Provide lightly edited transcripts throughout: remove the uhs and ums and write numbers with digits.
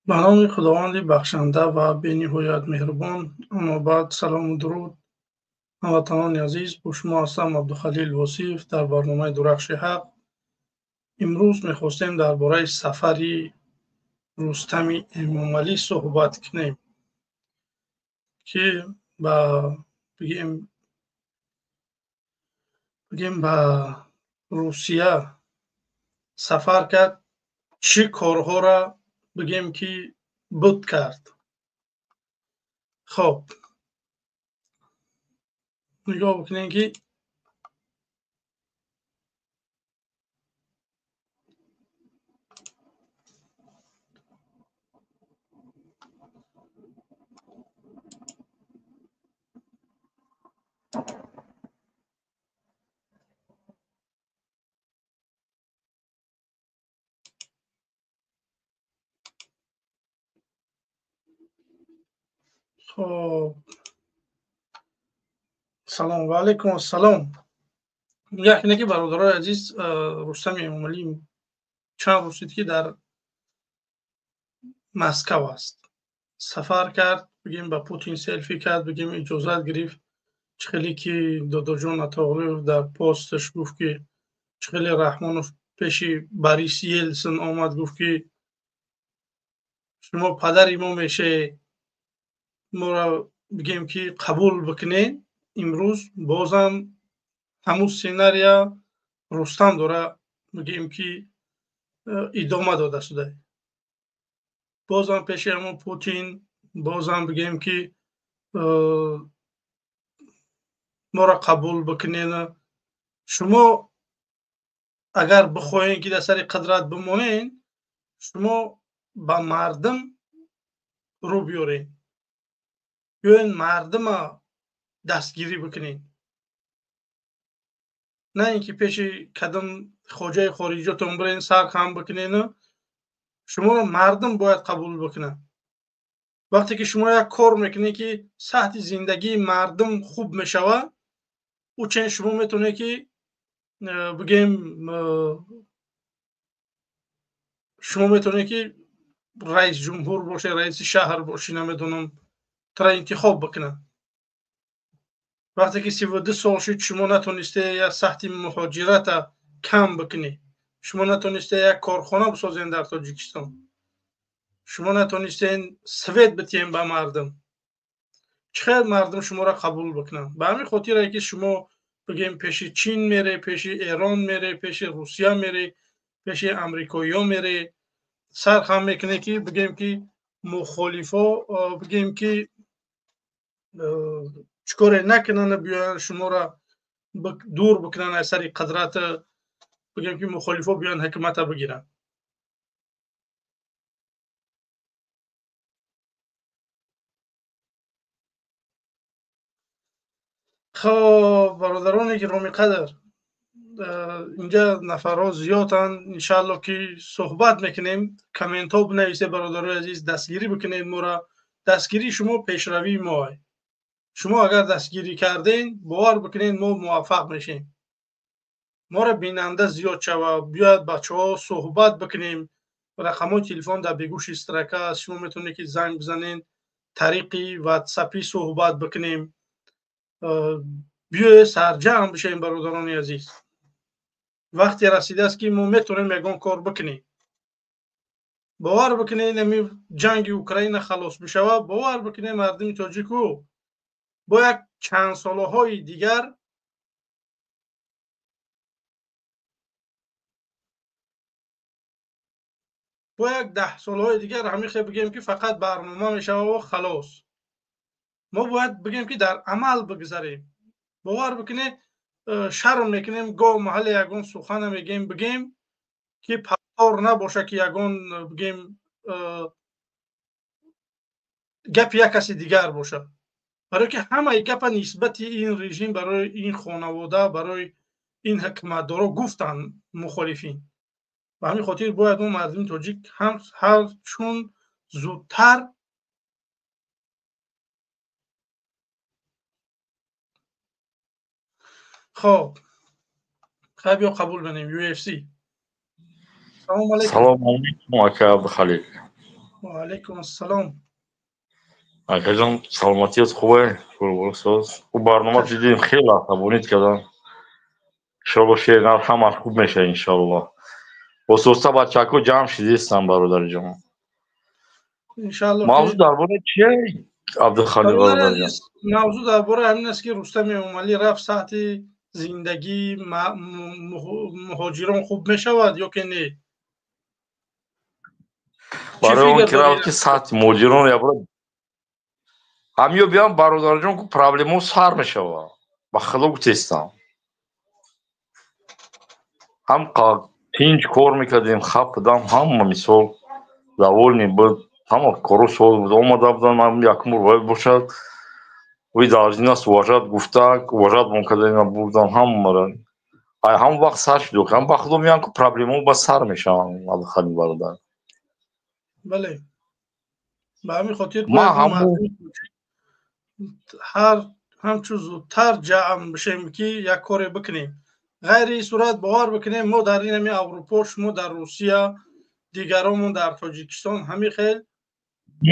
Ба номи Худованди бахшанда ва бениҳоят меҳрубон. Аммо баъд, салому дуруд, ҳамватанони азиз, бо шумо ҳастам Абдухалил Восиев дар барномаи Дурахши ҳақ. Имрӯз мехостем дар бораи сафари Рустами Эмомалӣ суҳбат кунем, ки ба бигем ба Русия сафар кард, чӣ корҳоро бигем ки буд кард. Хоб, нигоҳ бикунем ки хоб, салом ва алайкум ассалом. Як ине ки бародарои азиз, Рустами Эмомалӣ чанд рӯз шуд ки дар Москав аст. Сафар кард, бигем ба Путин селфи кард, бигем иҷозат гирифт. Чӣ хеле ки Додоҷон Атоғлиев дар посташ гуфт ки чӣ хеле Раҳмонов пеши Борис Елсин омад, гуфт ки шумо падари мо мешавед, моро бигем ки қабул бикунед. Имрӯз бозам ҳамун сценария Рустам дора, бигем ки идома дода шуда. Бозам пеши ҳамун Путин, бозам бигем ки моро қабул бикунед. Шумо агар бихоҳед ки дар сари қудрат бимонед, шумо ба мардум рӯ биёред, биёед мардума дастгирӣ бикунед, на ин ки пеши кадом хоҷаи хориҷиётон бирен сар хам бикунену. Шуморо мардум бояд қабул бикунад. Вақте ки шумо як кор мекунед ки сатҳи зиндагии мардум хуб мешавад, ӯ чен шумо метавонед ки бигем шумо метавонед ки раис ҷумҳур бошед, раиси шаҳр бошӣ, намедонам, тра интихоб бикунад. Вақте ки 32 сол шуд, шумо натонисте як сатҳи муҳоҷирата кам бикунед, шумо натонисте як корхона бисозед дар Тоҷикистон, шумо натонистен свет битиҳем ба мардум, чӣ хел мардум шуморо қабул бикунанд? Ба ҳамин хотире ки шумо бигем пеши Чин мере, пеши Эрон мере, пеши Русия мере, пеши амрикоиё мере, сар хам мекунед ки бигем ки мухолифо бигем ки чӣ коре накунанд, биёянд шуморо дур бикунанд аз сари қудрат, бигем ки мухолифо биёянд ҳукумата бигиранд. Хоб, бародароне гиромиқадр, инҷа нафарҳо зиёданд, иншаалло ки суҳбат мекунем. Комментҳо бинависед бародарои азиз, дастгирӣ бикунед моро. Дастгирии шумо пешравии моа. Шумо агар дастгирӣ карден, бовар бикунед, мо муваффақ мешем. Моро бинанда зиёд шава, биёяд бачаҳо суҳбат бикунем. Рақамҳои телефон дар бегӯши строка аст, шумо метавонед ки занг бизанед, тариқи ватсапӣ суҳбат бикунем. Биёед сарҷамъ бишавем бародарони азиз. Вақте расидааст ки мо метавонем ягон кор бикунем. Бовар бикунед, ҳамин ҷанги Украина халос бишавад, бовар бикунед, мардуми тоҷику бо як чанд солаҳои дигар бо як 10 солаҳои дигар ҳамин хел бигем ки фақат барнома мешавад ва халос. Мо бояд бигем ки дар амал бигзарем. Бовар бикунед, шарм мекунем, гоҳ маҳалле ягон сухана мегем, бигем ки патор набоша ки ягон бигем гапи як каси дигар бошад. Барои ки ҳамаи гапа нисбати ин режим, барои ин хонавода, барои ин ҳукуматдоро гуфтанд мухолифин. Ба ҳамин хотир бояд мо мардуми тоҷик ҳам ҳар чун зудтар хоб хай биё қабул бинем UFC. Салом алейкум. Салом алейкум ака Абдухалил. Ва алайкум ассалом. Акаҷон, саломатият хубе? Соз. Ӯ барнома дидем, хеле асабонит кардам. Иншоалло шеър ҳамаш хуб мешавад, иншоалло. Ососта бачако ҷамъ шидистам, бародарҷон. Иншоалло. Мавзӯъ дар бораи чие, Абдухалил бародарҷон? Мавзӯъ дар бораи ҳамин аст, ки Рустам Эмомалӣ рафт, сатҳи зиндагии муҳоҷирон хуб мешавад ё ки не? Барои он ки рафт, ки сатҳи муҳоҷирон ябра ҳамиё биям, бародарҷон, ку проблемао сар мешавад. Ба худо гуфтестам. Ҳам тинҷ кор мекардем, хап будам, ҳама мисол довольный буд, ҳама кору соз буд. Омада будам, ҳам якум бор бояд бошад. Вы должны нас уважать, гуфта, уважать мон карда бурдан ҳамаро. Ай ҳам вақт сар шуд, ҳам ба худо меян, ку проблемао ба сар мешаванд, Абдухалил бародар. Бале. Ба ҳамин хотир ман ҳамон ҳар ҳамчун зудтар ҷамъ бишем, ки як коре бикунем. Ғайри ин сурат, бовар бикунем, мо дар ин ҳами Аврупо, шумо дар Русия, дигаромон дар Тоҷикистон, ҳамин хел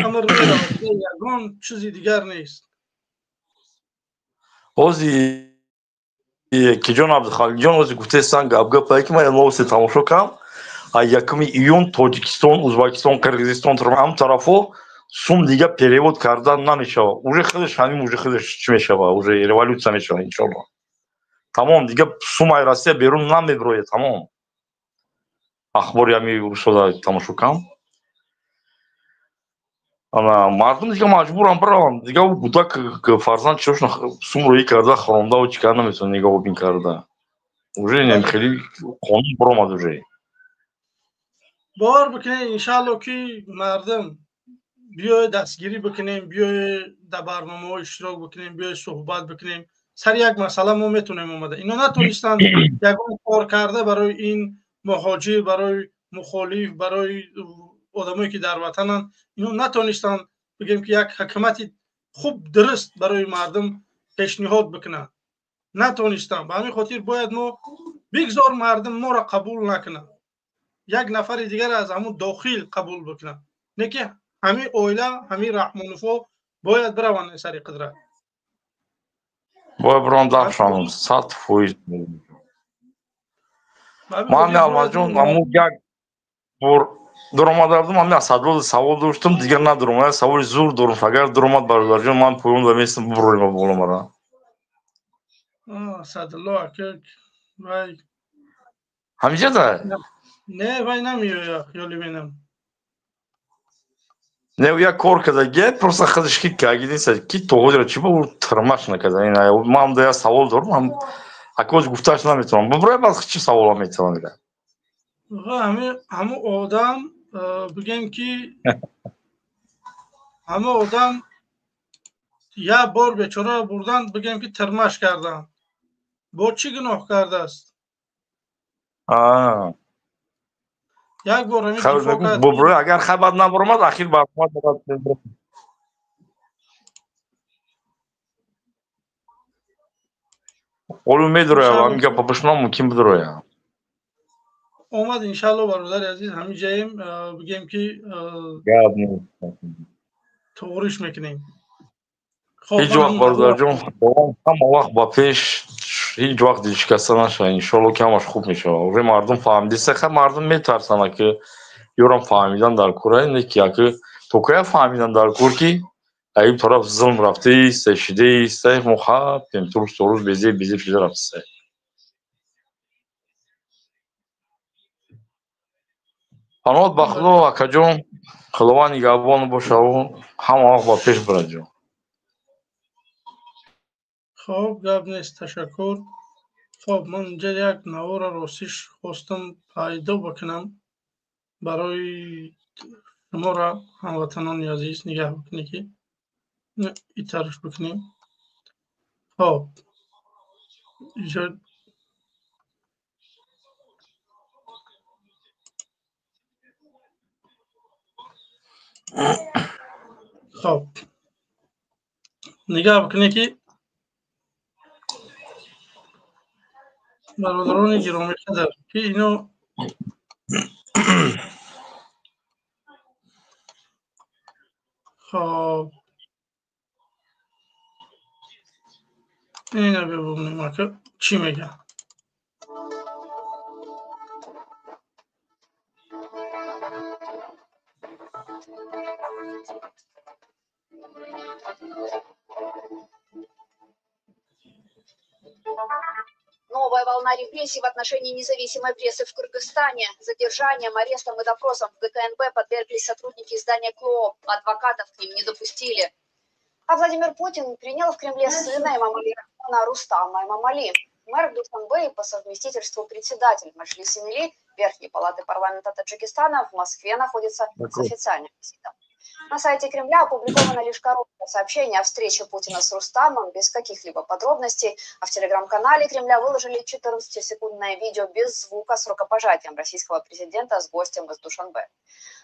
амр меравад, ягон чизи дигар нест. Ҳози киҷон, Абдухалилҷон, ҳози гуфтестан гап-гапае, ки ман новости тамошо кардам. Ай 1 июн Тоҷикистон, Ӯзбекистон, Қирғизистон, ҳам тарафҳо сум дига перевод кардан намешавад. Уже худаш ҳамин, уже худаш чӣ мешавад, уже революция мешавад, иншоалло. Тамом, дига сум ай Россия берун намеброяд, тамом. Ахбори ҳами рӯзҳода тамошо кардам. Ана мардум дига маҷбурам бираванд, дига ӯ кӯдак, фарзанд чиёшон сум рӯӣ карда хӯрондаву чӣ карда наметавонад, нигоҳубин карда. Уже хеле қонун баромад уже. Бовар бикунед, иншаалло, ки мардум биёед дастгирӣ бикунем, биёед дар барномаҳо иштирок бикунем, биёед суҳбат бикунем. Сари як масъала мо метавонем омада. Ино натонистанд ягон кор карда барои ин муҳоҷир, барои мухолиф, барои одамое ки дар ватананд. Ино натонистанд, бигем, ки як ҳукумати хуб, дуруст барои мардум пешниҳод бикунанд. Натонистанд. Ба ҳамин хотир бояд мо бигзор мардум моро қабул накунанд, як нафари дигар аз ҳамун дохил қабул бикунанд, не ки ҳамин оила, ҳамин Раҳмоновҳо бояд бираванд сари қудрат. Бояд бирон дафшам, 100%. Ман Алмазҷон, аму як бор дуромада будам, ҳамин Асадлода савол доштам, дигар надуромад. Саволи зур дорам, агар дуромад, бародарҷон, ман поён да местам, бубурем боло мара. Асадулло ака вай Ҳамиҷа да? Не, вай намеояд, хиёли менам. Не, як кор карда ге, просто худаш ки кагидиса, ки то ҳозира чӣ ба ӯ тирмаш накарда. Ин ман да як савол дорам, ҳам акоз гуфташ наметавонам. Бубурай, баъд чӣ савола метавонам дигар. Ҳамун одам, бигем, ки ҳамун одам як бор бечора бурдан, бигем, ки тирмаш кардан. Бо чӣ гуноҳ кардааст? Як бор ҳамин дифоъ кард. Бубурай, агар хабар набаромад, ахир баромад. Олу медуроям, ҳамин гапа бишунам, мумкин бидуроям. Омад, иншаалло, бародари азиз, ҳамин ҷаем, бигем, ки туғриш мекунем. Ҳеҷ вақт, бародарҷон, ҳама вақт ба пеш, ҳеҷ вақт дилшикаста нашавед. Иншоалло, ки ҳамаш хуб мешавад. Уже мардум фаҳмидиста, ха, мардум метарсанд, ки ёрам фаҳмидан дар кора, не ки яки то кая фаҳмидан дар кор, ки аиб тараф зулм рафтаиста, шидаиста, мо хапем рӯз то рӯз безеб безеб шида рафтиста. Паноҳат ба Худо, акаҷон, Худованд нигаҳбон бошаву ҳама вақт ба пеш барад, ҷон. Хоб, гап нест, ташаккур. Хоб, ман инҷа як навора ростиш хостам пайдо бикунам барои шуморо, ҳамватанони азиз. Нигаҳ бикунед, ки итарш бикунем. Хоб, инҷа хоб, нигаҳ бикунед, ки бародарони гиромиқадр, ки ино Хоб, ина бибинем, ака чӣ мегӯяд. Новая волна репрессий в отношении независимой прессы в Кыргызстане. Задержанием, арестом и допросом в ГКНБ подверглись сотрудники издания «Клоп». Адвокатов к ним не допустили. А Владимир Путин принял в Кремле сына Эмомали Рахмона Рустама Эмомали. Мэр Душанбе и по совместительству председатель Маджлиса Мили Верхней палаты парламента Таджикистана в Москве находится с официальным визитом. На сайте Кремля опубликовано лишь короткое сообщение о встрече Путина с Рустамом без каких-либо подробностей, а в телеграм-канале Кремля выложили 14-секундное видео без звука с рукопожатием российского президента с гостем из Душанбе.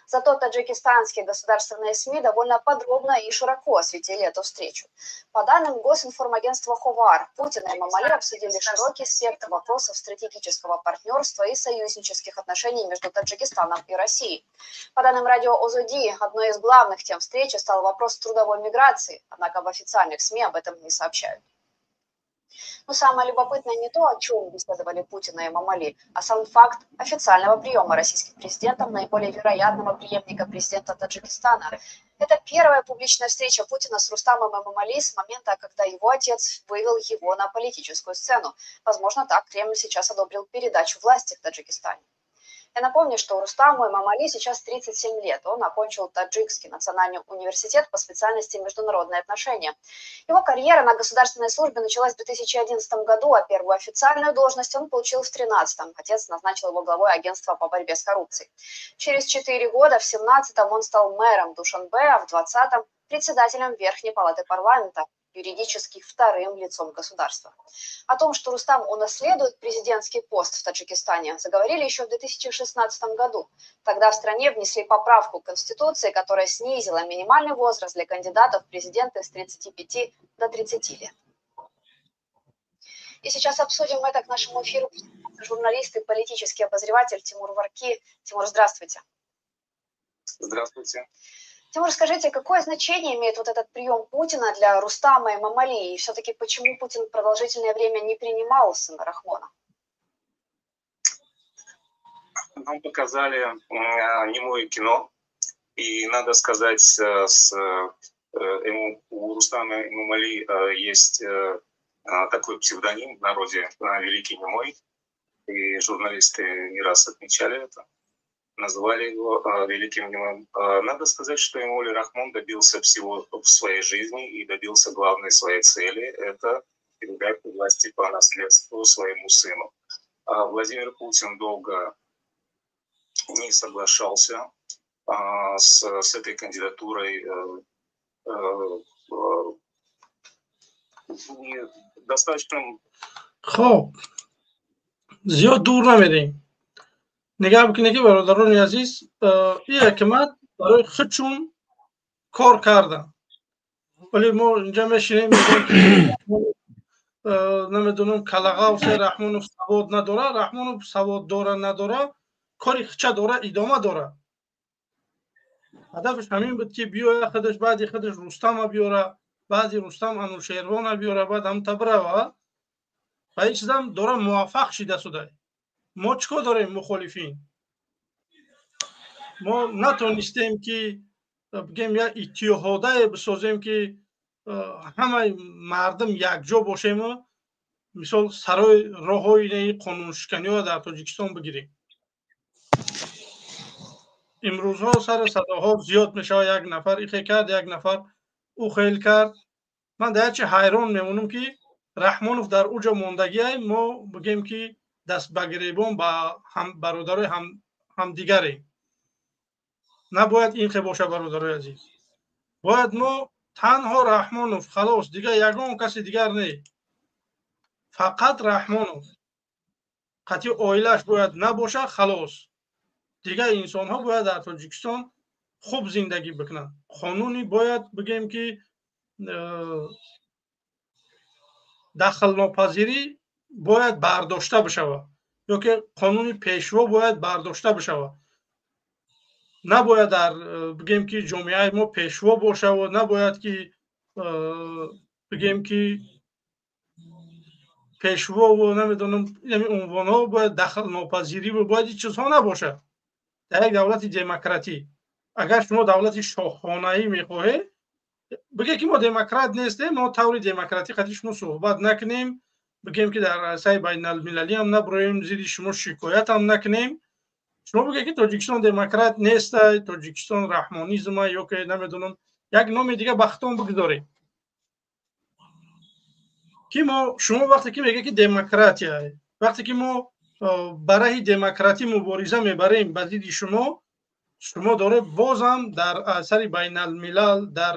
Зато таджикистанские государственные СМИ довольно подробно и широко осветили эту встречу. По данным госинформагентства «Ховар», Путин и Эмомали обсудили широкий спектр вопросов стратегического партнерства и союзнических отношений между Таджикистаном и Россией. По данным радио Озоди, одной из главных тем встречи стал вопрос трудовой миграции, однако в официальных СМИ об этом не сообщают. Но самое любопытное не то, о чем беседовали Путин и Эмомали, а сам факт официального приема российским президентом наиболее вероятного преемника президента Таджикистана. Это первая публичная встреча Путина с Рустамом Эмомали с момента, когда его отец вывел его на политическую сцену. Возможно, так Кремль сейчас одобрил передачу власти в Таджикистане. Я напомню, что Рустаму Эмомали сейчас 37 лет. Он окончил Таджикский национальный университет по специальности международные отношения. Его карьера на государственной службе началась в 2011 году, а первую официальную должность он получил в 2013. Отец назначил его главой агентства по борьбе с коррупцией. Через 4 года, в 2017 он стал мэром Душанбе, а в 2020 председателем Верхней палаты парламента, юридически вторым лицом государства. О том, что Рустам унаследует президентский пост в Таджикистане, заговорили еще в 2016 году. Тогда в стране внесли поправку к Конституции, которая снизила минимальный возраст для кандидатов в президенты с 35 до 30 лет. И сейчас обсудим это к нашему эфиру журналист и политический обозреватель Тимур Варки. Тимур, здравствуйте. Здравствуйте. Тимур, скажите, какое значение имеет вот этот прием Путина для Рустама Эмомали? И все-таки почему Путин продолжительное время не принимал сына Рахмона? Нам показали немое кино. И надо сказать, у Рустама Эмомали есть такой псевдоним в народе «Великий Немой». И журналисты не раз отмечали это. Назвали его великим немым. Надо сказать, что Эмомали Рахмон добился всего в своей жизни и добился главной своей цели – это передать власти по наследству своему сыну. Владимир Путин долго не соглашался с этой кандидатурой. Достаточно... Хоб, зиёд дур намерем. Нигоҳ бикунед, ки бародарони азиз, ин ҳакимат барои худшон кор карданд, вале мо инҷа мешинем, намедонам, Калағавсе Раҳмонов савод надора, Раҳмонов савод дора надора, кори худша дора, идома дора. Ҳадафаш ҳамин буд, ки биёя худаш, баъди худаш Рустама биёра, баъди Рустам Анушервона биёра, баъд ҳамта бирава. Ва ин чизам дора муваффақ шида судай. Мо чӣ кор дорем, мухолифин? Мо натонистем, ки бигем, як иттиҳодае бисозем, ки ҳамаи мардум якҷо бошему, мисол, сарои роҳҳои қонуншиканиҳоро дар Тоҷикистон бигирем. Имрӯзҳо сару садоҳо зиёд мешавад, як нафар ихе кард, як нафар ӯ хел кард. Ман дар чи ҳайрон мемонам, ки Раҳмонов дар уҷо мондагиай, мо бигем, ки даст ба гиребон ба бародарои ҳамдигарем. Набояд ин хел боша, бародарои азиз. Бояд мо танҳо Раҳмонов, халос, дигар ягон каси дигар не, фақат Раҳмонов қатъи оилааш бояд набоша, халос. Дигар инсонҳо бояд дар Тоҷикистон хуб зиндагӣ бикунанд. Қонуни бояд бигем, ки дахлнопазирӣ бояд бардошта бишавад, ё ки қонуни пешво бояд бардошта бишавад. Набояд дар Бигем, ки ҷомеаи мо пешво бошаву набояд ки, бигем, ки пешвову намедонам, ин унвонҳо бояд дахлнопазириву бояд ин чизҳо набошад дар як давлати демократӣ. Агар шумо давлати шоҳхонаӣ мехоҳед, бигем, ки мо демократ нестем, мо таври демократӣ қати шумо суҳбат накунем, бигем, ки дар арсаи байналмилалиам наброем, зидди шумо шикоятам накунем. Шумо бигем, ки Тоҷикистон демократ нестай, Тоҷикистон раҳмонизма ё ки намедонам, як номи дига ба худтон бигзоред, ки мо шумо вақте ки мегӯед, ки демократия, вақте ки мо ба раҳи демократӣ мубориза мебарем ба зидди шумо, шумо доред бозам дар асари байналмилал, дар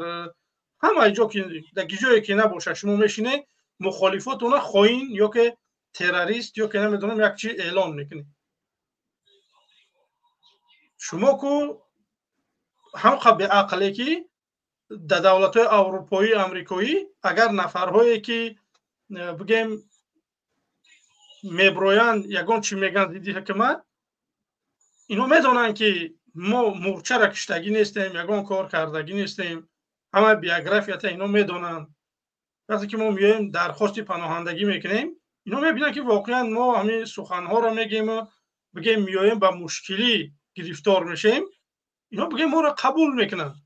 ҳамаи ҷо ки дар ҷое ки набошад, шумо мешинед, мухолифотона хоин ё ки террорист ё ки намедонам, як чи эълон мекунед. Шумо ку ҳамқа беақле, ки дар давлатҳои аврупоӣ, амрикоӣ агар нафарҳое ки, бигем, меброянд, ягон чӣ мегӯянд зидди ҳукумат, ино медонанд, ки мо мурчара киштагӣ нестем, ягон кор кардагӣ нестем, ҳама биографията ино медонанд. Вақте ки мо меоем, дархости паноҳандагӣ мекунем, ино мебинанд, ки воқеан мо ҳамин суханҳоро мегӯем, бигем, меоем, ба мушкилӣ гирифтор мешем, ино, бигем, моро қабул мекунанд.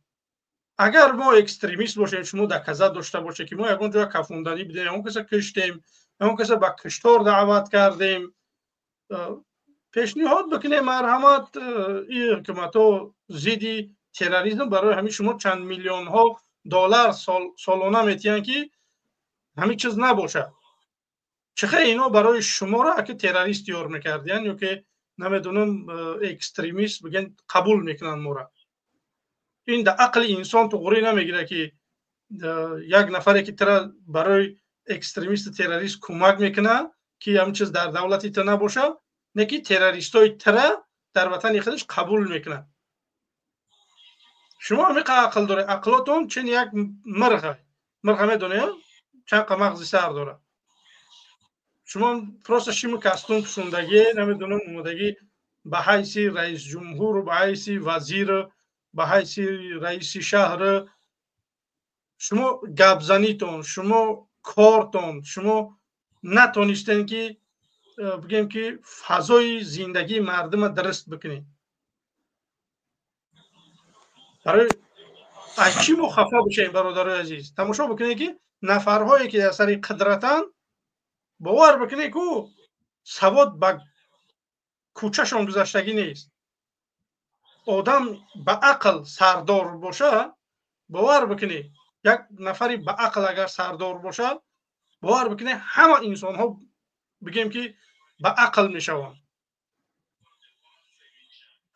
Агар мо экстремист бошем, шумо доказать дошта бошед, ки мо ягон ҷоя кафонданӣ бидем, ягон каса киштем, ягон каса ба киштор даъват кардем, пешниҳод бикунем, марҳамат. Ин ҳукуматҳо зидди терроризм, барои ҳамин шумо чанд миллионҳо доллар солона метиҳанд, ки ҳамин чиз набошад. Чӣ хел ино барои шуморо аки террорист ёр мекардиянд ё ки намедонам, экстремист бигӯянд, қабул мекунанд моро? Ин дар ақли инсон туғрӣ намегирад, ки як нафаре ки тра барои экстремисту террорист кӯмак мекунад, ки ҳамин чиз дар давлати ту набошад, не ки террористои тра дар ватани худаш қабул мекунад. Шумо ҳамиқа ақл доред, ақлотон чен як мирға. Мирға медонед, чанд қа мағзи сар дорад. Шумо просто шиму костюм пӯшондагӣ, намедонам, омодагӣ ба ҳайси раисҷумҳур, ба ҳайси вазир, ба ҳайси раиси шаҳр. Шумо гапзанитон, шумо кортон, шумо натонистем, ки, бигем, ки фазои зиндагии мардума дуруст бикунед. Барои аз чӣ мо хафа бишем, бародарои азиз? Тамошо бикунед, ки нафарҳое ки дар сари қудратанд, бовар бикунед, ку савод ба кӯчашон гузаштагӣ нест. Одам ба ақл сардор боша, бовар бикунед, як нафари ба ақл агар сардор боша, бовар бикунед, ҳама инсонҳо, бигем, ки ба ақл мешаванд.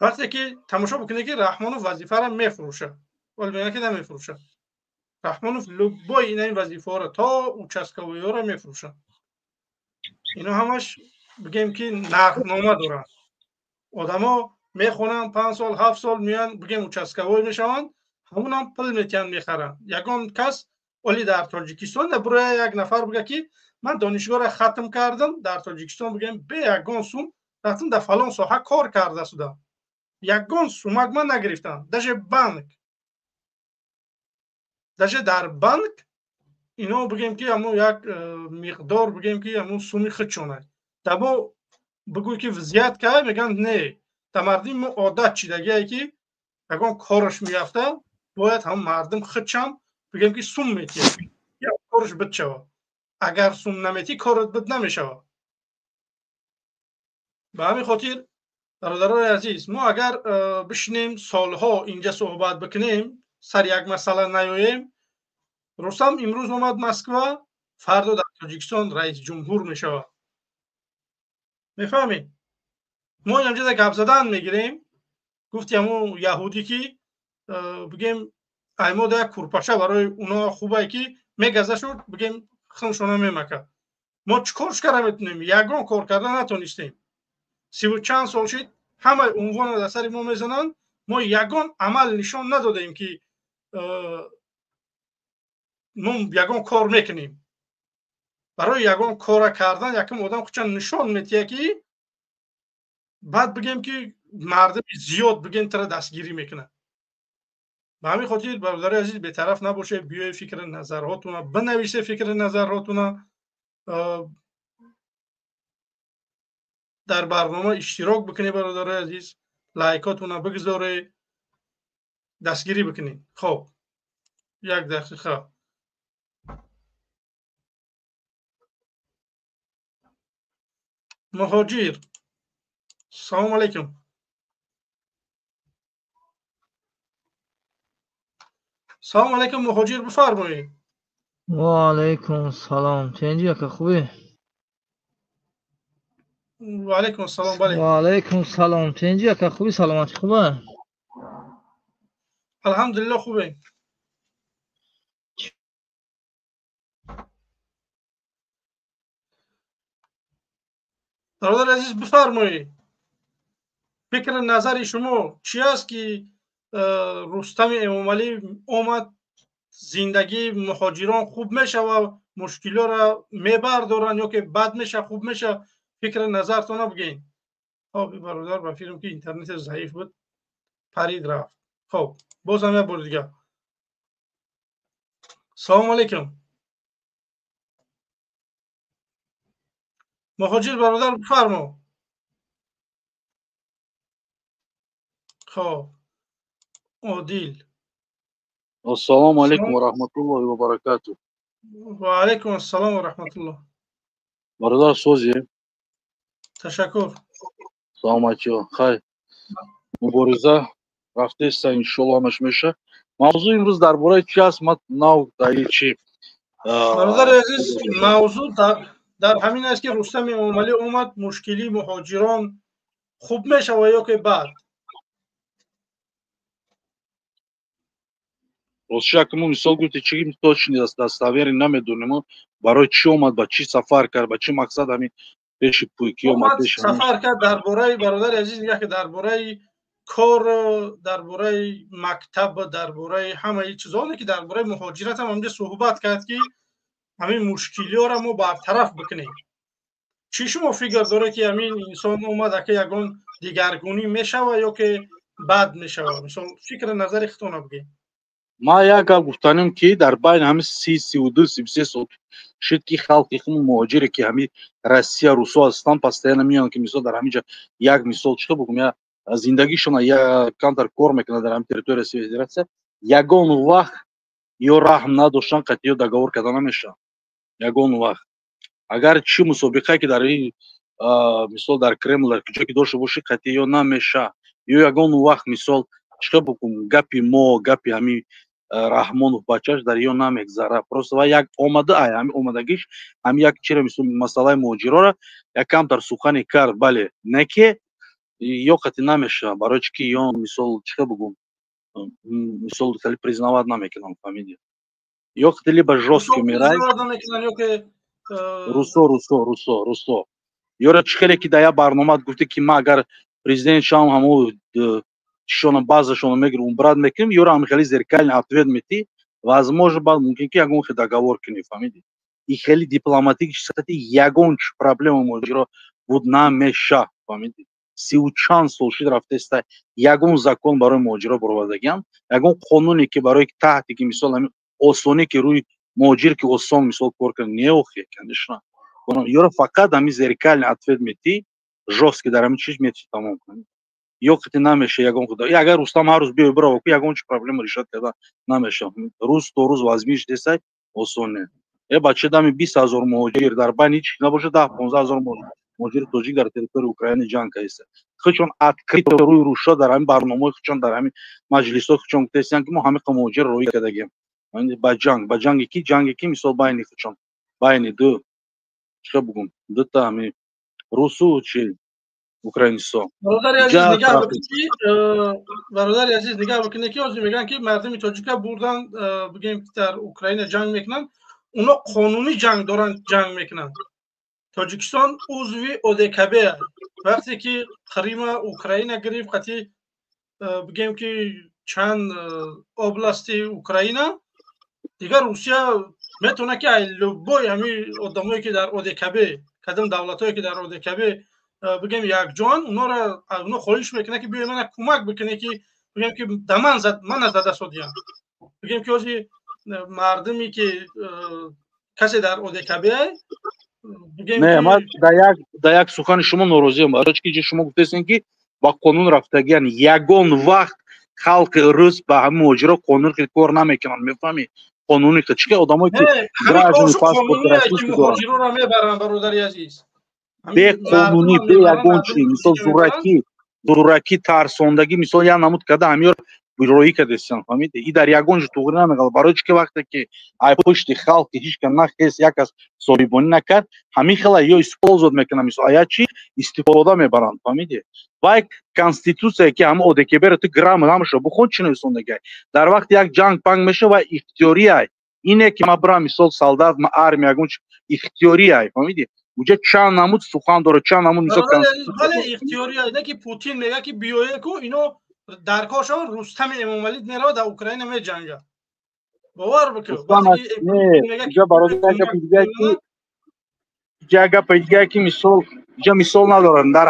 Вақте ки тамошо бикунед, ки Раҳмонов вазифаро мефурӯшад, вале мегӯяд, ки намефурӯшад. Раҳмонов любой ина ин вазифаҳоро то участковый ҳоро мефурӯшад. Ино ҳамаш, бигем, ки нархнома доранд. Одамо мехонанд 5 сол, 7 сол, меянд, бигем, участковой мешаванд, ҳамунам пул метиҳанд, мехаранд. Ягон кас оли дар Тоҷикистон набуроя, як нафар бига, ки ман донишгоҳро хатм кардам дар Тоҷикистон, бигем, бе ягон сум рафтам, дар фалон соҳа кор карда судам, ягон сумак ман нагирифтам. Даже банк, даже дар банк ино, бигем, ки ҳамун як миқдор, бигем, ки ҳамун суми худшонад. Дар мо бигӯй, ки взятка, мегӯянд не. Дар мардуми мо одат чидагие, ки ягон кораш меафта, бояд ҳамун мардум худшам, бигем, ки сум метиҳад, кораш бит шавад. Агар сум наметӣ, корат бит намешавад. Ба ҳамин хотир, бародарони азиз, мо агар бишинем, солҳо инҷа суҳбат бикунем, сари як масъала наёем. Рустам имрӯз омад Москва, фардо дар Тоҷикистон раисҷумҳур мешавад. Мефаҳмед, мо инҷа гап задан мегирем. Гуфти ҳамун яҳудӣ, ки, бигем, аймода як курпача барои уно хубае, ки мегазашу, бигем, хуншона мемакад. Мо чӣ кор карда метонем? Ягон кор карда натонистем. Сиву чанд сол шид, ҳамаи унвонро дар сари мо мезананд, мо ягон амал нишон надодем, ки мо ягон кор мекунем. Барои ягон кора кардан якум одам худшон нишон метиҳад, ки баъд, бигем, ки мардуми зиёд, бигем, тара дастгирӣ мекунад. Ба ҳамин хотир, бародари азиз, бетараф набошед, биёед фикри назарҳотуна бинависед, фикри назарҳотуна дар барнома иштирок бикунед, бародари азиз, лайкотуна бигзоред, дастгирӣ бикунед. Хоб, як дақиқа. Муҳоҷир, салому алайкум. Салому алайкум, муҳоҷир, бифармоед. Ва алайкум салом. Тенҷи ака, хубӣ? Ва алайкум ассалом, бале. Ва алайкум салом. Тенҷи ака, хубӣ, саломатӣ хуба? Алҳамдулиллоҳ, хубем. Бародари азиз, бифармоед, фикри назари шумо чӣ аст, ки Рустами Эмомалӣ омад, зиндагии муҳоҷирон хуб мешава, мушкилиҳоро мебардоранд ё ки бад меша, хуб меша? Фикри назартона бигӯед. Хоб, бародар, ба фикрам, ки интернети заиф буд, парид, рафт. Хоб, бозам як бори дигар. Салому алайкум, муҳоҷир бародар, бифармо. Хоб, Одил. Ассалому алайкум ва раҳматуллоҳи ва баракатуҳ. Ва алайкум ассалом ва раҳматуллоҳ. Бародар, созӣ? Ташаккур. Саломатиё, хайр, мубориза рафтеста, иншолло ҳамаш меша. Мавзӯъ имрӯз дар бораи чи аст? Ма нав даи чи? Бародари азиз, мавзӯъ дар ҳамин аст, ки Рустами Эмомалӣ омад, мушкилии муҳоҷирон хуб мешава ё ки бад? Ростши, акмо мисол гуфти, чи точно достоверно намедонем, барои чӣ омад, ба чӣ сафар кард, ба чӣ мақсад ҳамин пеши ки омад? Сафар кард дар бораи, бародари азиз, нигоҳ, ки дар бораи кор, дар бораи мактаб, дар бораи ҳамаи чизоне, ки дар бораи муҳоҷират ҳам ҳамҷа суҳбат кард, ки ҳамин мушкилиҳоро мо бартараф бикунем. Чӣ шумо фикр доред, ки ҳамин инсон омад, ака, ягон дигаргунӣ мешава ё ки бад мешава? Мисол, фикри назари худтона бигӯед. Ман як гап гуфтанем, ки дар байни ҳамин 30, 32, 33 сол шуд, ки халқи хумо муҳоҷире, ки ҳамин Россия, русо ҳастанд, постоянно меоянд, ки мисол дар ҳамин ҷа як мисол чӣ бигӯм, я зиндагишона я камтар кор мекунад дар ҳамин территория Россия Федератсия, ягон вақт ё раҳм надоштан, қатъи ё договор карда намешаванд ягон вақт. Агар чӣ мусобиқае, ки дар ин мисол дар Кремл, дар куҷо ки дошта бошӣ, қатъи ё намеша. Ё ягон вақт, мисол чӣ бигӯм, гапи мо, гапи ҳамин Раҳмонов бачаш дар ё намегзара. Просто ва як омада, ай ҳами омадагиш ҳами як чиро, мисол масъалаи муҳоҷирора як камтар сухане кард, бале, не ки ё қатъи намешава, барои чӣ ки ё мисол чӣ бигӯм, мисол хеле признавать намекунам, фаҳмиди, ё қатъи либо жёстко мерай. Русо, русо, русо, русо ёра чӣ хеле ки дар як барномаат гуфте, ки ман агар президент шавам, ҳамо чишона, базашона мегирем, убрать мекунем, ёра ҳам хеле зеркальный ответ мети, возможно, баъд мумкин ки ягон хел договор кунӣ, фаҳмиди. И хеле дипломатик ягон чи проблема муҳоҷиро буд намеша, фаҳмиди. 30 чанд сол шуд рафтеста, ягон закон барои муҳоҷиро баровардагиам, ягон қонуне, ки барои таҳти ки мисол ҳамин осонӣ, ки рӯи муҳоҷир, ки осон мисол кор кунад, не, охе, конечно, ёро фақат ҳамин зеркальный ответ мети, жёсткий дар ҳамин чиз мети, тамом кунӣ, ё қити намеша ягон худо. Агар Рустам ҳар рӯз биёй бирава, ку ягон чи проблема решать карда намеша. Рӯз то рӯз вазмиш десай, осон не. Э бача, дами 20 000 муҳоҷир дар байни ҳеч набошад, 10-15 ҳазор муҳоҷири тоҷик дар территорияи Украина ҷанг кардеста. Худшон открыто рӯи рӯшо дар ҳамин барномаҳои худшон, дар ҳамин маҷлисҳои худшон гуфтаистанд, ки мо ҳамин муҳоҷир роҳӣ кардагем ба ҷанг, ба ҷанги ки, ҷанге ки мисол байни худшон, байни ду, чӣ бугум, дута ҳамин русу чи украинисо. Бародари азиз, нигоҳ бикунед, ки бародари азиз, нигоҳ бикунед, ки ҳозир мегӯянд, ки мардуми тоҷика бурдан, бигӯем, ки дар Украина ҷанг мекунанд. Оно қонунӣ ҷанг доранд, ҷанг мекунанд. Тоҷикистон узви ОДКБ. Вақте ки Қрима Украина гирифт, қатъи, бигӯем, ки чанд области Украина, дигар Русия метавонад, ки любой ҳамин одамое, ки дар ОДКБ, кадом давлатҳое, ки дар ОДКБ, бигем, якҷоан, онҳоро, оно хоҳиш мекунад, ки биёед мана кӯмак бикунед, ки Бигем, ки даман зад, мана зада содиян. Бигем, ки ҳози мардуме, ки касе дар ОДКБ. Не, ман дар як сухани шумо норозиам, барои чи ки шумо гуфтесен, ки ба қонун рафтагиян. Ягон вақт халқи рус ба ҳамин муҳоҷиро қонун кор намекунанд, мефаҳмӣ? Қонуни чӣ ки одамое ки граждани паспорт российский доранд, мебаранд, бародари азиз. Беқонунӣ, бе ягон чи, мисол, зӯракӣ, зӯракӣ, тарсондагӣ, мисол, як намуд карда ҳамиёр роӣ кардестан, фаҳмиди? И дар ягон ҷо туғри намеғалад, барои чи ки вақте ки ай пушти халқи ҳеҷ ка нахес, як кас соҳибонӣ накард, ҳамин хела ё использовать мекунанд, мисол, ая чи истифода мебаранд, фаҳмиди? Вай конститутсия, ки ҳама ОДКБ-ро ту грамотно ҳамаша бухон, чӣ нависондагай. Дар вақти як ҷанг панг меша, вай ихтиёрияй. Ине ки ма бирам, мисол, солдат, ма армия, ягон чи ихтиёрияй, фаҳмиди? Уҷа чанд намуд сухан дорад, чанд намуд, мисол. Бале, ихтиёрияй, не ки Путин мега, ки биёе ку ино дар коршон. Рустами Эмомалӣ меравад, дар Украина меҷангад, бовар бикун. Бародар, гапи дига ки, мисол, иҷа мисол надоранд. Дар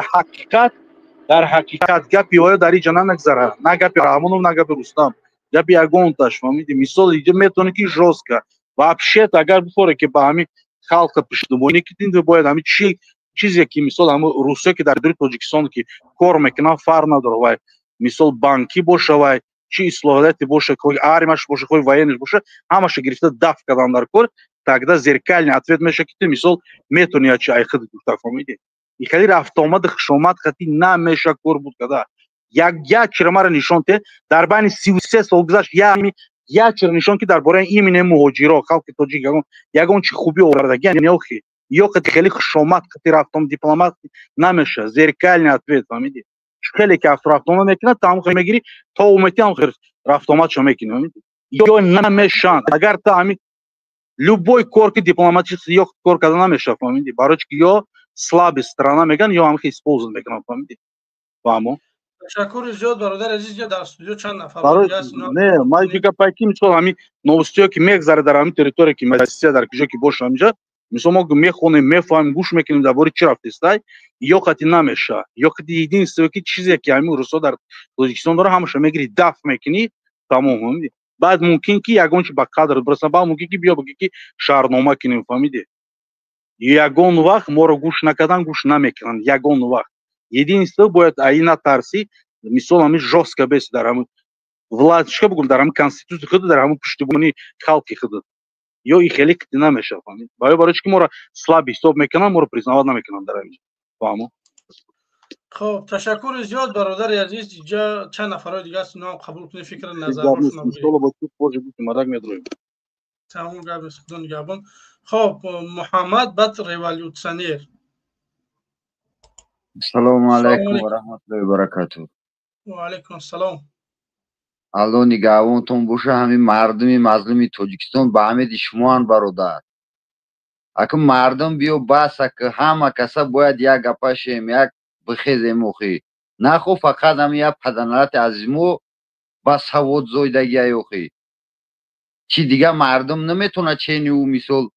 ҳақиқат гапи оё дар иҷа намегзарад, на гапи Раҳмонов, на гапи Рустам, гапи ягонташ, фаҳмиди? Мисол, иҷа метавонӣ ки жёстко вообще-то, агар бихоре ки ба ҳамин халқа пуштубонӣ китин, бояд ҳамин чи чизе ки, мисол, ҳамин русия ки дар дури Тоҷикистон ки кор мекунанд, фарқ надорад, вай, мисол, банкӣ боша, вай чи ислоҳияте боша, хоҳи армияш боша, хоҳи военныйш боша, ҳамаша гирифта даф кардан дар кор. Тогда зеркальный ответ меша, ки ту, мисол, метавонӣ ячи айхид гуфта, фаҳмиди? И хеле рафтуомади хушомад хати намеша кор буд када. Як чира мара нишон те, дар байни 33 сол гузашт, як чира нишон, ки дар бораи именно муҳоҷиро, халқи тоҷик ягон чи хубӣ оварда неохи ё қати хеле хушомад қати рафтом дипломат намеша. Зеркальный ответ, фаҳмиди? Хеле ки рафтуомад мекунад, та ҳам мегирӣ, то умети ҳам рафтуомадшо мекунӣ, фаҳмиди? Ё намешанд. Агар та ҳамин любой кор ки дипломатически ё кор карда намеша, фаҳмиди? Барои чи ки ё слабый страна меган, ё ҳам использовать мекунанд, фаҳмиди? Фаҳмо? Ташаккури зиёд, бародари азиз. Дар студио чанд нафар? Не, ман гапай ки, мисол, ҳамин новостиҳо ки мегзарад дар ҳамин территория, ки Россия, дар куҷо ки боша, ҳаминҷа, мисол, мо мехонем, мефаҳмем, гӯш мекунем, дар бораи чӣ рафтестай, ё қати намеша, ё қати единственное ки чизе ки ҳамин русҳо дар Тоҷикистон дора, ҳамаша мегири, даф мекунӣ, тамом, фаҳмиди? Баъд мумкин ки ягон чи ба қадр бирасад, баъд мумкин ки биё бигӣ, ки шаҳрнома кунем, фаҳмиди? Ягон вақт моро гӯш накардан, гӯш намекунанд ягон вақт. Единственное, бояд аи натарсӣ, мисол, ҳамин жёстко беси дар ҳамин власть, чика бигӯм, дар ҳамин конститутсия худ, дар ҳамин пуштибонии халқи худ, ё и хеле қити намешавад, фаҳмид? Барои чи ки моро слаб ҳисоб мекунанд, моро признавать намекунанд дар ҳамин, фаҳмо? Хоб, ташаккури зиёд, бародари азиз. Иҷа чанд нафарҳои дига аст, иноам қабул кунед, фикр назарҳошонам. Тамом, гап нест, худо нигаҳбон. Хоб, Муҳаммад, баъд революционер. Ассалому алайкум ва раҳматуллоҳи ва баракатуҳ. Ва алайкум ассалом. Алло нигаҳбонтон боша. Ҳамин мардуми мазлуми Тоҷикистон ба ҳамиди шумоанд, бародар. Аку мардум биё, бас, аку ҳама каса бояд як гапашем, як бихезем. Охи нахо фақат ҳами як паданалати азимо ба савод зойдагиай, охи чи дига мардум наметавонад чени ӯ, мисол,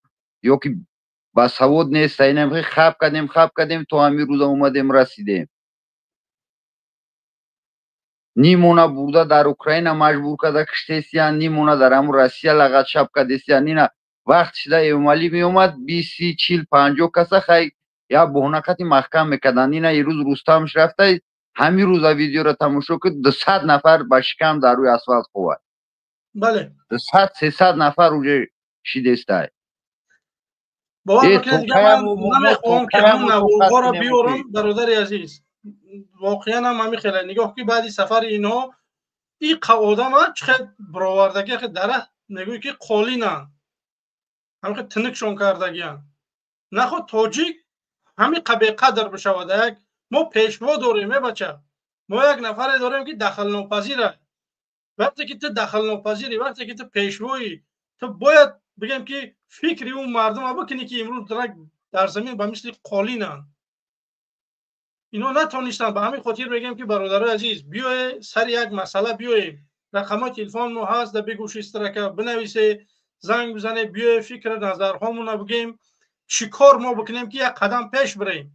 ё ки ба савод нест. Инам хаб кардем, хаб кардем, то ҳамин рӯза омадем, расидем. Нимона бурда дар Украина маҷбур карда киштесиян, нимона дар ҳамун Россия лағатшаб кардесиян. Ина вақт шида Эмомалӣ меомад, 20, 40, 50 каса хай як боҳона қати маҳкам мекарданд. Ина ирӯз Рустамш рафта, ҳамин рӯза видеоро тамошо куд, 200 нафар ба шикам дар рӯи асфалт ховад. Бале. 200, 300 нафар уже шидестай. Бовар бикунед, дига ман намехоҳам, ки ҳамун наворҳоро биёрам, бародари азиз. Воқеан ҳам ҳамин хеле нигоҳ ки баъди сафари инҳо и одама чӣ хел бировардаги, хел дара мегӯй, ки қолинанд, ҳамин хел тинукшон кардагиянд. Наход тоҷик ҳамин беқадр бишавад. Як мо пешво дорем, е бача, мо як нафаре дорем, ки дахлнопазира. Вақте ки ту дахлнопазирӣ, вақте ки ту пешвоӣ, ту бояд, бигем, ки фикри ӯ мардума бикунӣ, ки имрӯз дар замин ба мисли қолинанд. Ино натонистанд. Ба ҳамин хотир мегӯем, ки бародарои азиз, биёе сари як масъала, биёем. Рақамҳои телефонмо ҳаст, да бигӯши строка бинависе, занг бизане, биёе, фикр назарҳомона бигем, чӣ кор мо бикунем, ки як қадам пеш бирем.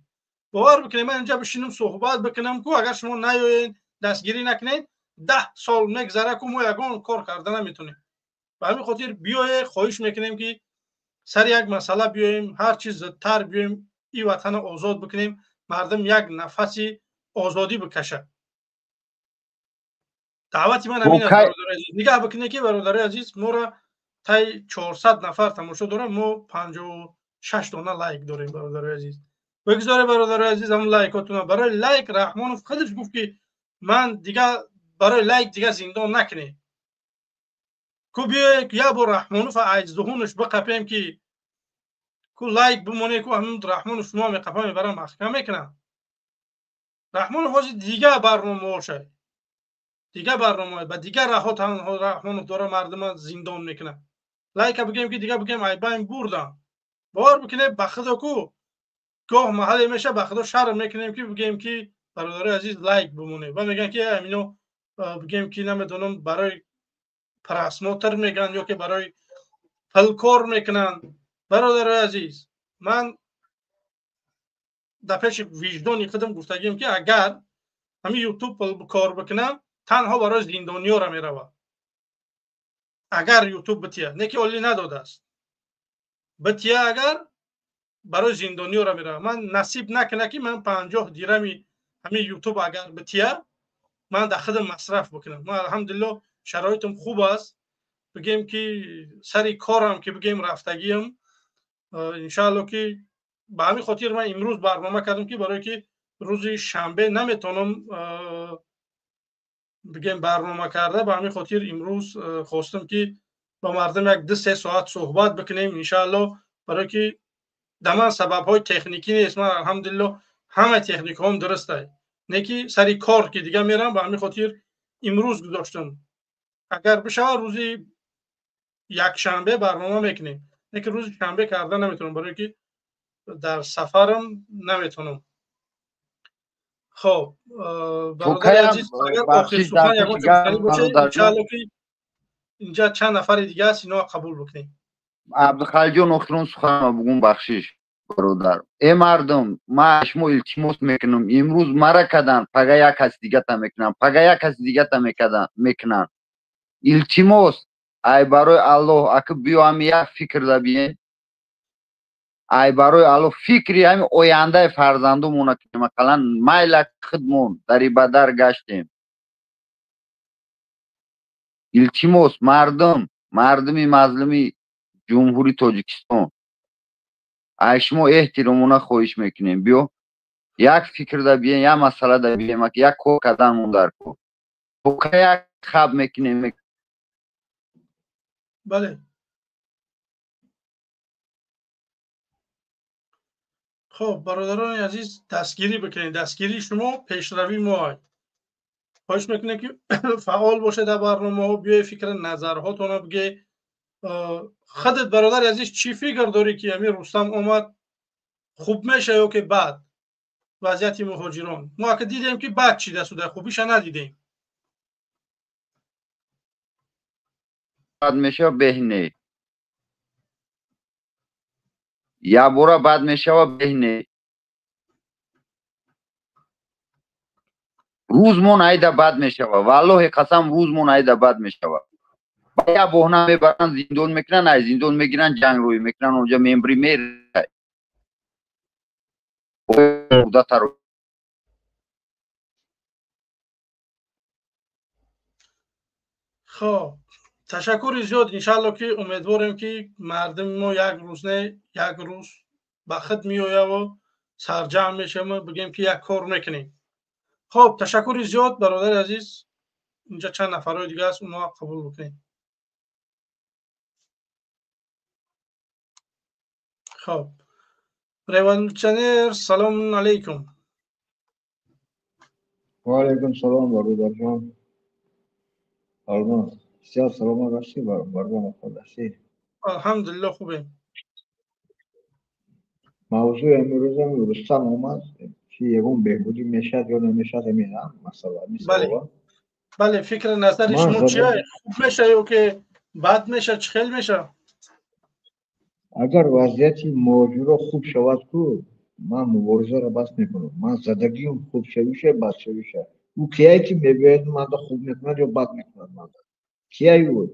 Бовар бикунем, ман инҷа бишинам, суҳбат бикунам ку, агар шумо наёед, дастгирӣ накунед. 10 сол мегзара, ку мо ягон кор карда наметонем. Ба ҳамин хотир биёе, хоҳиш мекунем, ки сари як масъала биёем, ҳар чиз зудтар биёем, ин ватанро озод бикунем, мардум як нафаси озодӣ бикашад. Даъвати ман ҳамин аст, бародарои азиз. Нигаҳ бикунед, ки бародарои азиз, моро тай 400 нафар тамошо дорам, мо 56 дона лайк дорем, бародарои азиз. Бигзоре, бародарои азиз, ҳамон лайкотуна. Барои лайк Раҳмонов худаш гуфт, ки ман дига барои лайк дига зиндон накунед. Ку биёе, як бор Раҳмонов айздуҳунаш биқапем, ки ку лайк бимоне, ку ҳамун Раҳмонов шумо меқапа, мебарам, маҳкам мекунам. Раҳмонов ҳозир дига барномаҳошай, дига барнома ба дигар раҳо танҳо Раҳмонов дора, мардума зиндон мекунад. Лайка бигем, ки дига бигем айбайн бурдам. Бовар бикунед, ба худо, ку гоҳ маҳалле меша, ба худо шарм мекунем, ки бигем, ки бародарои азиз, лайк бимонед, ва мегӯянд, ки амино бигем, ки намедонам, барои просмотр мегӯянд ё ки барои пулкор мекунанд. Бародарои азиз, ман дар пеши виҷдони худам гуфтагием, ки агар ҳамин Ютуб кор бикунам, танҳо барои зиндониёра меравад. Агар Ютуб бития, не ки олӣ надодааст, бития, агар барои зиндониёра меравад. Ман насиб накуна, ки ман 50 дирами ҳамин Ютуб агар бития, ман дар худам масраф бикунам. Ман, алҳамдулилло, шароитам хуб аст, бигем, ки сари корам, ки бигем, рафтагиам, иншаалло, ки ба ҳамин хотир ман имрӯз барнома кардам, ки барое ки рӯзи шанбе наметавонам, бигем, барнома карда. Ба ҳамин хотир имрӯз хостам, ки ба мардум як 2-3 соат суҳбат бикунем, иншаалло, барое ки дар ман сабабҳои техникӣ нест. Ман, алҳамдулилло, ҳама техникаҳом дурустай, не ки сари кор ки дига мерам. Ба ҳамин хотир имрӯз гузоштам. Агар бишавад, рӯзи якшанбе барнома мекунем, не ки рӯзи шанбе карда наметавонам, барое ки дар сафарам, наметавонам. Хоб, бародари азиз, агар охир сухан ягон гуфтанӣ бошад, иншаалло, ки инҷа чанд нафари дига аст, иноа қабул бикунем. Абдухалиҷон, охирон суханро бугум, бахшиш, бародар. Э мардум, ман шумо илтимос мекунам. Имрӯз мара кадан, пага як каси дигата мекунам, пага як каси дигата мекунанд. Илтимос, ай барои Аллоҳ, аки биё, ҳами як фикрда биен. Ай барои Аллоҳ, фикри ҳами ояндаи фарзандумона кунем. Ақаллан майла, худмон дари ба дар гаштем. Илтимос, мардум, мардуми мазлуми Ҷумҳури Тоҷикистон, ай шумо эҳтиромона хоҳиш мекунем, биё як фикрда бием, як масъалада бием, як кор карданмон дар кор. Як хаб мекунем. Бале. Хоб, бародарони азиз, дастгирӣ бикунед. Дастгирии шумо пешравии мо. Хоҳиш мекунем, ки фаъол бошед дар барномаҳо, биёед, фикри назарҳотонро бигӯед. Худат, бародари азиз, чӣ фикр дорӣ, ки ҳамин Рустам омад, хуб меша ё ки бад вазъияти муҳоҷирон? Мо ака дидем, ки бад чида суда, хубиша надидем. Бад мешава, беҳ не. Якбора бад мешава, беҳ не. Рӯзмон айда бад мешава, валлоҳи қасам, рӯзмон айда бад мешава. Ба як боҳна мебаранд, зиндон мекунанд, ай зиндон мегиранд, ҷанг рӯй мекунанд, онҷа мембри мерай. Муддатаро Хоб, ташаккури зиёд. Иншаалло, ки умедворем, ки мардуми мо як рӯз, не, як рӯз ба худ меояву сарҷамъ мешавем, бигем, ки як кор мекунем. Хоб, ташаккури зиёд, бародари азиз. Инҷа чанд нафарҳои дига аст, онҳоа қабул бикунем. Хоб, революционер, салому алайкум. Ва алайкум салом, бародарҷон. Алмаз, бисёр саломат ҳастӣ, барнома худ ҳастӣ? Алҳамдулилло, хубем. Мавзӯи имрӯзам Рустам омад, ки ягон беҳбудӣ мешавад ё намешавад, ҳамин масъала. Бале, бале, фикри назари шумо чия? Хуб меша ё ки бад меша, чӣ хел меша? Агар вазъияти муҳоҷиро хуб шавад, ку ман муборизаро бас мекунам. Ман задагиам хубшавиша, бадшавиша. Ӯ кияе ки мебиёяд, манда хуб мекунад ё бад мекунад? Манда кияй ӯ?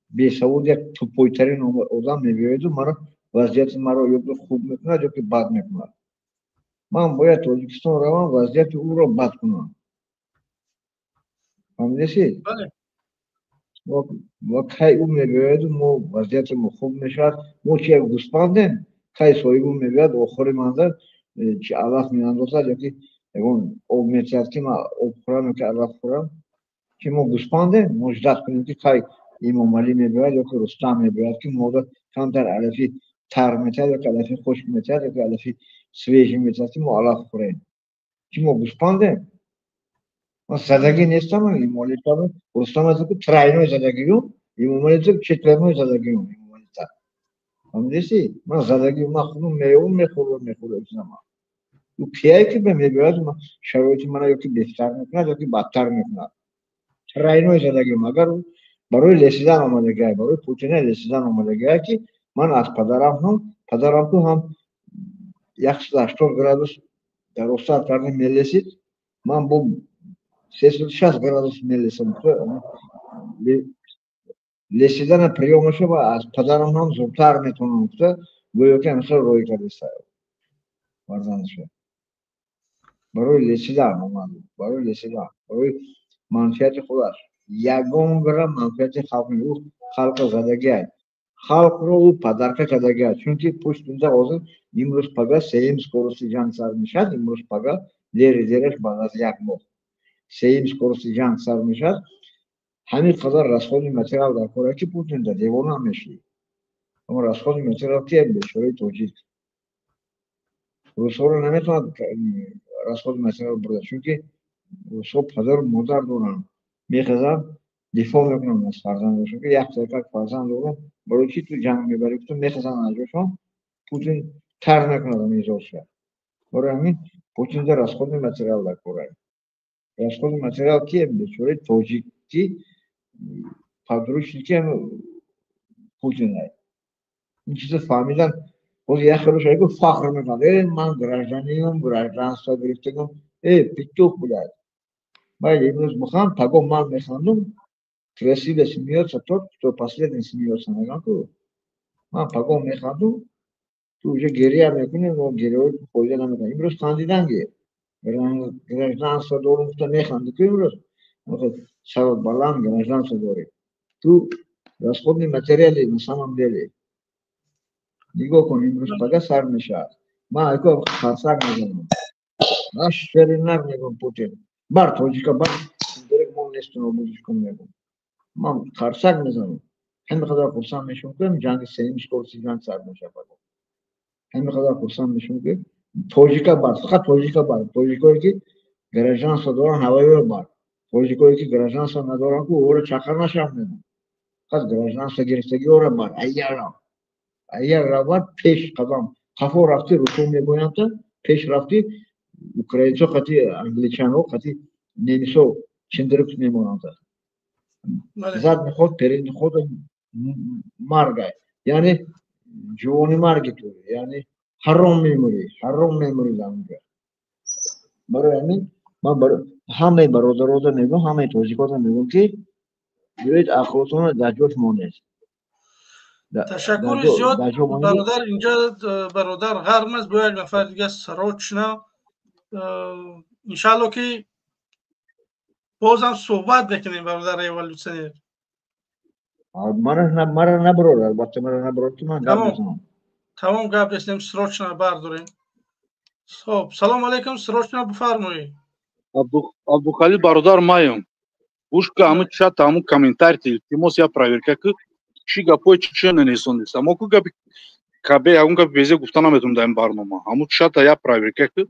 Бесавод, як тупойтарин одам мебиёяду маро, вазъияти маро ё хуб мекунад, ё ки бад мекунад. Ман бояд Тоҷикистон равам, вазъияти ӯро бад кунам. Фаҳмидесид? Ва кай ӯ мебиёяду мо вазъияти мо хуб мешавад? Мо чи, як гӯспандем? Кай соҳиб ӯ мебиёяд, охири манда чи алаф меандозад ёки ягон об метиҳад, ки ман об хӯрам ёки алаф хӯрам? Ки мо гӯспандем, мо ждать кунем, ки кай Имомалӣ мебиёяд ёки Рустам мебиёяд, ки мода камтар алафи тар метиҳад ёки алафи хушк метиҳад ёки алафи свежий метиҳад, ки мо алаф хӯрем? Ки мо гӯспандем? Ман задагӣ нестам. Имомалӣ, Рустам тройной задагиюм, Имомалӣ четверной задагиюм. Имомалита, фаҳмидеси? Ман задагӣ, ман худум меёвум, мехӯрам, мехӯрам. Ӯ кияе, ки мебиёяд, шароити мана ёки беҳтар мекунад, ёки бадтар мекунад? Тройной задагиюм. Агар барои лесидан омадагиай, барои Путина лесидан омадагиай, ки ман аз падарам ҳам, падарам ку ҳам 180 градус дарозтар карда мелесид, ман бо 360 градус мелесам. Лесидана приёмаша ва аз падарам ҳам зудтар метавонам гуфта, гӯё ки ҳамихел рӯй кардиста фарзандаша. Барои лесидан омад, барои лесидан, барои манфиати худаш. Ягон грамм манфиати халқ. Ӯ халқа задагиай, халқро ӯ подарка кардагиай, чунки пуштунда ҳозир имрӯз пага сеюм скорости ҷанг сар мешавад. Имрӯз пага, дери дераш, баъд аз як моҳ сеюм скорости ҷанг сар мешавад. Ҳамин қадар расходи материал дар кора, ки Путин да девона мешӣ. Аммо расходи материал ки бечораи тоҷик русҳоро наметавонад расходи материал бурда, чунки русҳо падару модар доранд, мехезанд, дифоъ мекунанд аз фарзандашон, ки як як фарзанд дорам, барои чӣ ту ҷанг мебарӣ? Гуфта, мехезанд аз ҷошон. Путин тар мекунад ҳамин. Барои ҳамин Путин да расходи материал дар кора. Расходи материал ки бечораи тоҷик, ки подручники Путинай. Ин чиза фаҳмидан. Боз як хелош айгу фахр мекунад: «Э, ман гражданинам, гражданство гирифтагам». Э, петух, блядь! Майли, имрӯз механд, паго ман механдум. «Красиво смеется тот, кто последний смеется», мегӯям ку. Ман паго механдум, ту уже гиря мекунӣ, но гиряҳои фоида намекунад. Имрӯз хандидан гир, гражданство дорум гуфта механди ку. Имрӯз сарот баланд, гражданство дорӣ, ту расходный материали на самом деле. Нигоҳ кун, имрӯз пага сар мешавад. Ман айко харсак мезанам, ман шери нар мегӯм: «Путин, бар тоҷика, бар дерек, мо несту нобудиш кун», мегӯм. Ман харсак мезанам. Ҳамин қадар хурсанд мешавам, ки ҷанги сеюм скорости ҷанг сар мешавад. Ҳамин қадар хурсанд мешавам, ки тоҷика бар, фақат тоҷика бар, тоҷикое ки гражданство доранд, ҳавоиро бар, тоҷикое ки гражданство надоранд ку, ӯро чақар нашав, мегӯм. Фақат гражданство гирифтагиҳоро бар. Айяра агар равад, пеш қадам қафо рафти, русо мегӯянд, пеш рафти, украинцо қати англичанҳо, қати немисо чиндирик мемонанд. Задний ход, передний ход маргай, яъне ҷувони марги ту, яъне ҳаром мемурӣ, ҳаром мемурӣ дар онҷо. Барои ҳамин ман ҳамаи бародарода мегӯям, ҳамаи тоҷикода мегӯям, ки биёед, ақлотонро дар ҷош монед. Ташаккури зиёд, бародар. Инҷа бародар ғарм аст, бо як нафар дига срочно. Иншалло, ки бозам суҳбат мекунем, бародар революционер. Мара наброр, албатта, мара наброр, ки ман гап мезанам. Тамом, гап нестем, срочно бардорем. Хоб, салом алейкум, срочно бифармоед. Абдухалил бародар, маем гӯш ка, ҳамун чат, ҳамун комментарий, илтимос, я проверка ки чӣ гапҳои чӣ нанесондист. Аммо ку гапи кабе, ягон гапи безе гуфта наметавонам дар ин барнома. Ҳамун чата я проверка ки.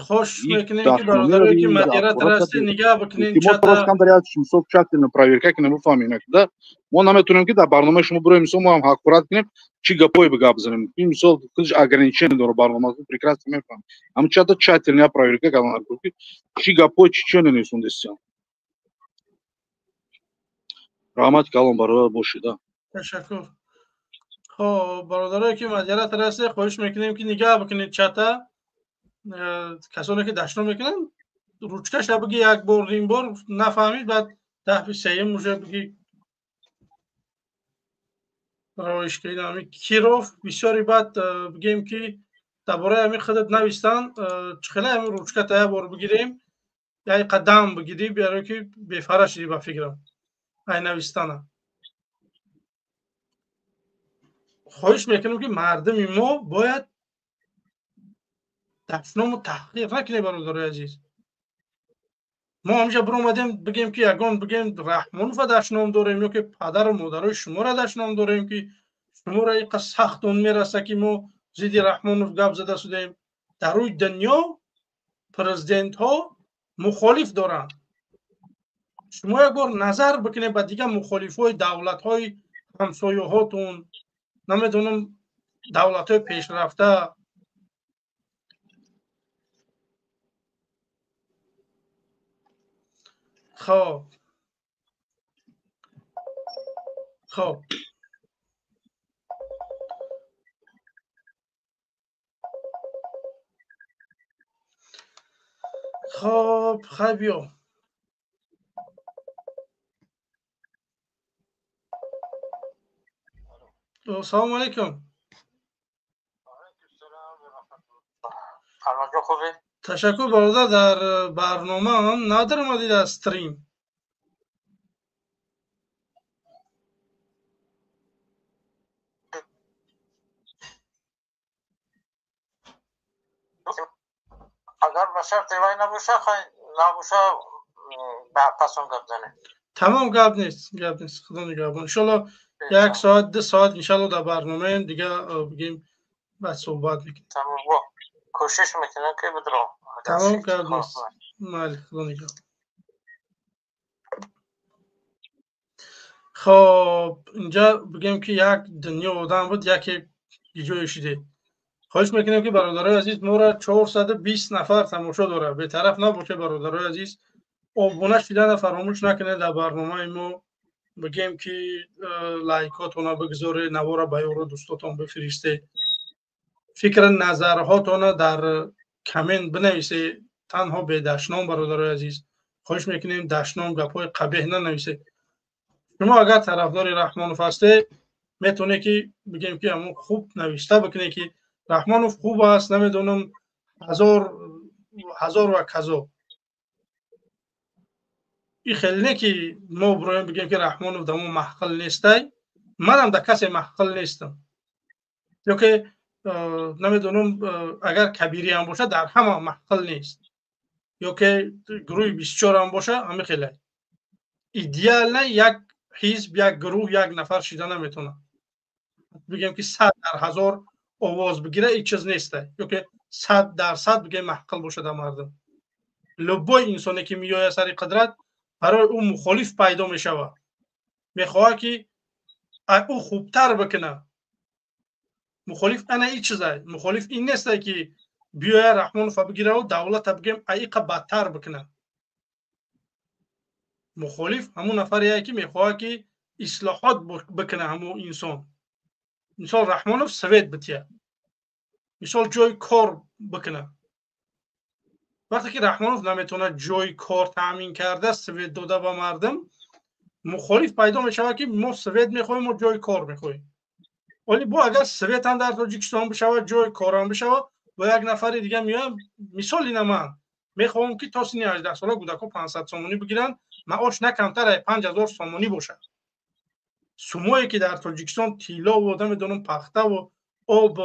Хош мекунем, ки бародарое ки модератор ҳастед, нигаҳ бикунед. Чата камтар як мисол тщательно проверка ки намефаҳмем, да мо наметавонем, ки дар барномаи шумо бироем, мисол, мо ҳам ҳақорат кунем, чӣ гапҳое гап занем. Ин мисол худаш ограничение дора барнома, прекрасно мефаҳмем. Ҳамун чата тщательно я проверка кардан, ки чӣ гапҳои чӣ нанесондистиям. Раҳмати калон, бародар бошед. Ташаккур. Хоб, бародарое ки модератор ҳастед, хоҳиш мекунем, ки нигаҳ бикунед чата. Касоне ки дашном мекунанд. Ручкаша биги як бор, ним бор нафаҳмид, баъд дафъи сеюм уже биги равиш кардем. Ҳамин Киров бисёри баъд бигем ки дар бораи ҳамин худат навистан, чӣ хеле ҳамин ручката як бор бигирем, як қадам бигирӣ, барои ки бефара шудӣ ба фикрам ай навистана. Хоҳиш мекунам ки мардуми мо бояд дастному таҳқиқ накунем, бародарои азиз. Мо ҳамеша биромадем бигем ки ягон бигем Раҳмонова дашном дорем ё ки падару модарои шуморо дашном дорем, ки шуморо инқадр сахт он мераса ки мо зидди Раҳмонов гап зада шудем. Дар рӯи дунё президентҳо мухолиф доранд. Шумо як бор назар бикунед ба дигар мухолифҳои давлатҳои ҳамсояҳотун, намедонам давлатҳои пешрафта. Хоб, хоб, хоб, хай биё. Салому алайкум. Ташаккур бародар, дар барномаам надаромадӣ дар стрим. Агар ба шарти вай набоша, хай набоша, пас он гап занем. Тамом, гап нест, гап нест. Худо нигаҳбон. Иншолло як соат, 2 соат иншолло дар барномаем, дига бигем баъд суҳбат мекунем. Тамом, кӯшиш мекунам ки бидаром. Тамом, гап нест. Майли, худо нигаҳбон. Хоб, инҷа бигем ки як дунё одам буд, яке ҷое шиде. Хоҳиш мекунем ки бародарои азиз, моро 420 нафар тамошо дорад. Бетараф набошед бародарои азиз. Обуна шудана фаромӯш накунед дар барномаи мо. Бигем ки лайкотона бигзоред, навора ба ёру дӯстотон бифиристед. Фикр назарҳотона дар коммент бинависед, танҳо бедашном бародарои азиз. Хоҳиш мекунем дашном гапҳои қабеҳ нанависед. Шумо агар тарафдори Раҳмонов ҳастед, метавонед ки бигем ки ҳамон хуб навишта бикунед ки Раҳмонов хуб аст, намедонам ҳазор ҳазор ва казо. Ин хеле не ки мо бироем бигем ки Раҳмонов дар мо маҳқил нестай, манам дар касе маҳқил нестам. Ё ки намедонам агар Кабирӣ ҳам бошад, дар ҳама маҳқил нест. Ё ки гурӯҳи 24 ҳам бошад, ҳамин хеле. Идеально як ҳизб, як гурӯҳ, як нафар шида наметавонад. Бигем ки 100 дар ҳазор овоз бигира, ин чиз нест. Ё ки 100% бигем маҳқил бошад дар мардум. Любой инсоне ки меояд сари қудрат, барои ӯ мухолиф пайдо мешавад. Мехоҳад ки ӯ хубтар бикунад. Мухолиф ана ин чизай. Мухолиф ин нест ки биёяд Раҳмонова бигираву давлата бигем аиқа бадтар бикунад. Мухолиф ҳамун нафаре ки мехоҳад ки ислоҳот бикунад ҳамун инсон. Мисол Раҳмонов совет бития, мисол ҷои кор бикунад. Вақте ки Раҳмонов наметавонад ҷои кор таъмин карда, совет дода ба мардум, мухолиф пайдо мешавад ки мо совет мехоҳем, мо ҷои кор мехоҳем. Вале бо агар совет ҳам дар Тоҷикистон бишавад, ҷои кор ҳам бишавад, бо як нафари дига меоям, мисол ина ман мехоҳам ки то синни 18 сола кӯдакҳо 500 сомонӣ бигиранд, маош на камтар аз 5000 сомонӣ бошад. Сумое ки дар Тоҷикистон тиллову намедонам пахтаву об,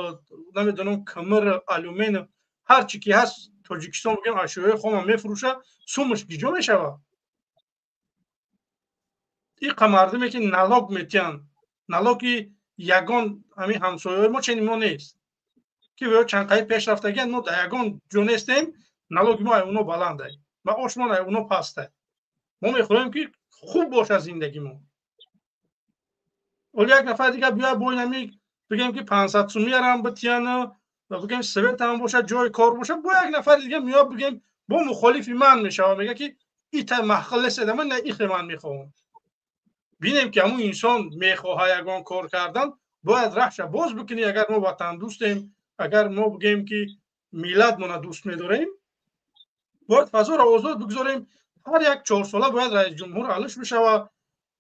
намедонам камир, алюмин, ҳар чи ки ҳаст Тоҷикистон бигем ашёи хома мефурӯшад, сумаш гиҷо мешавад? Иқа мардуме ки налог метиҳанд, налоги ягон ҳамин ҳамсояҳои мо ченин мо нест, ки ё чанд қаи пеш рафтагианд, мо дар ягон ҷо нестем, налоги мо ай уно баландай, маошмон ай уно пастай. Мо мехоҳем ки хуб бошад зиндагӣ мо. Оли як нафар дигар биёяд бо ин ҳамин бигем ки 500 сумиярам битияну ва бигем совет ҳам бошад, ҷои кор бошад, бо як нафар дигар меояд бигем бо мухолифи ман мешавад, мегӯяд ки ита маҳқил нест, ман на ихе ман мехоҳам. Бинем ки ҳамун инсон мехоҳад ягон кор кардан, бояд раҳша боз бикунӣ. Агар мо ватандӯстем, агар мо бигем ки миллатмона дӯст медорем, Бояд фазоро озод бигзорем. Ҳар як 4 сола бояд раис ҷумҳур алиш бишава.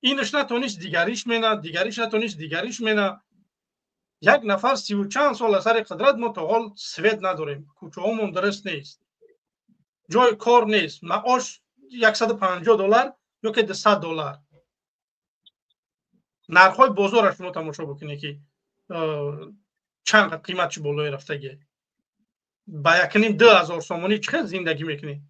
Инаш натонист, дигариш мена, дигариш натонист, дигариш мена. Як нафар сиву чанд сол аз сари қудрат, мо то ҳол свет надорем, кӯчаҳомон дуруст нест, ҷои кор нест, маош 150 доллар ё ки 200 доллар. Нархҳои бозорро шумо тамошо бикунед, ки чанд қимат чӣ болое рафтагӣ. Ба 1500 сомонӣ чӣ хел зиндагӣ мекунед?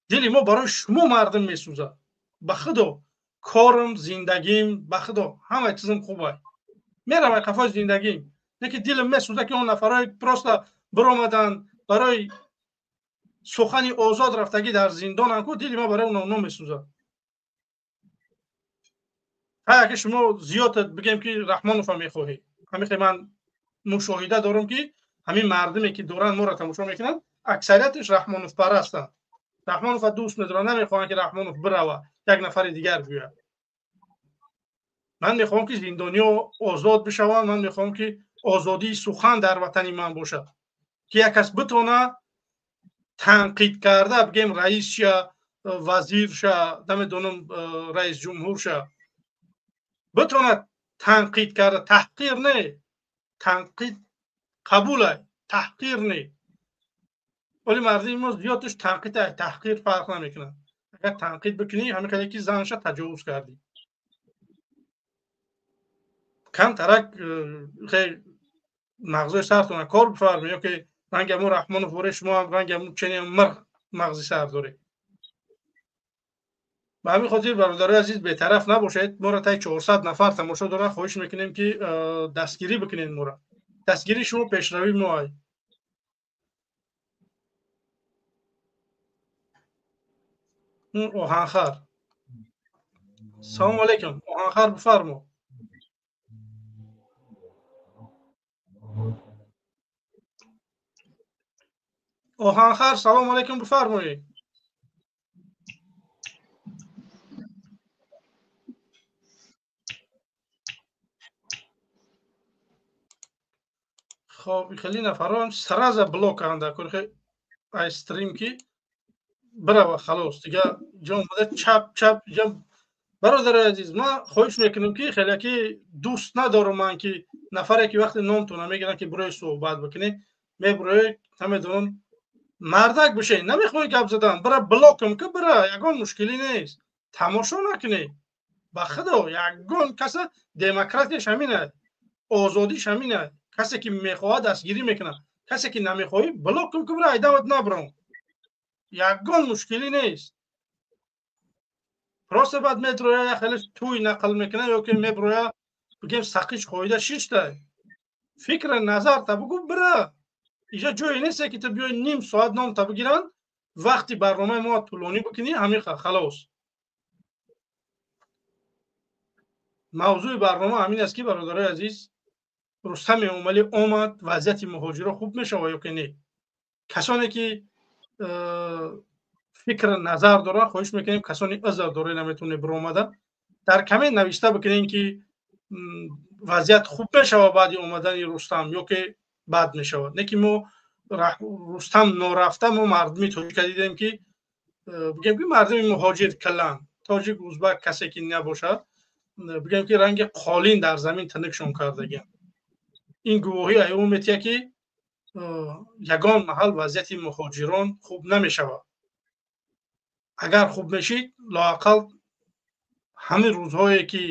Дили мо барои шумо, мардум, месӯзад. Ба худо, корм, зиндагим, ба худо, ҳамаи чизм хубай, меравай қафои зиндагим, не ки дилам месӯзад, ки он нафарҳои просто биромаданд, барои сухани озод рафтагӣ дар зиндонанд ку. Дили ма барои оно месӯзад. Ҳа, ки шумо зиёд бигем, ки Раҳмонова мехоҳӣ, ҳамихе ман мушоҳида дорам, ки ҳамин мардуме ки доранд моро тамошо мекунанд, аксарияташ раҳмоновпарастанд, Раҳмонова дӯст медоранд, намехоҳанд, ки Раҳмонов бирава, як нафари дигар биёяд. Ман мехоҳам, ки зиндониҳо озод бишаванд. Ман мехоҳам, ки озодии сухан дар ватани ман бошад, ки як кас битона танқид карда, бигем, раисша, вазирша, намедонам, раис ҷумҳурша битонад танқид карда. Таҳқир не, танқид қабула, таҳқир не. Вале мардуми мо зиёдаш танқид, таҳқир фарқ намекунад. Агар танқид бикунӣ, ҳамин хеле ки занша таҷовуз кардӣ. Камтарак мағзои сартона кор бифарме, ё ки ранги ҳамун Раҳмонов воре, шумо ҳам ранги ҳамун чени мирғ мағзи сар доред. Ба ҳамин хотир, бародарои азиз, бетараф набошед. Моро таи 400 нафар тамошо доранд. Хоҳиш мекунем, ки дастгирӣ бикунед моро. Дастгирии шумо пешравии мо ай. Оҳанхар, салому алайкум, Оҳанхар, бифармо. Оҳанхар, салому алайкум, бифармоед. Хоб, хеле нафарон сразу блоканда, ай стрим ки бирава, халос, дига ҷо омада чап чап ҷа. Бародари азиз, ман хоҳиш мекунам, ки хеле ки дӯст надорам ман, ки нафаре ки вақте номтона мегиранд, ки бирои суҳбат бикунед, мебирои, намедонам, мардак бишед, намехоҳӣ гап задан, бира блокам ки, бира, ягон мушкилӣ нест, тамошо накунед. Ба худо, ягон каса демократияш ҳамин аст, озодиш ҳамин аст. Касе ки мехоҳад, дастгирӣ мекунад, касе ки намехоҳӣ, блокам ки, бира, айдават набиром, ягон мушкилӣ нест. Просто баъд медроя, як хеле тӯй нақл мекунад, ё ки меброя, бигем, сақич хоида шишта. Фикра назарта бугӯ, бира. Иҷа ҷое несте, ки ту биёй, ним соат номта бигиранд, вақти барномаи мо тӯлонӣ бикунӣ. Ҳамин халос. Мавзӯи барнома ҳамин аст, ки, бародарои азиз, Рустам Эмомалӣ омад, вазъияти муҳоҷиро хуб мешавад ё ки не? Касоне ки фикр назар доранд, хоҳиш мекунем, касоне узр доред, наметавонед биромада, дар коммент навишта бикунем, ки вазъият хуб мешавад баъди омадани Рустам ё ки бад мешавад. Не ки мо Рустам норафта, мо мардуми тоҷика дидем, ки бигем, ки мардуми муҳоҷир калан, тоҷик, узбак, касе ки набошад, бигем, ки ранги қолин дар замин тинукшон кардагиам. Ин гувоҳӣ аён метиҳад, ки ягон маҳал вазъияти муҳоҷирон хуб намешавад. Агар хуб мешид, лоақал ҳамин рӯзҳое ки,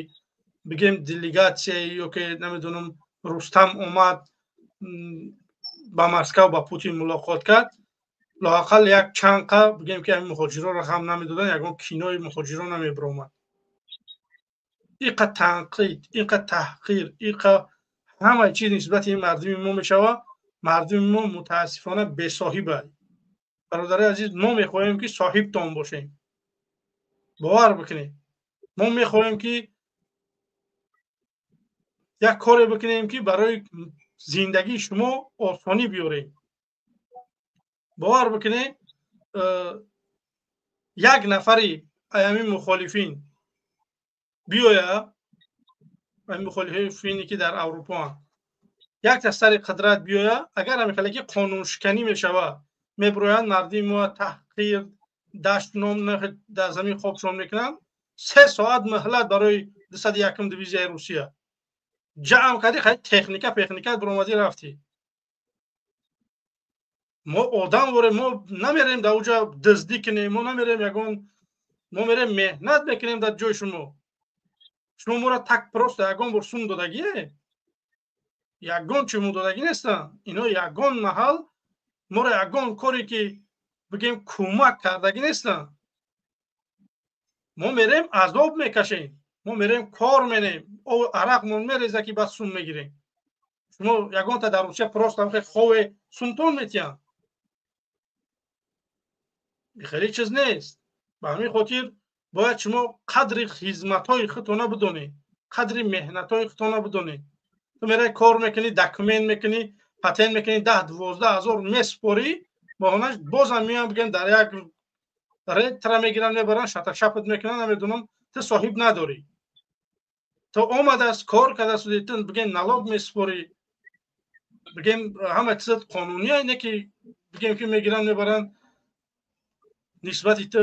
бигем, делегатсия ё ки намедонам, Рустам омад ба Москав, ба Путин мулоқот кард, лоақал як чанд қа, бигем, ки ҳамин муҳоҷиронро ғам намедоданд, ягон кинои муҳоҷирон намебиромад. Иқа танқид, иқа таҳқир, иқа ҳамаи чиз нисбати ин мардуми мо мешавад. Мардуми мо, мутаассифона, бесоҳиба. Бародари азиз, мо мехоҳем, ки соҳибтон бошем. Бовар бикунед, мо мехоҳем, ки як коре бикунем, ки барои зиндагии шумо осонӣ биёрем. Бовар бикунед, як нафари аями мухолифин биёя, мухолифине ки дар Аврупоанд, якта сари қудрат биёя, агар ҳамин хеле ки қонуншиканӣ мешавад, Меброянд мардими мо таҳқир, дашном дар замин хобшон мекунанд. 3 соат муҳлат барои 201 дивизияи Русия. Ҷамъ кардӣ, хай техника, пехника биромадӣ рафтӣ. Мо одам ворем, мо намерем дар уҷа дуздӣ кунем, мо намерем ягон, мо мерем меҳнат мекунем дар ҷои шумо. Шумо моро так просто ягон бор сум додагие? Ягон чӣ мо додагӣ нестанд. Ино ягон маҳал моро ягон коре ки бигем кӯмак кардагӣ нестанд. Мо мерем азоб мекашем, мо мерем кор менем, арақмон мереза ки баъд сум мегирем. Шумо ягонта дар Русия просто ҳамхе хове сумтон метиҳанд. Хеле чиз нест. Ба ҳамин хотир бояд шумо қадри хизматҳои худтона бидонед, қадри меҳнатҳои худтона бидонед. Ту мерай кор мекунӣ, документ мекунӣ, патент мекунӣ, 10-12 ҳазор месупорӣ, баҳонаш бозам меоям бигем дар як рейд тра мегиранд, мебаранд, шаташапат мекунанд, намедонам, ту соҳиб надорӣ. Ту омадааст, кор кардааст, ту бигем налог месупорӣ, бигем ҳама чизат қонунӣ, не ки бигем ки мегиранд, мебаранд, нисбати ту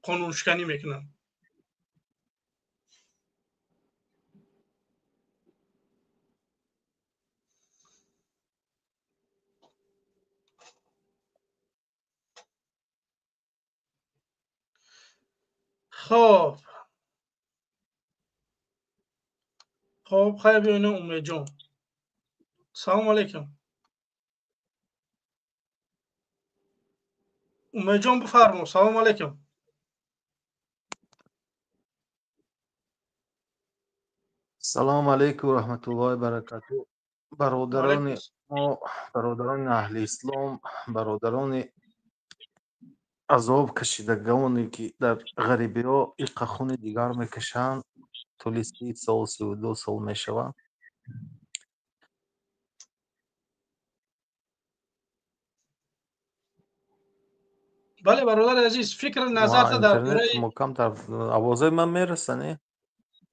қонуншиканӣ мекунанд. Хоб хоб, хайр, биёина Умедҷон. Салому алайкум. Умедҷон, бифармо. Салому алайкум. Салому алайкум ва раҳматуллоҳи баракату. Бародарони мо, бародарони аҳли ислом, бародарони азоб кашидагоне ки дар ғарибиҳо иққа хуни дигар мекашанд, тӯли 30 сол, 32 сол мешаванд. Бале, бародари азиз, фикр назарта дар бораи камтар овозои ман мераса, не?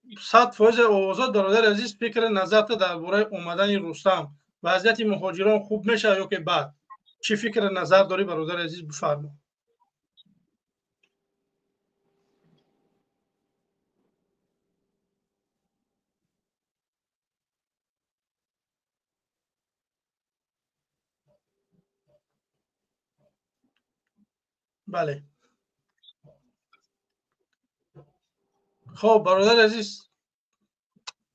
100% овозот, бародари азиз. Фикри назарта дар бораи омадани Рустам, вазъияти муҳоҷирон хуб мешавад ё ки бад? Чӣ фикри назар дорӣ, бародари азиз, бифармо. Бале, хоб, бародари азиз,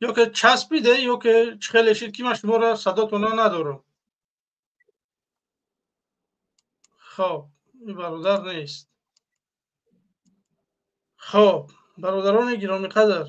ё ки часпиде, ё ки чӣ хеле шид ки ман шуморо садотона надорам. Хоб, ин бародар нест. Хоб, бародарони гиромиқадр,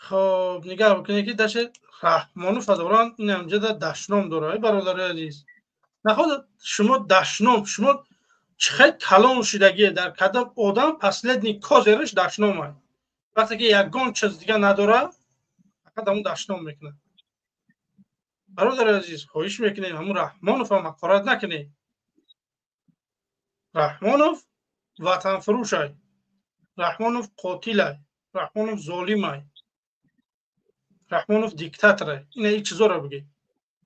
хоб, нигаҳ бикунед ки дашт Раҳмонов доранд, ин ҳамҷода дашном дорад. Бародари азиз, наход шумо дашном, шумо чӣ хел калон шудагие? Дар кадом одам последний козырь аш дашномай? Вақте ки ягон чиз дига надорад, фақат ҳамун дашном мекунад. Бародари азиз, хоҳиш мекунем, ҳамун Раҳмоновам ҳақорат накунед. Раҳмонов ватанфурӯшай, Раҳмонов қотилай, Раҳмонов золимай, Раҳмонов диктаторай. Ина ин чизоро бигӯед.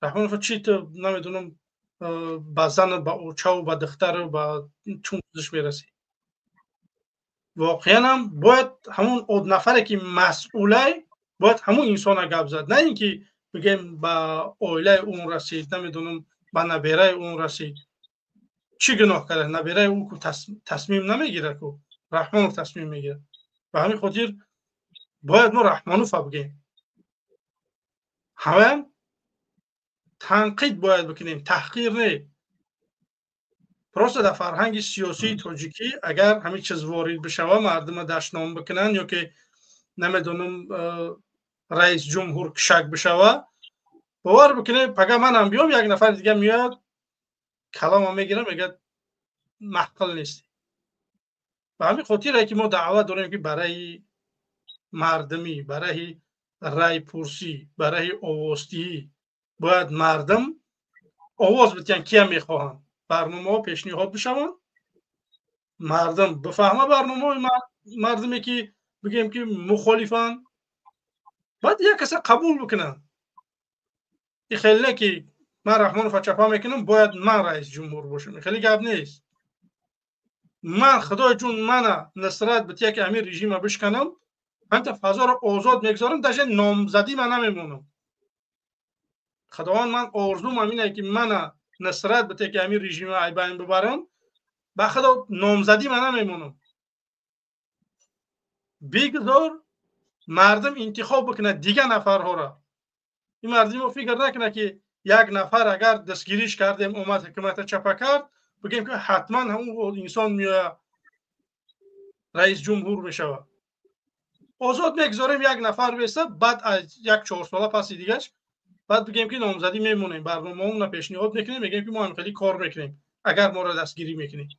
Раҳмонов чи ту намедонам ба зану ба очаву ба духтару ба чун чизаш мерасӣ. Воқеан ҳам бояд ҳамун нафаре ки масъулай, бояд ҳамун инсона гап зад, на ин ки бигем ба оилаи он расид, намедонам, ба набераи он расид. Чӣ гуноҳ карда набераи ӯ? Ку тасмим намегирад, ку Раҳмонов тасмим мегирад. Ба ҳамин хотир бояд мо Раҳмонова бигем, ҳамаям танқид бояд бикунем, таҳқир не. Просто дар фарҳанги сиёсии тоҷикӣ агар ҳамин чиз ворид бишава, мардума дашном бикунанд ё ки намедонам раис ҷумҳур кишак бишава, бовар бикунед, пага манам биём, як нафари дига меояд, калома мегирам, мегӯяд маҳқил нестӣ. Ба ҳамин хотире ки мо даъват дорем ки барои мардумӣ, барои райпурсӣ, барои овоздиҳӣ бояд мардум Овоз битиян, кия мехоҳанд. Барномаҳо пешниҳод бишаванд, мардум бифаҳма барномаҳои мардуме ки бигем ки мухолифанд, баъд як каса қабул бикунанд. Ин хеле не ки ман Раҳмонова чапа мекунам, бояд ман раис ҷумҳур бошам. Ин хеле гап нест. Ман худои ҷун мана насрат бития ки ҳамин режима бишканам, ҳамта фазоро озод мегузорам, даже номзадӣ ман намемонам. Худованд, ман орзум ҳамине ки мана насрат бития ки ҳамин режима айбайн бибарам, ба худо номзадӣ ман намемонам. Бигзор мардум интихоб бикунад дигар нафарҳоро. Ин мардумо фикр накунад ки як нафар агар дастгириш кардем, омад ҳукумата чапа кард, бигем ки ҳатман ҳамон инсон меояд раис ҷумҳур мешавад. Озод мегузорем, як нафар беста, баъд аз як 4 сола паси дигаш баъд бигем ки номзадӣ мемонем, барномаҳомона пешниҳод мекунем, мегӯем ки мо ҳам хеле кор мекунем, агар моро дастгирӣ мекунем.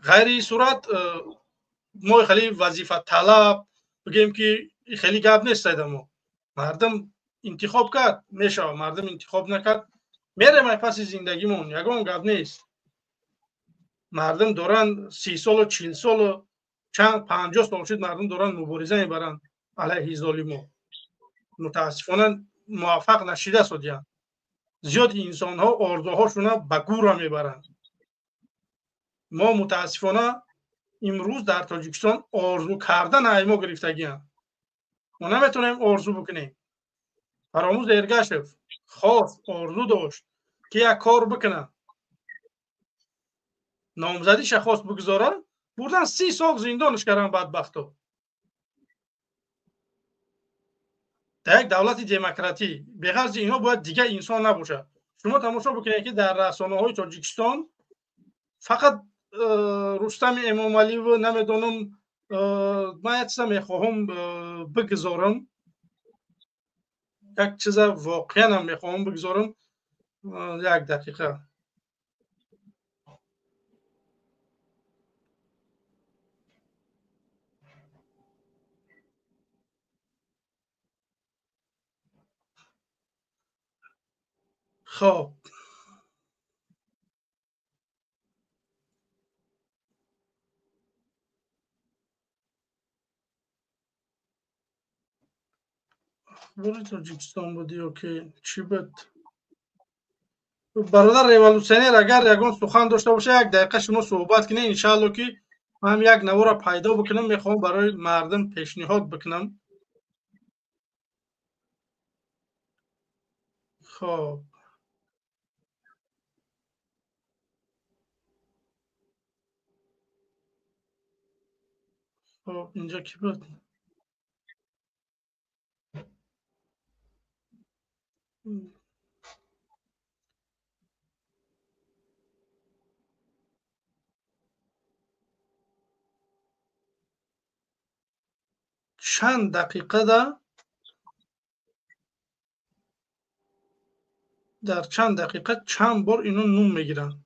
Ғайри ин сурат мо хеле вазифаталаб бигем ки хеле гап нест. Мо мардум интихоб кард, мешавад, мардум интихоб накард, мерем ай паси зиндагимон, ягон гап нест. Мардум доранд 30 солу 40 солу чанд 50 сол шуд, мардум доранд мубориза мебаранд алайҳи золимо. Мутаассифона муваффақ нашида содиянд. Зиёди инсонҳо орзуҳошона ба гӯра мебаранд. Мо мутаассифона имрӯз дар Тоҷикистон орзу кардан ай мо гирифтагианд. Мо наметавонем орзу бикунем. Фаромӯз Эргашев хост, орзу дошт ки як кор бикунад, номзадиша хост бигузорад, бурдан 30 сол зиндонаш кардан бадбахто. Дар як давлати демократӣ беғарзи инҳо бояд дигар инсон набошад. Шумо тамошо бикунед ки дар расонаҳои Тоҷикистон фақат Рустами Эмомалиев, намедонам, ман як чиза мехоҳам бигузорам, як чиза воқеанам мехоҳам бигузорам. Як дақиқа. Хоб, ахбори Тоҷикистон буд ё ки чӣ буд? Бародар революционер, агар ягон сухан дошта боша, як дақиқа шумо суҳбат кунед, иншаалло ки ман як навора пайдо бикунам, мехоҳам барои мардум пешниҳод бикунам. Хоб, инҷа кӣ буд? Чанд дақиқада, дар чанд дақиқа чанд бор ино нум мегиранд.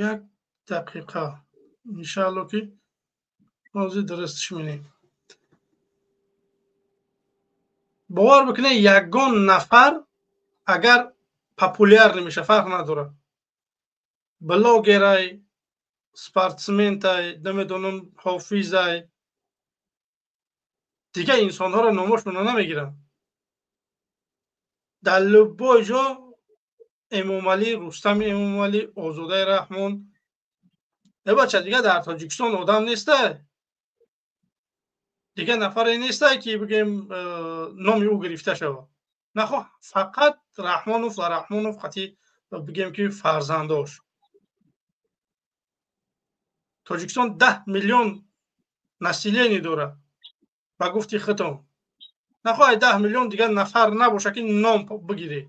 Як дақиқа, иншаалло ки ҳозир дурустш менем. Бовар бикунед, ягон нафар агар популяр намеша, фарқ надорад, блогерай, спортсментай, намедонам, ҳофизай, дигар инсонҳоро номошонро намегиранд. Дар любой ҷо Эмомалӣ, Рустами Эмомалӣ, Озодаи Раҳмон. Э бача, дигар дар Тоҷикистон одам нестай, дигар нафаре нестай ки бигем номи ӯ гирифта шавад. Нахоҳ фақат Раҳмонов ва Раҳмонов қати бигем ки фарзандош. Тоҷикистон 10 миллион население дорад ба гуфти худтон. Нахоҳ 10 миллион дигар нафар набошад ки ном бигирӣ.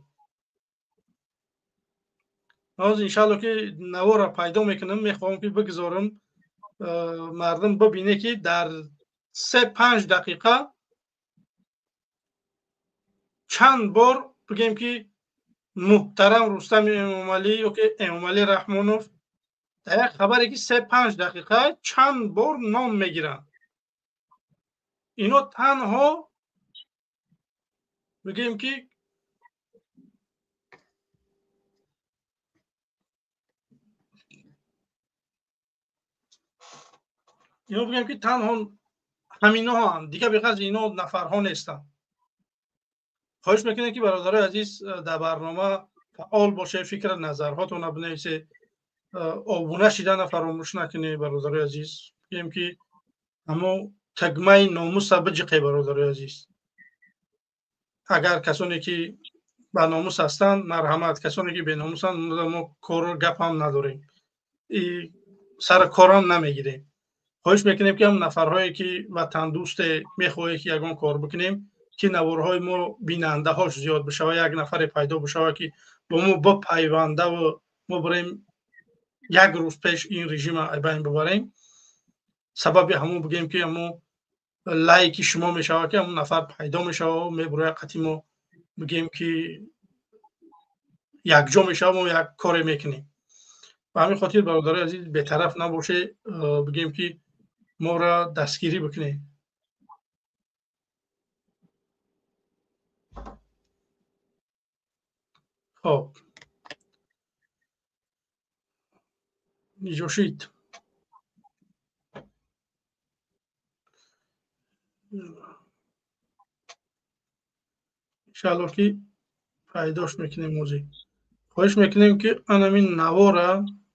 Ҳозир иншаалло ки навора пайдо мекунам, мехоҳам ки бигузорам, мардум бибине ки дар 3-5 дақиқа чанд бор бигем ки муҳтарам Рустами Эмомалӣ ё ки Эмомалӣ Раҳмонов дар як хабаре ки 3-5 дақиқа чанд бор ном мегиранд. Ино танҳо бигӯем ки ино бигӯем ки танҳо ҳаминоҳоанд, дигар беғарз ино нафарҳо нестанд. Хоҳиш мекунем ки бародарои азиз дар барнома фаъол бошед, фикр назарҳотонро бинависед, обуна шидана фаромӯш накунед бародарои азиз. Бигӯем ки ҳамо тагмаи номуса биҷиқе бародарои азиз. Агар касоне ки ба номус ҳастанд, марҳамат, касоне ки беномусанд, мо кору гап ҳам надорем, сари корам намегирем. Хоҳиш мекунем ки ҳам нафарҳое ки ватандӯсте мехоҳе ки ягон кор бикунем, ки наворҳои мо бинандаҳош зиёд бишава, як нафаре пайдо бишава ки бо мо бипайвандаву мо бирем як рӯз пеш ин режима айбайн бибарем. Сабаби ҳамон бигӯем ки ҳамон лайки шумо мешава ки ҳамон нафар пайдо мешава, мебурояд қати мо, бигӯем ки якҷо мешава, мо як коре мекунем. Ба ҳамин хотир бародарои азиз бетараф набоше, бигӯем ки моро дастгирӣ бикунед. Хоб ниҷошид. Иншаалло ки пайдош мекунем. Озӣ хоҳиш мекунем ки анамин навора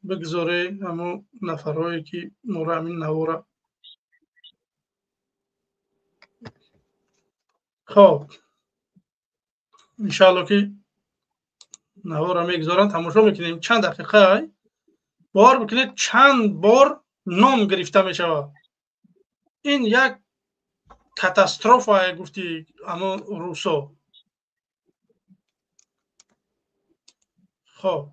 бигзоре, ҳамо нафарҳое ки моро ҳамин навора. Хоб иншаалло ки навора мегузоранд, тамошо мекунем. Чанд дақиқа бовар бикунед, чанд бор ном гирифта мешавад. Ин як катастрофа гуфти ҳамон русо. Хоб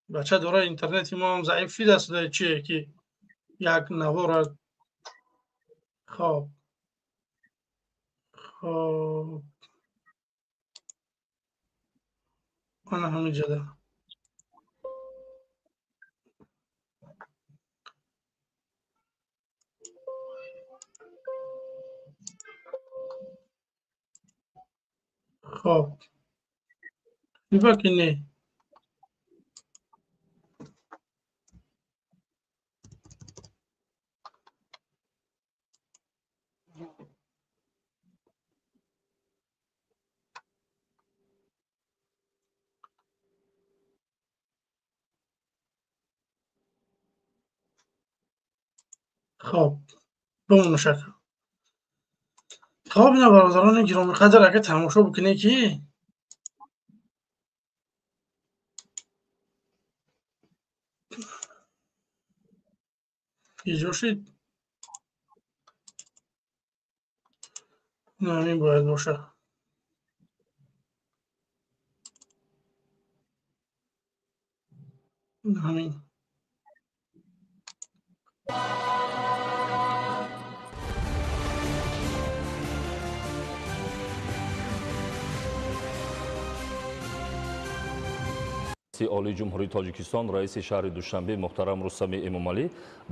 бача дора интернети мо ҳам заиф шидааст, чие ки як навора. Хоб хоб ана ҳамин ҷода. Хоб ниба ки не. Хоб бимону шакл. Хоб ина бародарони гиромиқадр, агар тамошо бикунед ки иҷо шид, ҳамин бояд бошад. Ҳамин. Олии Ҷумҳурии Тоҷикистон, раиси шаҳри Душанбе муҳтарам Рустами Эмомалӣ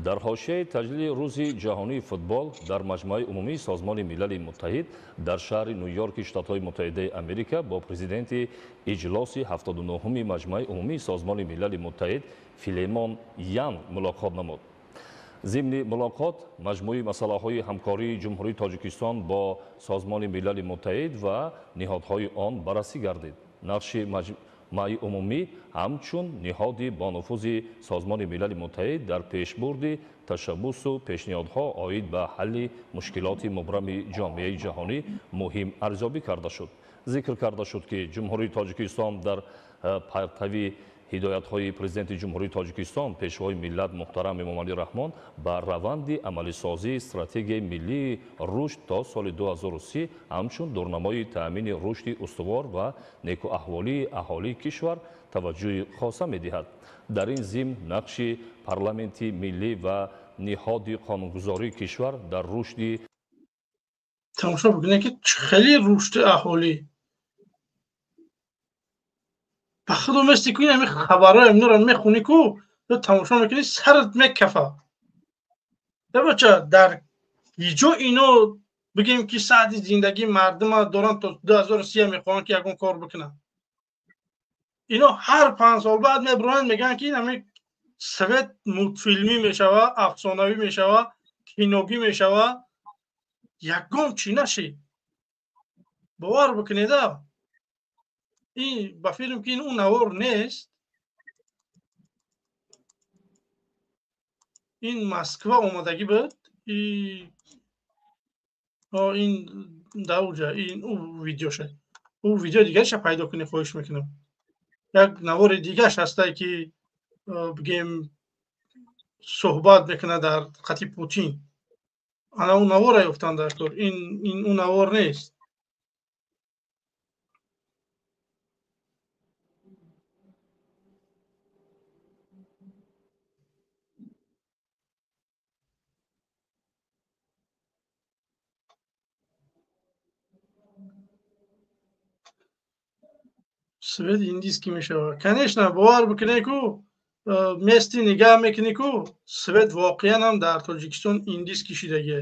дар ҳошияи таҷлили Рӯзи ҷаҳонии футбол дар Маҷмӯаи умумии Созмони Милали Муттаҳид дар шаҳри Ню-Йорки Штатҳои Муттаҳидаи Америка бо президенти иҷлоси 79-уми Маҷмӯаи умумии Созмони Милали Муттаҳид Филемон Ян мулоқот намуд. Зимни мулоқот маҷмӯи масъалаҳои ҳамкории Ҷумҳурии Тоҷикистон бо Созмони Милали Муттаҳид ва ниҳодҳои он баррасӣ гардид. Нақши Маҷмӯаи умумӣ ҳамчун ниҳоди бонуфузи Созмони Милали Муттаҳид дар пешбурди ташаббусу пешниҳодҳо оид ба ҳалли мушкилоти мубрами ҷомеаи ҷаҳонӣ муҳим арзёбӣ карда шуд. Зикр карда шуд, ки Ҷумҳурии Тоҷикистон дар партави ҳидоятҳои Президенти Ҷумҳурии Тоҷикистон, Пешвои миллат муҳтарам Эмомалӣ Раҳмон ба раванди амалисозии стратегияи миллии рушд то соли 2030 ҳамчун дурнамои таъмини рушди устувор ва некуаҳволии аҳолии кишвар таваҷҷӯҳи хоса медиҳад. Дар ин зимн нақши парламенти миллӣ ва ниҳоди қонунгузории кишвар дар рушди Тамошо бикунед ки хеле рушди аҳолӣ. Ба худо мести ку ин хабарҳои инро мехонӣ ку, тамошо мекунӣ, сарат мекафа. Бача, дар ҳиҷо ино бигем ки саъди зиндагии мардума доранд то 2030 мехоҳанд ки ягон кор бикунанд. Ино ҳар 5 сол баъд мебироянд, мегӯянд ки ин ҳамин свет мултфилмӣ мешава, афсонавӣ мешава, киногӣ мешава. Ягон чӣ нашид. Бовар бикунеда, ин ба филм ки ин ӯ навор нест, ин Москва омадагӣ буд. Ин даоҷа ин ӯ видеоша, ӯ видео дигараша пайдо кунӣ, хоҳиш мекунам. Як навори дигараш ҳастае ки бигем суҳбат мекунад дар қати Путин. Ана ӯ навора ёфтан дар кор. Ин ӯ навор нест. Свет индийский мешава. Конечно, бовар бикунед ку, мести нигаҳ мекунӣ ку, свет воқеан ҳам дар Тоҷикистон индийский шидагие.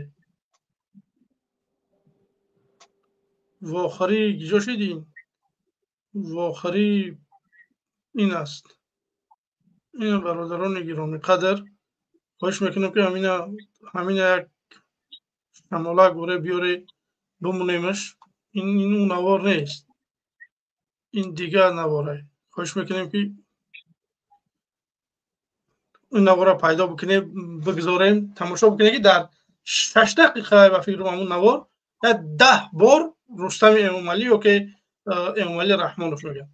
Вохӯрӣ гиҷо шид ин? Вохӯрӣ ин аст. Ина бародарони гиромӣ қадр, хоҳиш мекунам ки ҳамина як шамола горе биёре бимонемаш. Ин ӯ навор нест, ин дигар наворае. Хоҳиш мекунем ки ин навора пайдо бикунем, бигзорем, тамошо бикунем ки дар 6 дақиқа ба фикрам ҳамун навор 10 бор Рустами Эмомалӣ ё ки Эмомалӣ Раҳмонов мегӯяд.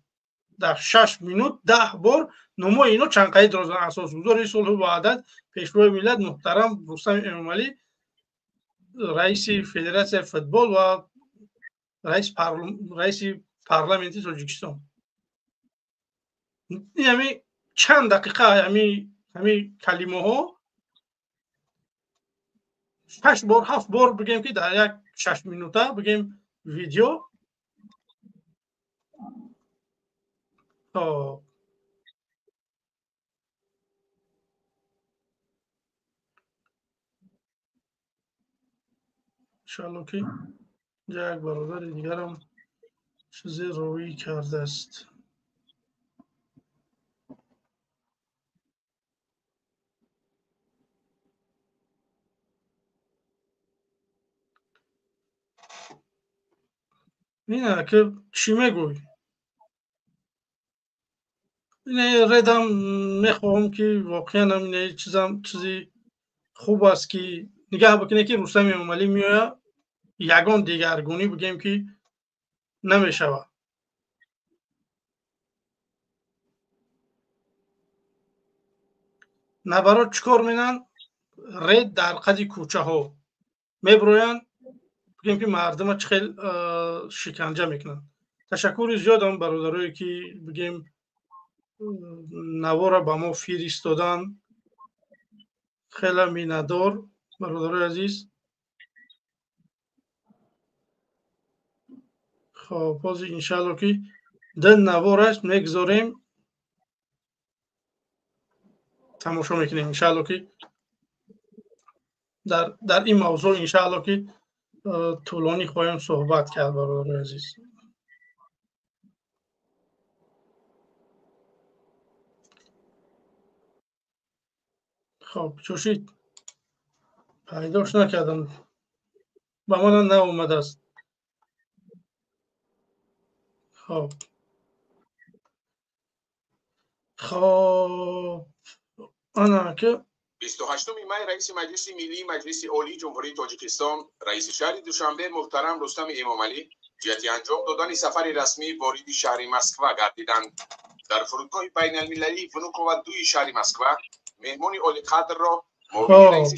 Дар 6 минут 10 бор номои ино чанд қайд розан: асосгузори сулҳу ваҳдат, пешвои миллат муҳтарам Рустами Эмомалӣ, раиси Федератсияи футбол ва раиси парламенти Тоҷикистон. Ин ҳами чанд дақиқа ҳами калимаҳо 6 бор 7 бор бигем ки дар як 6 минута бигем видео. Иншоалло ки як бародари дигарам чизе роӣ кардааст. Ина ки чӣ мегӯй? Ина редам мехоҳам ки воқеан ҳам ина чизам чизи хуб аст ки нигаҳ бикунед ки Рустам Эмомалӣ меояд, ягон дигаргунӣ бигем ки намешавад. Набарот чӣ кор менанд? Ред дар қади кӯчаҳо мебироянд, бигем ки мардума чӣ хел шиканҷа мекунанд. Ташаккури зиёдам бародарое ки бигем навора ба мо фиристоданд. Хеле миннатдор бародарои азиз. Хоб, ҳозир иншаалло ки ду навор аст мегузорем, тамошо мекунем иншаалло ки дар ин мавзӯъ иншаалло ки тӯлонӣ хоҳем суҳбат кард бародарои азиз. Хоб, чӯшид пайдош накардам, ба манам наомадааст. Хоб, хоб, ана ки 28 май раиси Маҷлиси Миллии Маҷлиси Олии Ҷумҳурии Тоҷикистон, раиси шаҳри Душанбе муҳтарам Рустами Эмомалӣ ҷиҳати анҷом додани сафари расмӣ вориди шаҳри Москва гардиданд. Дар фурудгоҳи байналмилалии Внуково 2 шаҳри Москва меҳмони олиқадрро муовини раиси.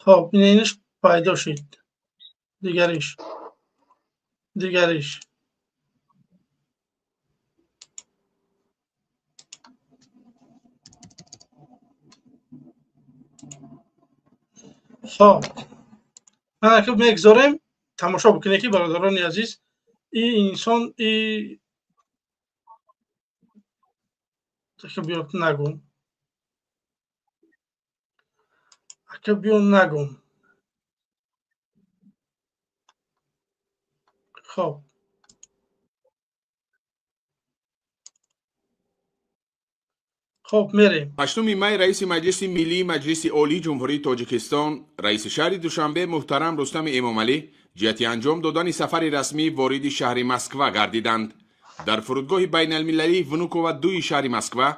Хоб, инаш пайдо шид. Дигариш. Хоб, ана ки мегузорем, тамошо бикунед ки бародарони азиз, ин инсон Ака биё нагум. Ака биё нагум. Хоб. Хоб мерем. 8 май раиси Маҷлиси Миллии Маҷлиси Олии Ҷумҳурии Тоҷикистон, раиси шаҳри Душанбе муҳтарам Рустами Эмомалӣ ҷиҳати анҷом додани сафари расмӣ вориди шаҳри Москва гардиданд. Дар фурудгоҳи байналмилалии Внукова 2 шаҳри Москва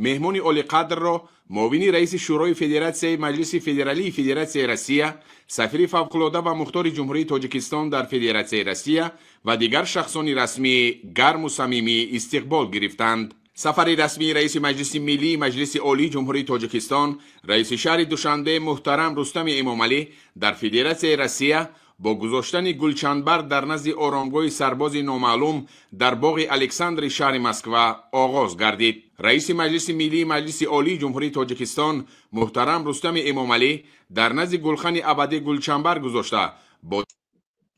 меҳмони олиқадрро муовини раиси Шӯрои Федератсияи Маҷлиси Федералии Федератсияи Россия, сафири фавқулода ва мухтори Ҷумҳурии Тоҷикистон дар Федератсияи Россия ва дигар шахсони расмӣ гарму самимӣ истиқбол гирифтанд. Сафари расмии раиси Маҷлиси Миллии Маҷлиси Олии Ҷумҳурии Тоҷикистон, раиси шаҳри Душанбе муҳтарам Рустами Эмомалӣ дар Федератсияи Россия бо гузоштани гулчанбар дар назди оромгоҳи сарбози номаълум дар боғи Александри шаҳри Москва оғоз гардид. Раиси Маҷлиси Миллии Маҷлиси Олии Ҷумҳурии Тоҷикистон муҳтарам Рустами Эмомалӣ дар назди гулхани абадӣ гулчанбар гузошта бо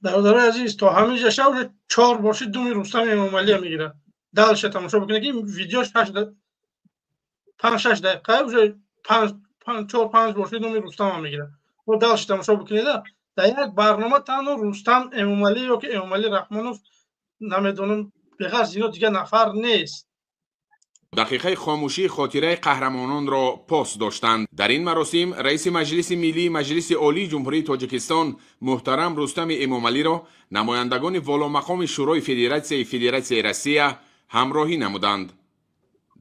бародарои азиз, то ҳамин ҷа шав 4 боши думи Рустами Эмомалия мегирад. Дальше тамошо бикунед ки видео 5-6 дақиқа уже 4-5 боши думи Рустама мегирад. Бо дальше тамошо бикунед. Дар як барнома танҳо Рустам Эмомалӣ ё ки Эмомалӣ Раҳмонов намедонам, беғарз ино дигар нафар нест. Дақиқаи хомӯшии хотираи қаҳрамононро пос доштанд. Дар ин маросим раиси Маҷлиси Миллии Маҷлиси Олии Ҷумҳурии Тоҷикистон муҳтарам Рустами Эмомалиро намояндагони воломақоми Шӯрои Федератсияи Федератсияи Россия ҳамроҳӣ намуданд.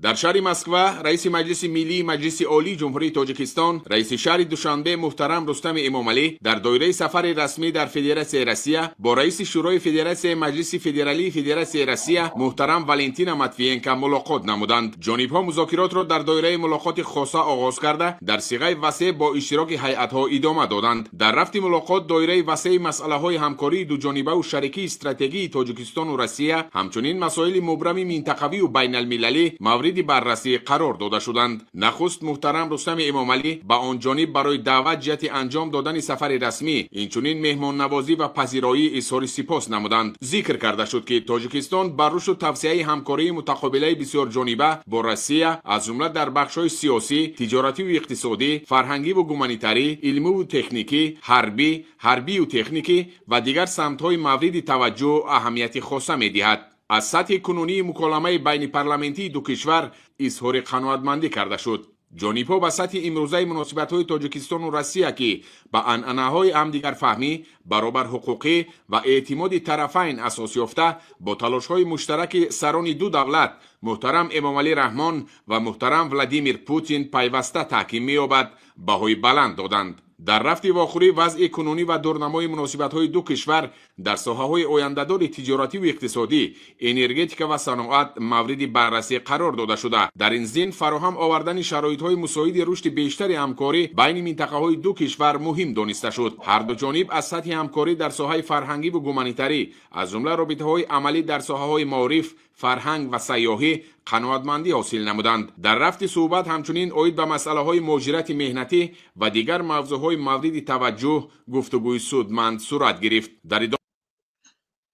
Дар шаҳри Москва раиси Маҷлиси Миллии Маҷлиси Олии Ҷумҳурии Тоҷикистон, раиси шаҳри Душанбе муҳтарам Рустами Эмомалӣ дар доираи сафари расмӣ дар Федератсияи Россия бо раиси Шӯрои Федератсияи Маҷлиси Федералии Федератсияи Россия муҳтарам Валентина Матвиенко мулоқот намуданд. Ҷонибҳо музокиротро дар доираи мулоқоти хоса оғоз карда, дар сиғаи васеъ бо иштироки ҳайатҳо идома доданд. Дар рафти мулоқот доираи васеи масъалаҳои ҳамкории дуҷонибаву шарикии стратегии Тоҷикистону Россия, ҳамчунин масоили мубрами минтақавию байналмилалӣ мавриди баррасӣ қарор дода шуданд. Нахуст муҳтарам Рустами Эмомалӣ ба он ҷониб барои даъват ҷиҳати анҷом додани сафари расмӣ, инчунин меҳмоннавозӣ ва пазироӣ изҳори сипос намуданд. Зикр карда шуд, ки Тоҷикистон ба рушду тавсеаи ҳамкории мутақобилаи бисёрҷониба бо Россия, аз ҷумла дар бахшҳои сиёсӣ, тиҷоративу иқтисодӣ, фарҳангиву гуманитарӣ, илмиву техникӣ, ҳарбӣ, ҳарбию техникӣ ва дигар самтҳои мавриди таваҷҷӯҳ аҳамияти хоса медиҳад. Аз сатҳи кунунии муколамаи байнипарламентии ду кишвар изҳори қаноатмандӣ карда шуд. Ҷонибҳо ба сатҳи имрӯзаи муносибатҳои Тоҷикистону Россия, ки ба анъанаҳои ҳамдигарфаҳмӣ, баробарҳуқуқӣ ва эътимоди тарафайн асос ёфта, бо талошҳои муштараки сарони ду давлат муҳтарам Эмомалӣ Раҳмон ва муҳтарам Владимир Путин пайваста таҳким меёбад, баҳои баланд доданд. Дар рафти вохӯрӣ вазъи кунунӣ ва дурнамои муносибатҳои ду кишвар дар соҳаҳои ояндадори тиҷоративу иқтисодӣ, энергетика ва саноат мавриди баррасӣ қарор дода шуда. Дар ин зин фароҳам овардани шароитҳои мусоиди рушди бештари ҳамкорӣ байни минтақаҳои ду кишвар муҳим дониста шуд. Ҳар ду ҷониб аз сатҳи ҳамкорӣ дар соҳаи фарҳангиву гуманитарӣ, аз ҷумла робитаҳои амалӣ дар соҳаҳои маориф, фарҳанг ва сайёҳӣ қаноатмандӣ ҳосил намуданд. Дар рафти суҳбат ҳамчунин оид ба масъалаҳои муҳоҷирати меҳнатӣ ва дигар мавзӯъҳои мавриди таваҷҷӯҳ гуфтугӯи судманд сурат гирифт. Дар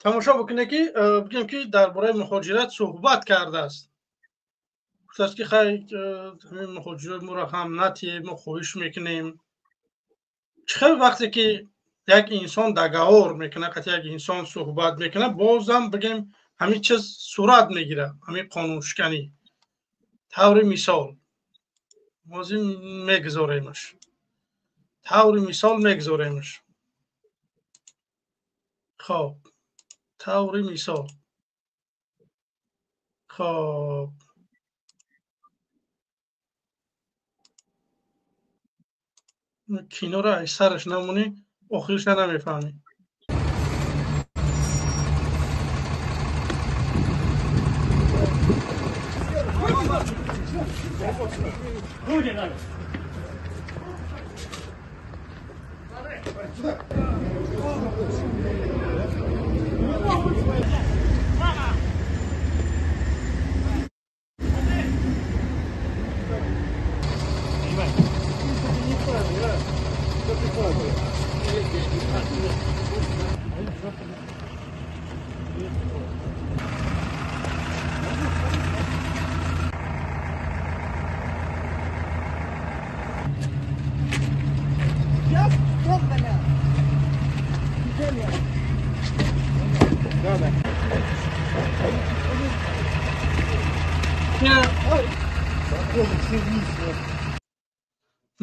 тамошо бикунед, ки бигем, ки дар бораи муҳоҷират суҳбат кардааст. Гуфтааст, ки хай, ҳамин муҳоҷирот моро ҳам натие, мо хоҳиш мекунем. Чӣ хел вақте ки як инсон договор мекунад, қати як инсон суҳбат мекунад, бозам бигем ҳамин чиз сурат мегирад, ҳамин қонуншиканӣ. Таври мисол ҳозир мегузоремаш, таври мисол мегузоремаш. Хоб, таври мисол, хоб, киноро аз сараш намонӣ, охириша намефаҳмӣ.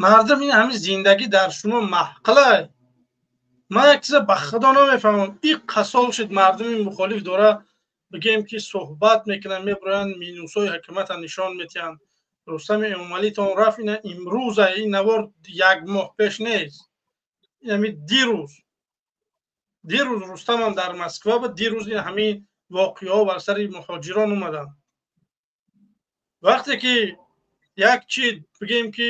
Мардум ин ҳамин зиндагӣ дар шумо маҳқилай. Ман як чиза ба худо намефаҳмам. И қасол шуд мардуми мухолиф дора бигем ки суҳбат мекунанд, мебироянд, минусҳои ҳукумата нишон метиҳанд. Рустами Эмомалитон рафт, ина имрӯза, ин навор як моҳ пеш нест. Ин дирӯз. Дирӯз Рустамам дар Москва буд, дирӯз ин ҳамин воқеаҳо бар сари муҳоҷирон омаданд. Вақте ки як чи бигем ки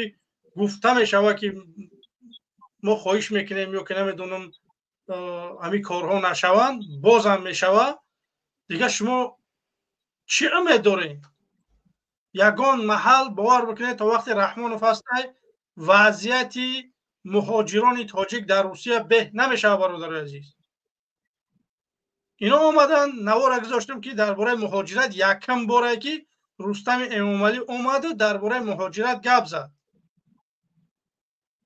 гуфта мешавад ки мо хоҳиш мекунем ё ки намедонам ҳамин корҳо нашаванд, бозам мешавад. Дигар шумо чӣ умед доред? Ягон маҳал бовар бикунед то вақте Раҳмонов ҳастай вазъияти муҳоҷирони тоҷик дар Русия беҳ намешавад, бародари азиз. Ино омаданд, навора гузоштем ки дар бораи муҳоҷират якам борае ки Рустами Эмомалӣ омаду дар бораи муҳоҷират гап зад.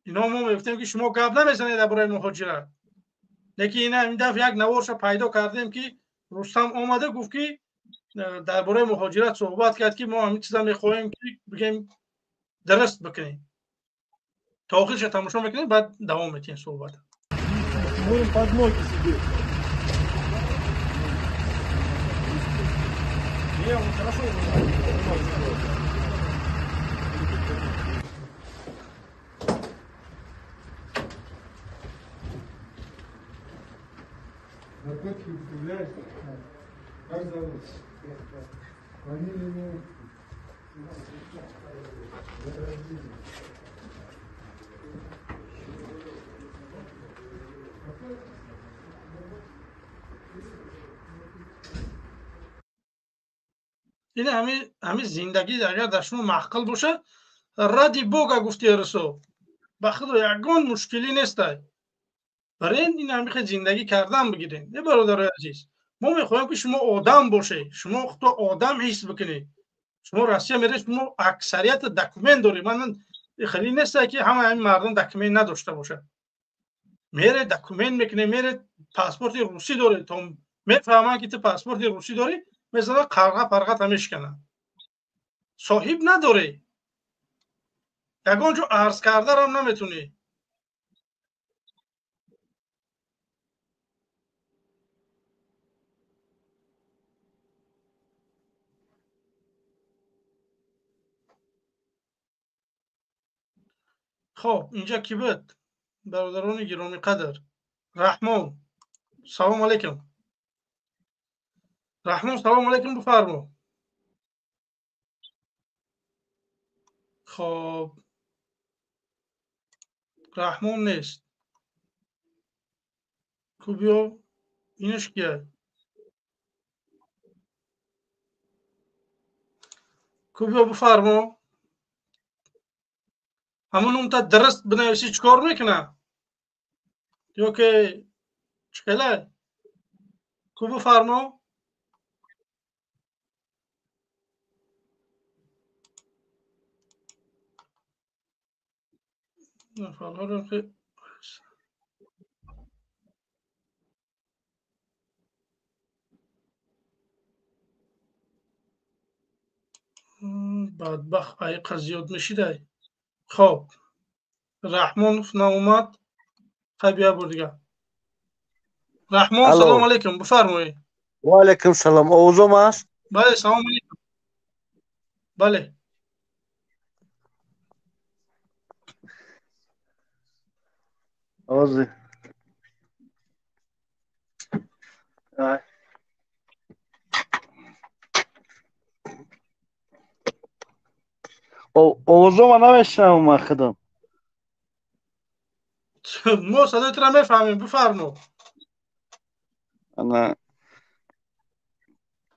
Ино мо мегуфтем ки шумо гап намезанед дар бораи муҳоҷират. Лекин ина ин дафъа як наворша пайдо кардем ки Рустам омада гуфт ки дар бораи муҳоҷират суҳбат кард ки мо ҳамин чиза мехоҳем ки бигем дуруст бикунем. То охирша тамошо мекунем, баъд давом метиҳем суҳбат. Будем под ноги себе. Не, он хорошо. Наркотики употребляешь? Как зовут? Фамилия, имя, дата рождения. Ин ҳамин зиндагӣ агар дар шумо маъқул бошад, ради бога гуфти Расул, ба худо ягон мушкилӣ нестай. Барен ин ҳамин хел зиндагӣ кардан бигирен. Э бародарои азиз, мо мехоҳем ки шумо одам бошед, шумо худо одам ҳис бикунед. Шумо Россия меред, шумо аксарияти документ доред. Ман хеле нестай ки ҳама ҳамин мардум документ надошта бошад. Меред документ мекунед, меред паспорти русӣ доред, то мефаҳманд ки ту паспорти русӣ дорӣ, мезанад қарға парғата мешканад. Соҳиб надорӣ. Ягон ҷо арз кардарам наметунӣ. Хоб, инҷа ки буд? Бародарони гиромиқадр. Раҳмон, салом алейкум. Раҳмон, салом алейкум, бифармо. Хоб, Раҳмон нест. Ку биё, инаш кия? Ку биё бифармо. Ҳамон умта дуруст бинависӣ чӣ кор мекунад? Ё ки чӣ хелай? Ку бифармо. Бадбахт айқа зиёд мешидай. Хоб, Раҳмонов наомад. Хай бия бор дигар. Раҳмон, салом алейкум, бифармоед. Ва алейкум салом. Овозом аст? Бале, салом алейкум. Бале. Овози. Овозома намешнавам ман худам. Мо садои туро мефаҳмем, бифармо. Ана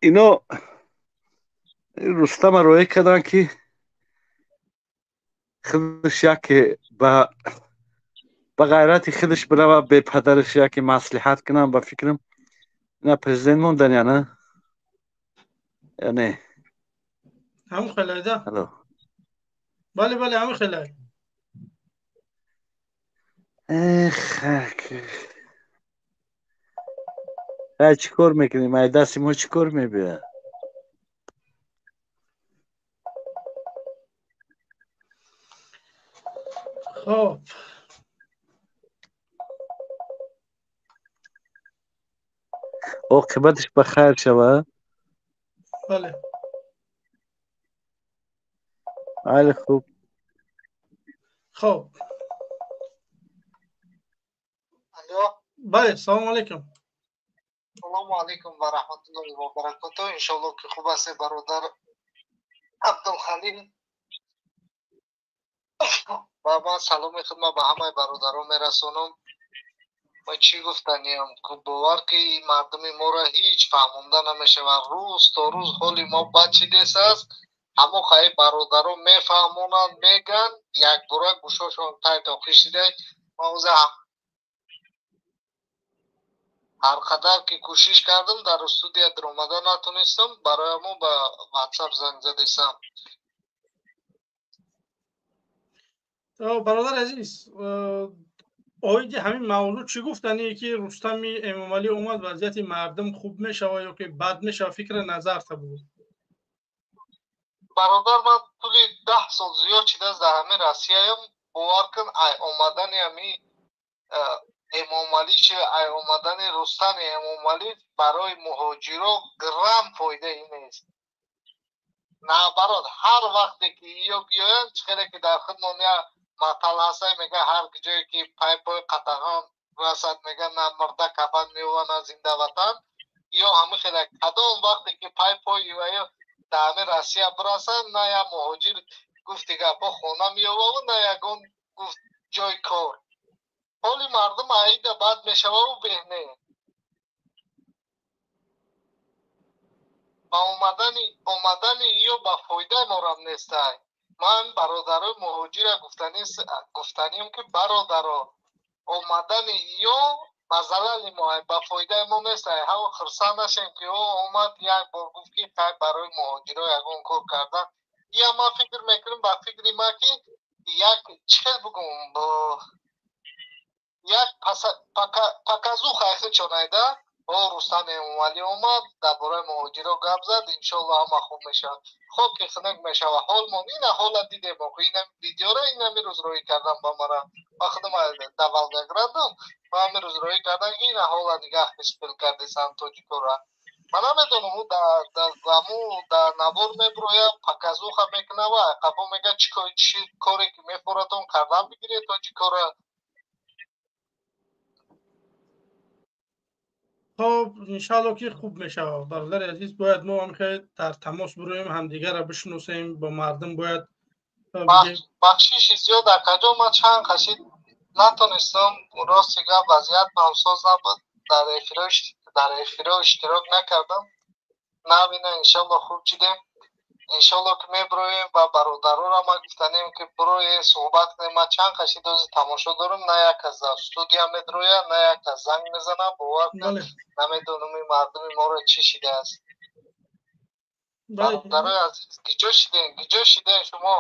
ино Рустама роӣ карданд ки худаш яке ба ғайрати худаш бирава, бепадараш яке маслиҳат кунам, ба фикрам ина президент мондан я на? Я не? Ҳамин хелайда. Бале, бале, ҳамин хелай. Эх, Ҳай, чӣ кор мекунем? Ай дасти мо чӣ кор мебиёяд? Хоб. Оқибаташ ба хайр шавад. Бале. Али хуб. Хоб. Алло. Бале, салому алейкум. Салому алейкум ва раҳматуллоҳи ва баракатуҳ. Иншоаллоҳ ки хуб ҳастед, бародар Абдулхалил. Ва ман саломи худро ба ҳамаи бародарон мерасонам. Ман чӣ гуфтаниям? Бовар ки мардуми моро ҳеҷ фаҳмонда намешавад. Рӯз то рӯз ҳоли мо бад шидааст. Ҳамо хаи бародарон мефаҳмонанд, мегӯянд, якбора гӯшошон тай тоқӣ шида. Ман ӯза ҳар қадар ки кӯшиш кардам, дар студия даромада натонистам, барои ҳамо ба WhatsApp занг задесам. Бародари азиз, оиди ҳамин мавзӯъ чӣ гуфтание ки Рустами Эмомалӣ омад, вазъияти мардум хуб мешавад ё ки бад мешавад? Фикри назарта буд. Бародар, ман тӯли 10 сол зиёд шидааст дар ҳамин Россияям. Бовар кун, ай омадани ҳамин Эмомалӣ чи ай омадани Рустами Эмомалӣ барои муҳоҷиро грамм фоидае нест. Наоборот, ҳар вақте ки ё биёянд, чӣ хеле ки дар худмон як матал ҳастай, мега ҳар ҷое ки пай-пой қатағон расад, мега на мурда кафан меова, на зинда ватан. Ё ҳамин хеле кадом вақте ки пай-пой ва ё дар ҳамин Россия бирасанд, на як муҳоҷир гуфти гапҳо хона меоваву, на ягон гуфт ҷои кор. Ҳоли мардум аида бад мешававу беҳ не. Ба омадани ё ба фоидаи морам нестай. Ман бародарои муҳоҷира гуфтанием ки бародаро, омадани ё ба залали мо, ба фоидаи мо нестай. Ҳаво хурсанд нашем ки ӯ омад, як бор гуфт ки хай барои муҳоҷиро ягон кор кардан. Я ман фикр мекунам, ба фикри ман ки як чӣ хел бигӯм, як показуха хичонайда. О Рустам Эмомалӣ омад, дар бораи муҳоҷиро гап зад, иншоаллоҳ ҳама хуб мешавад. Хоб ки хунук мешавад ҳолмон. Ина ҳола дидем, охи ина видеора ина ҳамин рӯз роҳӣ кардам ба мара. Ман худам дар Волгоградам, ман ҳамин рӯз роҳӣ кардам ки ина ҳола нигаҳ хел кардесам тоҷикора. Ман намедонам, ӯ ҳаму дар навор мебирояд, показуха мекунад ва қафо мегӯяд чӣ коре ки мефоратон кардан бигиред тоҷикора. Хоб, иншааллоҳ ки хуб мешавад. Бародари азиз, бояд мо ҳам хеле дар тамос бироем, ҳамдигарро бишносем, бо мардум бояд бахшиши зиёд акаҷон, ман чанд қашид натонистам, рости гап вазъият ҳамсоз набуд, дар эфиро иштирок накардам. Навина иншоаллоҳ хуб шидем. Иншоаллоҳ ки мебироем ва бародароро ман гуфтанем ки бироем суҳбат кунем. Ман чанд қашид ози тамошо дорам, на як кас дар студия медрояд, на як кас занг мезанад. Бовар кун, намедонам ин мардуми моро чӣ шидааст. Бародарои азиз, гиҷо шидем, гиҷо шидем шумо?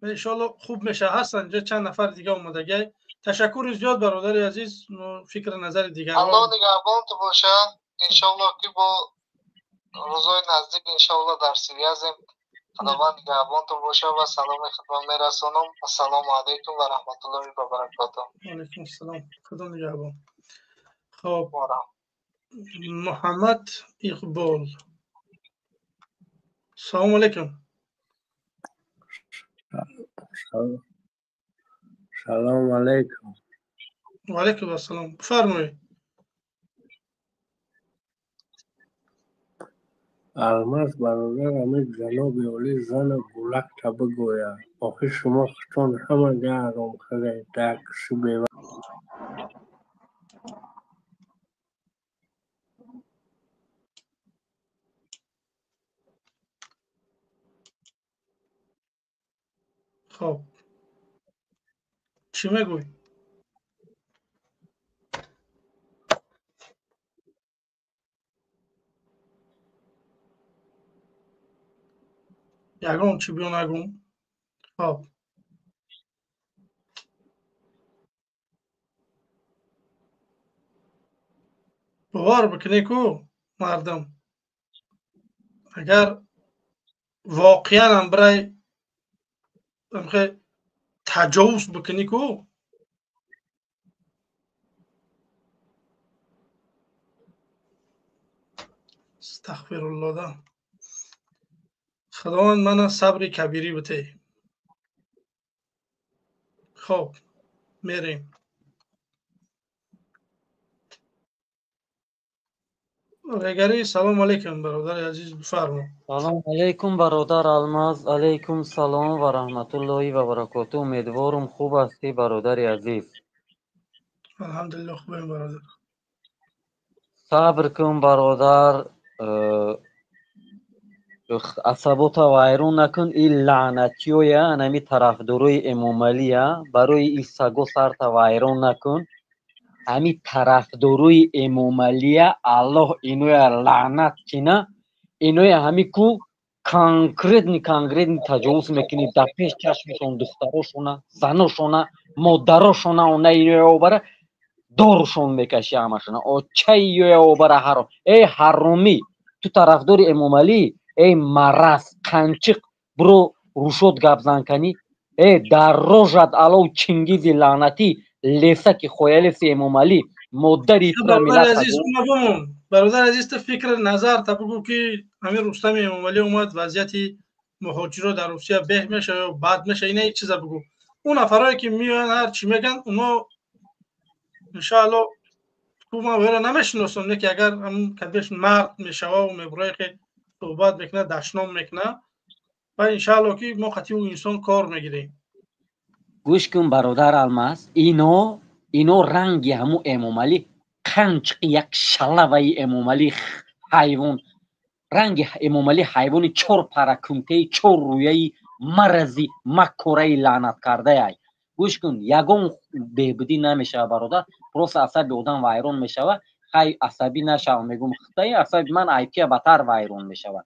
Иншоаллоҳ хуб мешавад. Ҳастанд инҷо чанд нафар дига омодагӣ. Ташаккури зиёд бародари азиз, фикри назари дигарон. Аллоҳ нигаҳбонту бошад. Иншоаллоҳ ки бо рӯзҳои наздик иншоаллоҳ дар связем. Худованд нигаҳбонту бошад ва саломи худро мерасонам. Ассалому алайкум ва раҳматуллоҳи ва баракатуҳ. Алайкум ассалом. Худо нигаҳбон. Хоб, Муҳаммад Иқбол. Салому алайкум. Салому алайкум. Ва алайкум ассалом. Бифармоед. Алмаз бародар, ҳамин ҷаноби олӣ зану гулакта бигӯяд. Охир шумо худтон ҳама гаром хӯред, дар киши бева. Хоб, чӣ мегӯй? Ягон чӣ биё нагӯм. Хоб, Бовар бикунед ку мардум, агар воқеан ҳам бирай таҷовуз бикунӣ ку, астағфируллоҳ да, худованд мана сабри кабирӣ бите. Хоб, мерем. Регари, салом алейкум, бародари азиз, бифармо. Салом алейкум, бародар Алмаз, алейкум салом ва раҳматуллоҳи ва баракоту. Умедворум, хуб ҳастӣ, бародари азиз. Алҳамдулиллоҳ, хубем, бародар. Сабр кун, бародар, асабота вайрон накун. Ин лаънатиёя, анами тарафдорои Эмомалия, барои ин саго сарта вайрон накун. Ҳами тарафдорои Эмомалия, Аллоҳ иноя лаънат кина. Иноя ҳами ку конкретный конкретный таҷовуз мекунӣ дар пеш чашмашон, духтарошона, заношона, модарошона, она иноя обара дорушон мекаши ҳамашона. Очаи иёя обара ҳаром. Эй ҳаромӣ, ту тарафдори Эмомалӣ, эй мараз қанчиқ, биро рушод гапзан канӣ. Э дар рожат алов Чингизи лаънатӣ, лесаки хоялеси Эмомалӣ, модари тура миллат. Бародар азиз, ту фикр назар та бугӯ, ки ҳамин Рустами Эмомалӣ омад, вазъияти муҳоҷиро дар Русия беҳ мешава ё бад мешава? Ина ҳеҷ чиза бугӯ. Он нафарое ки меоянд, ҳар чӣ мегӯянд, оно иншаалло ку ман вера намешиносам, не ки агар ҳамн кадеш мард мешава мебурае ки суҳбат мекунад, дашном мекунад, ва иншаалло ки мо қатъи ӯ инсон кор мегирем. Гӯш кун, бародар Алмаз, ино ранги ҳамун Эмомалӣ қанчиқи як шалаваи Эмомалӣ ҳайвон, ранги Эмомалӣ ҳайвони чор паракунтаи чор рӯяи марази маккораи лаънат кардаяй. Гӯш кун, ягон беҳбудӣ намешава, бародар, просто асаби одам вайрон мешава. Хай, асабӣ нашава, мегум, хитаи асаби ман айтия батар вайрон мешава.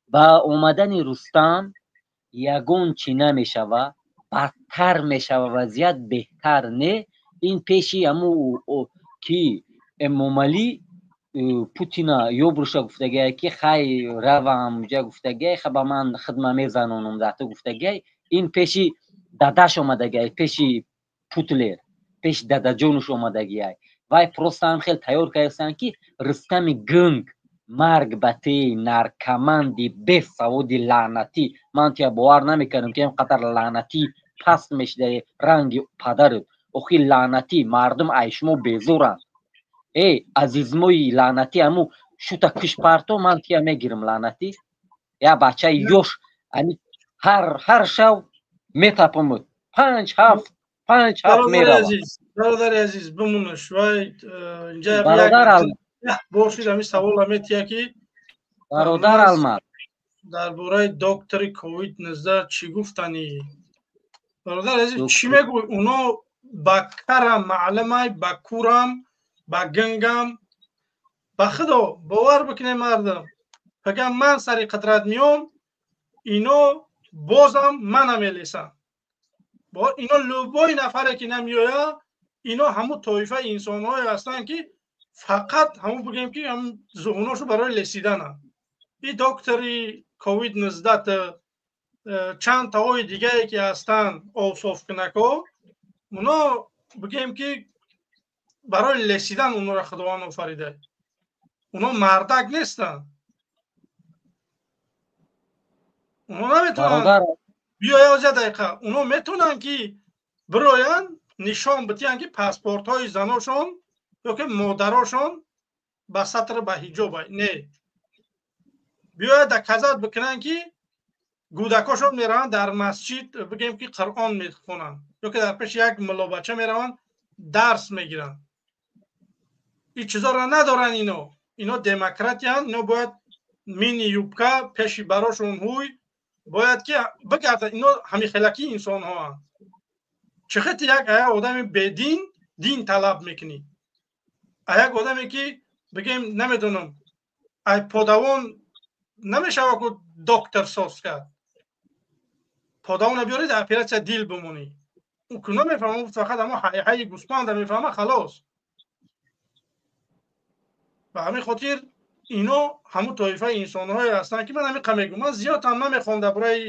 Ба омадани Рустам ягон чӣ намешава, бадтар мешава вазъият, беҳтар не. Ин пеши ҳаму ки Эмомалӣ Путина ёбруша гуфтагиай, ки хай равам ҷа гуфтагиай, ха ба ман хидма мезанонам дар ту гуфтагиай. Ин пеши дадаш омадагиай, пеши Путлер, пеши дадаҷонуш омадагиай. Вай просто ҳам хел тайёр кардастанд, ки Рустами гунг, марг ба ти, наркоманди бесаводи лаънатӣ. Ман тия бовар намекардам, ки ин қадар лаънатӣ паст мешидаи ранги падарат. Охи лаънатӣ, мардум ай шумо безоранд. Эй азизмои лаънатӣ, ҳаму шута киш парто, ман тия мегирам, лаънатӣ. Я бачаи ёш, ами ҳар шав метапамуд, панҷ ҳафт панҷ ҳафт меравад. Бародари азиз, бимонаш, вай инҷа бошид, ҳамин савола метия, ки бародар Алмаз, дар бораи доктори ковид 19 чӣ гуфтанӣ? Бародари азиз, чӣ мегӯй? Оно ба карам маълумай, ба курам, ба гангам, ба худо бовар бикунед, мардум, фақат ман сари қудрат меом, ино бозам мана мелесам. Ино любой нафаре ки намеояд, ино ҳамун тоифаи инсонҳое ҳастанд, ки фақат ҳамун бигӯем, ки зуҳуношу барои лесидананд. И доктори ковид 19, чанд таҳои дигае ки ҳастанд, овсофкунакҳо, оно бигӯем, ки барои лесидан онҳоро Худованд офарида. Оно мардак нестанд, оно наметавонанд биёя. Оз як дақиқа, оно метавонанд, ки бироянд, нишон битиҳанд, ки паспортҳои заношон ё ки модарошон ба сатр, ба ҳиҷоб не, биёяд доказать бикунанд, ки гӯдакошон мераванд дар масҷид, бигӯем, ки Қуръон мехонанд, ё ки дар пеши як муллобача мераванд, дарс мегиранд. Ин чизоро надоранд ино. Демократиянд, ино бояд мини юбка пеши барошон ҳуй бояд ки бигардад. Ино ҳамихелакӣ инсонҳоанд. Чӣ хел як одами бедин дин талаб мекунӣ? А як одаме ки, бигем, намедонам, ай подавон намешава ку доктор соз кард. Подавона биёред, оператсия дил бимонӣ, ку намефаҳма, фақат ҳамо ҳайҳайи гӯспанда мефаҳма, халос. Ба ҳамин хотир ино ҳамун тоифаи инсонҳое ҳастанд, ки ман ҳамин қа мегӯям. Ман зиёд ҳам намехоҳам дар бораи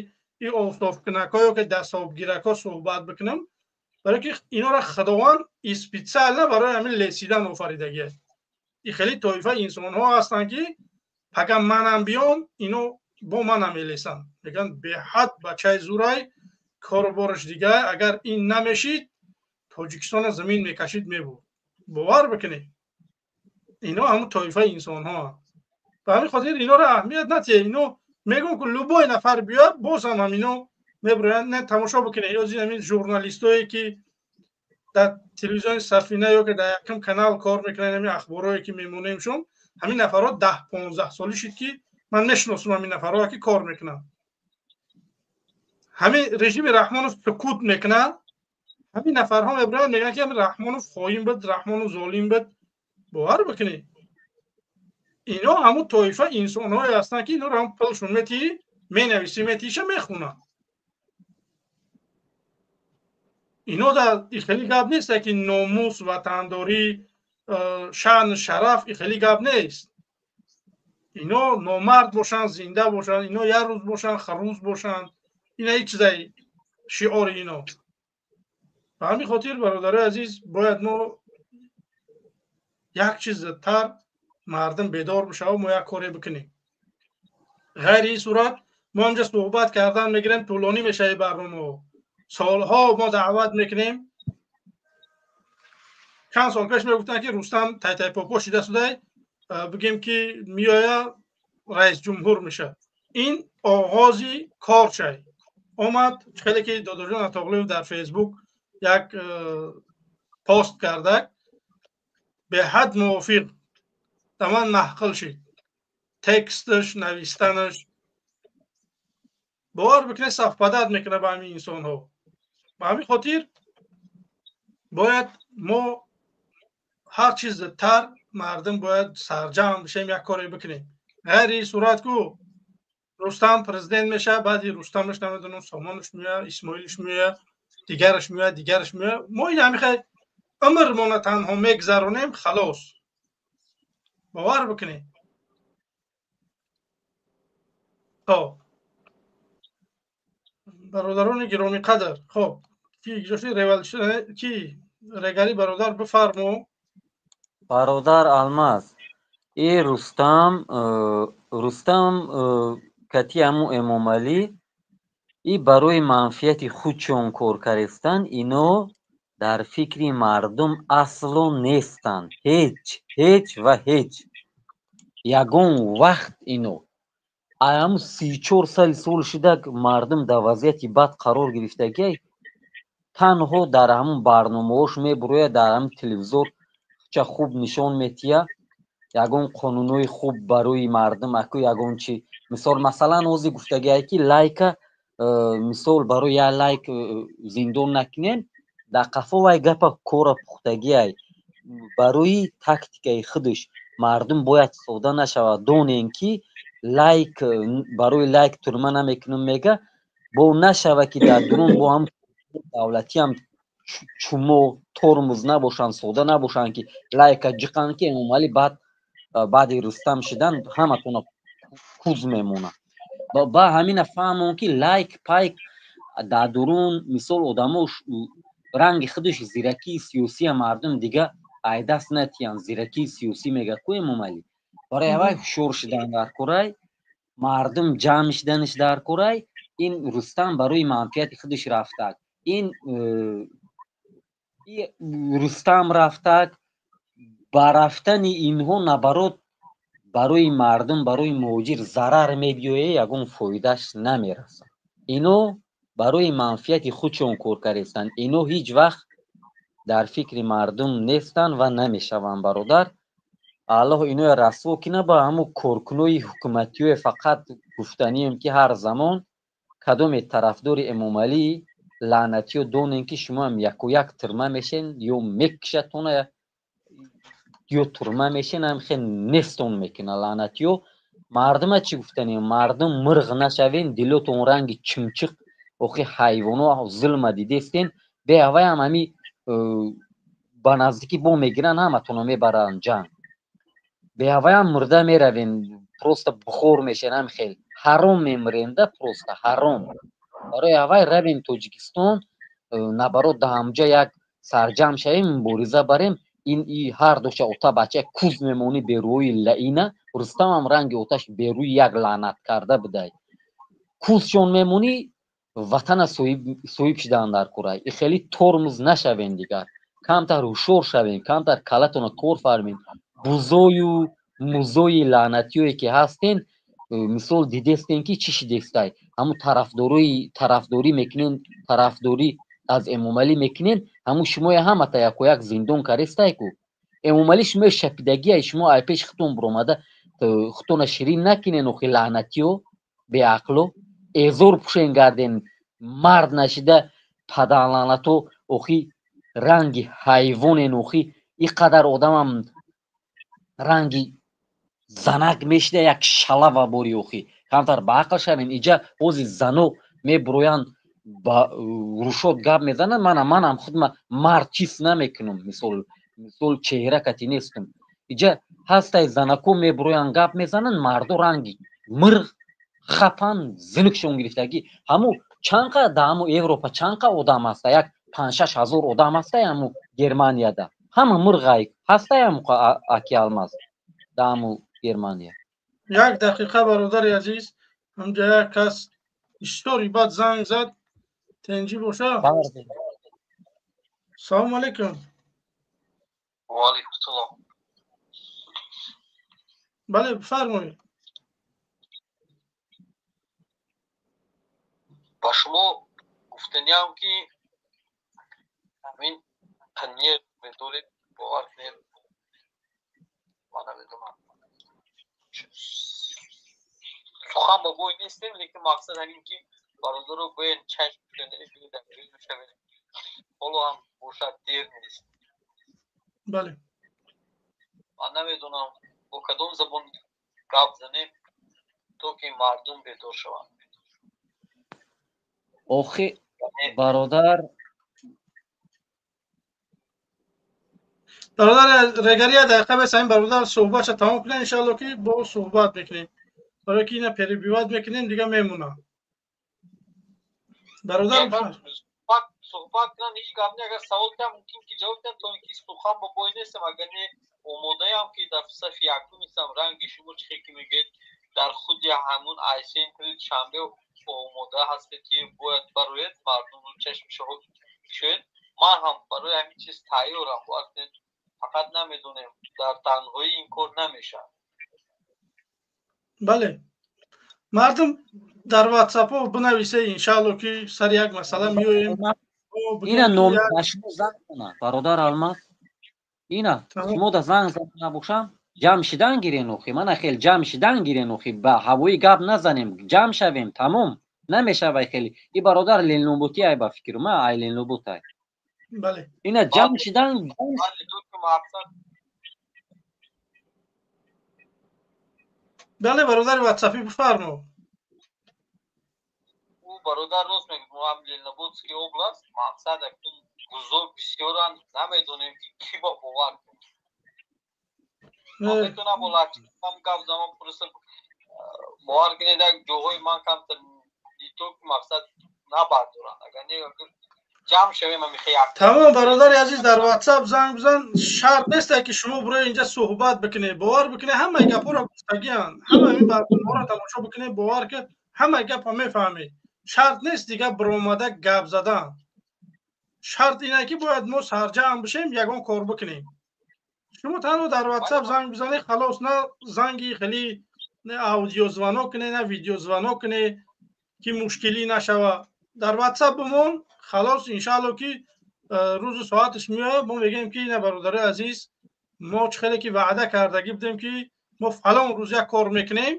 ин офтобкунакҳо ё ки дастобгиракҳо суҳбат бикунам, барои ки инора Худованд специально барои ҳамин лесидан офаридагиаст. И хеле тоифаи инсонҳо ҳастанд, ки пага манам биём, ино бо манам мелесанд, мегӯянд беҳад бачаи зурай, кору бораш дига, агар ин намешид Тоҷикистона замин мекашид, мебурд. Бовар бикунед, ино ҳамун тоифаи инсонҳо. Ба ҳамин хотир инора аҳамият натиҳед. Ино мегӯм, ки любой нафар биёяд, боз ҳам ҳамино мебироянд. Не, тамошо бикунед, ё ҳамин журналистое ки дар телевизиони Сафина ё ки дар якум канал кор мекунанд, ҳамин ахборое ки мемонемшон, ҳамин нафарҳо 10-15 солӣ шид, ки ман мешиносам ҳамин нафарҳое ки кор мекунанд. Ҳамин режими Раҳмонов сукут мекунад, ҳамин нафарҳо мебироянд, мегӯянд, ки ҳамин Раҳмонов хоин буд, Раҳмонов золим буд. Бовар бикунед, ино ҳамун тоифа инсонҳое ҳастанд, ки инора ҳам пулшон метиҳӣ, менависӣ, метиҳиша, мехонанд. Ино дар хеле гап нест, ки номус, ватандорӣ, шаъну шараф, и хеле гап нест. Ино номард бошанд, зинда бошанд, ино як рӯз бошанд, харӯз бошанд, ина ҳеҷ чизай шиори ино. Ба ҳамин хотир, бародарои азиз, бояд мо як чиз зудтар мардум бедор бишавад, мо як коре бикунем. Ғайри ин сурат мо ҳамҷа суҳбат кардан мегирем, тӯлонӣ мешавад барномаҳо. Солҳо мо даъват мекунем. Чанд сол пеш мегуфтанд, ки Рустам тайтайпопо шида судай, бигем ки меоя раис ҷумҳур мешавад. Ин оғози кор шай омад. Хеле ки Додоҷон Атоғлиев дар Фейсбук як пост кардак, беҳад мувофиқ дар ман маҳқил шид тексташ, навистанаш. Бовар бикунед, совпадать мекунад ба ҳамин инсонҳо. Ба ҳамин хотир бояд мо ҳар чиз зудтар мардум бояд сарҷамъ бишем, як коре бикунем. Ғайри ин сурат ку Рустам президент мешавад, баъди Рустамаш намедонам Сомонаш меояд, Исмоилш меояд, дигараш меояд, дигараш меояд. Мо ин ҳамихай умрмона танҳо мегзаронем, халос. Бовар бикунед. Хоб, бародарони гиромиқадр, хоб, ки ки регари бародар, бифармо. Бародар Алмаз, и Рустам, Рустам кати ҳаму Эмомалӣ и барои манфиати худшон кор кардистанд. Ино дар фикри мардум асло нестанд, ҳеҷ, ҳеҷ ва ҳеҷ. Ягон вақт ино ҳаму 34 соли сол шуда мардум дар вазъияти бад қарор гирифтагиай, танҳо дар ҳамун барномаҳош мебурояд, дар ҳамун телевизор ча хуб нишон метиҳад, ягон қонунҳои хуб барои мардум аку ягон чи. Мисол, масалан, ҳозир гуфтагиай, ки лайка, мисол, барои як лайк зиндон накунем. Дар қафо вай гапа кора пухтагиай барои тактикаи худаш. Мардум бояд сода нашавад, донем, ки лайк барои лайк турма намекунем, мега, бо нашава, ки дар дурун бо ҳам давлатиам чумо тормоз набошанд, сода набошанд, ки лайка ҷиқанд, ки Эмомалӣ баъд баъди Рустам шидан ҳаматона куз мемонад. Ба ҳамина фаҳмон, ки лайк пайк дар дурун, мисол, одамо ранги худаш зиракии сиёсия мардум дига айдаст натиҳанд. Зиракии сиёсӣ мега ку Эмомалӣ, барои ҳавай ҳушёр шидан дар корай, мардум ҷамъ шиданаш дар корай. Ин Рустам барои манфиати худаш рафтак, ин Рустам рафтак. Ба рафтани инҳо наоборот барои мардум, барои муҳоҷир зарар мебиёяд, ягон фоидааш намерасад. Ино барои манфиати худшон кор кардастанд. Ино ҳеҷ вақт дар фикри мардум нестанд ва намешаванд. Бародар, Аллоҳ иноя расво кина. Ба ҳамун коркунои ҳукуматиёе фақат гуфтанием, ки ҳар замон кадоме тарафдори Эмомалӣ, лаънатиё, донем, ки шумоам якояк тюрьма мешен, ё мекушатона, ё тюрьма мешен, ҳам хел нестон мекуна лаънатиё. Мардума чӣ гуфтанем? Мардум, мирғ нашавен, дилотон ранги чимчиқ. Охи ҳайвоно зулма дидестен, беҳаваям ҳами ба наздикӣ бо мегиранд, ҳаматонро мебаранд ҷанг. Беҳаваям мурда меравем, просто бухор мешем, ҳам хел ҳаром мемирем да, просто ҳаром. Барои ҳавай равем Тоҷикистон, наоборот, да ҳамҷа як сарҷамъ шавем, мубориза барем. Ин и ҳар душа ота бача куз мемонӣ берӯи лаина. Рустамам ранги оташ берӯи як лаънат карда будай. Кузшон мемонӣ, ватана соҳиб шидан дар курай. И хеле тормоз нашавем дигар. Камтар ҳушёр шавем, камтар калатона кор фармем. Бузою музои лаънатиёе ки ҳастен, мисол дидестен ки чӣ шидестай. Ҳамун тарафдорӣ мекунен, тарафдорӣ аз Эмомалӣ мекунен, ҳамун шумоя ҳамата якояк зиндон карестай ку. Эмомалӣ шумоя шапидагиай, шумо ай пеш худтон буромада худтона ширин накунен, охи лаънатиё, беақло. Эзор пӯшен гарден, мард нашида падалаънато, охи ранги ҳайвонен, охи ин қадар одамам ранги занак мешида як шалава бори, охи. Камтар ба ақл шавем. Иҷа ҳози зано мебуроянд, ба рушод гап мезананд, манам худма мард чиз намекунам, мисол чеҳра кати нестам. Иҷа ҳастай занако мебуроянд, гап мезананд, мардо ранги мирғ хапан, зинукшон гирифтагӣ. Ҳаму чанқа да ҳаму Европа чанқа одам ҳаста, як 5-6 ҳазор одам ҳастай ҳаму Германияда. Ҳама мирғай ҳастай ҳаму аки Алмаз да ҳаму Германия. Як дақиқа, бародари азиз, ҳамҷа як кас истори бад занг зад. Тенҷи боша. Салому алейкум. Ва алейкум салом. Бале, бифармоед. Ба шумо гуфтаниам ки ҳамин қаннер медоред, бовар кунед, ман намедонам. Сухан ба бой нестем, лекин мақсад ҳамин ки бародаро бояд чашм шавем. Ҳоло ҳам бошад дер нест. Бале. Ман намедонам бо кадом забон гап занем, то ки мардум бедор шаванд. Охи бародар, регария дақиқа бес ҳамин бародар суҳбатша тамом кунем, иншаалло ки бо суҳбат мекунем. Барои ки ина перебивать мекунем, дига мемона. Бародар, суҳбат кунам ҳеҷ гап не, агар савол кунам мумкин ки ҷавоб диҳам, то ин ки сухан ба бой нестам, агар не омодаям ки дар сафи якум истам, ранги шумо чӣ ки мегӯед, дар худи ҳамун айсентри шанбе омода ҳастед ки бояд бароед мардумро чашм шоед. Ман ҳам барои ҳамин чиз тайёрам, фақат намедонем дар танҳоӣ ин кор намешавад. Бале, мардум дар ватсапҳо бинависе, иншаалло ки сари як масъала меоем. Ина ном ба шумо занг занад, бародар Алмаз. Ина шумо да занг зада набошам, ҷамъ шидан гирен, охи мана хел ҷамъ шидан гирен, охи ба ҳавои гап назанем, ҷамъ шавем, тамом. Намешавай хеле. И бародар Ленлоботи ай, ба фикру ма ай Ленлобот ай. Бале. Ина ҷамъ шидан. Бале, бародари ватсапӣ, бифармо. Ӯ бародар рост мегӯяд, мо ҳам Ленлоботский област, мақсад акнун бузург бисёранд, намедонем ки кӣ ба бовар кунем. Ман метавонам бо лаҳҷаам гап занам, просто бовар кунед, як ҷоҳои ман камтар то ки мақсад набардоранд. Агар не ҷамъ шавем, Тамом, бародари азиз, дар ватсап занг бизан. Шарт нест ки шумо бирои инҷа суҳбат бикунед, бовар бикунед, ҳамаи гапҳоро гуфтагианд, ҳамаи ин барномаҳоро тамошо бикунед, бовар ки ҳамаи гапро мефаҳмед. Шарт нест дигар биромада гап задан. Шарт ина ки бояд мо сарҷамъ бишем, ягон кор бикунем. Шумо танҳо дар ватсап занг бизанед, халос. На занги хеле, на аудиозвонок кунед, на видеозвонок кунед ки мушкилӣ нашава. Дар ватсап бимон, халос. Иншаалло ки рӯзу соаташ меояд, мо мегӯем ки ина бародарои азиз, мо чӣ хеле ки ваъда кардагӣ будем ки мо фалон рӯз як кор мекунем,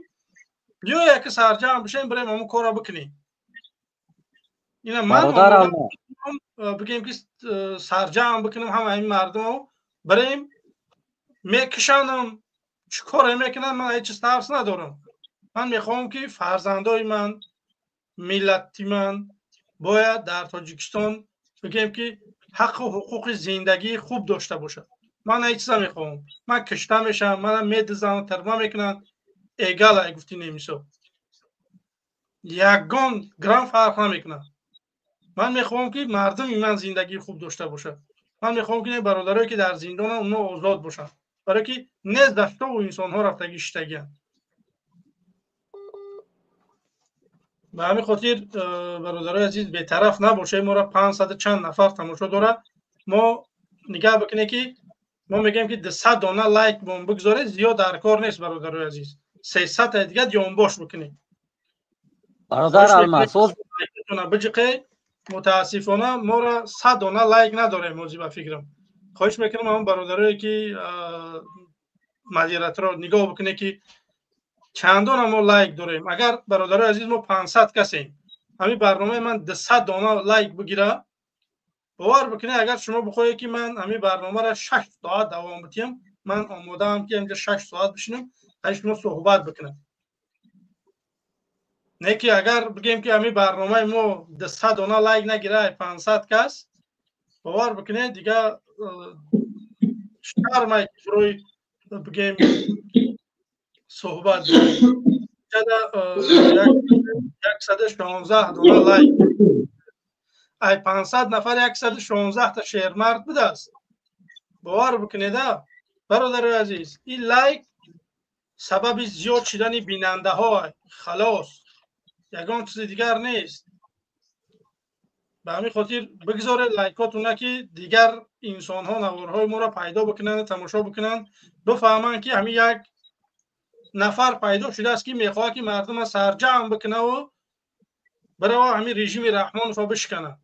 биёя ки сарҷамъ бишем, бирем ҳамон корро бикунем. Ина ман бигем ки сарҷамъ бикунем ҳама ин мардумро, бирем мекушанам, чӣ коре мекунам, ман ҳеҷ чиз тарс надорам. Ман мехоҳам ки фарзандои ман, миллати ман бояд дар Тоҷикистон бигем ки ҳаққу ҳуқуқи зиндагии хуб дошта бошад. Ман ҳеҷ чиза мехоҳам. Ман кишта мешавам, мана медизанд, тирма мекунанд. Эгала гуфти немисо. Ягон грамм фарқ намекунад. Ман мехоҳам, ки мардуми ман зиндагии хуб дошта бошад. Ман мехоҳам, ки бародарое, ки дар зиндонанд, онҳо озод бошанд. Барое ки нез даштову инсонҳо рафтагӣ шиштагианд. Ба ҳамин хотир, бародарои азиз, бетараф набошед. Моро 500 чанд нафар тамошо дорад. Мо нигаҳ бикунед, ки мо мегӯем, ки 200 дона лайк бом бигзоред, зиёд дар кор нест, бародарои азиз. 300 дига ҷонбош бикунед. Бародар Алмаз, биҷиқе. Мутаассифона, моро 100 дона лайк надорем ҳозир, ба фикрам. Хоҳиш мекунам, ҳамон бародарое, ки модераторро нигоҳ бикунед, ки чандона мо лайк дорем. Агар, бародарои азиз, мо 500 касем, ҳамин барномаи ман 200 дона лайк бигира, бовар бикунед, агар шумо бихоҳед, ки ман ҳамин барномаро 6 соат давом бидиҳам, ман омодаам, ки ҳаминҷа 6 соат бишинам, ҳай шумо суҳбат бикунам. Не ки агар бигем, ки ҳамин барномаи мо 200 дона лайк нагира, 500 кас, бовар бикунед, дига шармай рӯи бигем суҳбат. 116 дона лайк, ай 500 нафар 116 та шермард будааст. Бовар бикунеда, бародарои азиз, ин лайк сабаби зиёд шудани бинандаҳо, халос, ягон чизи дигар нест. Ба ҳамин хотир бигзоред лайкотуна, ки дигар инсонҳо наворҳои моро пайдо бикунанд, тамошо бикунанд, бифаҳманд, ки ҳамин як нафар пайдо шудааст, ки мехоҳад, ки мардума сарҷамъ бикунаву бирава ҳамин режими Раҳмоновро бишканад.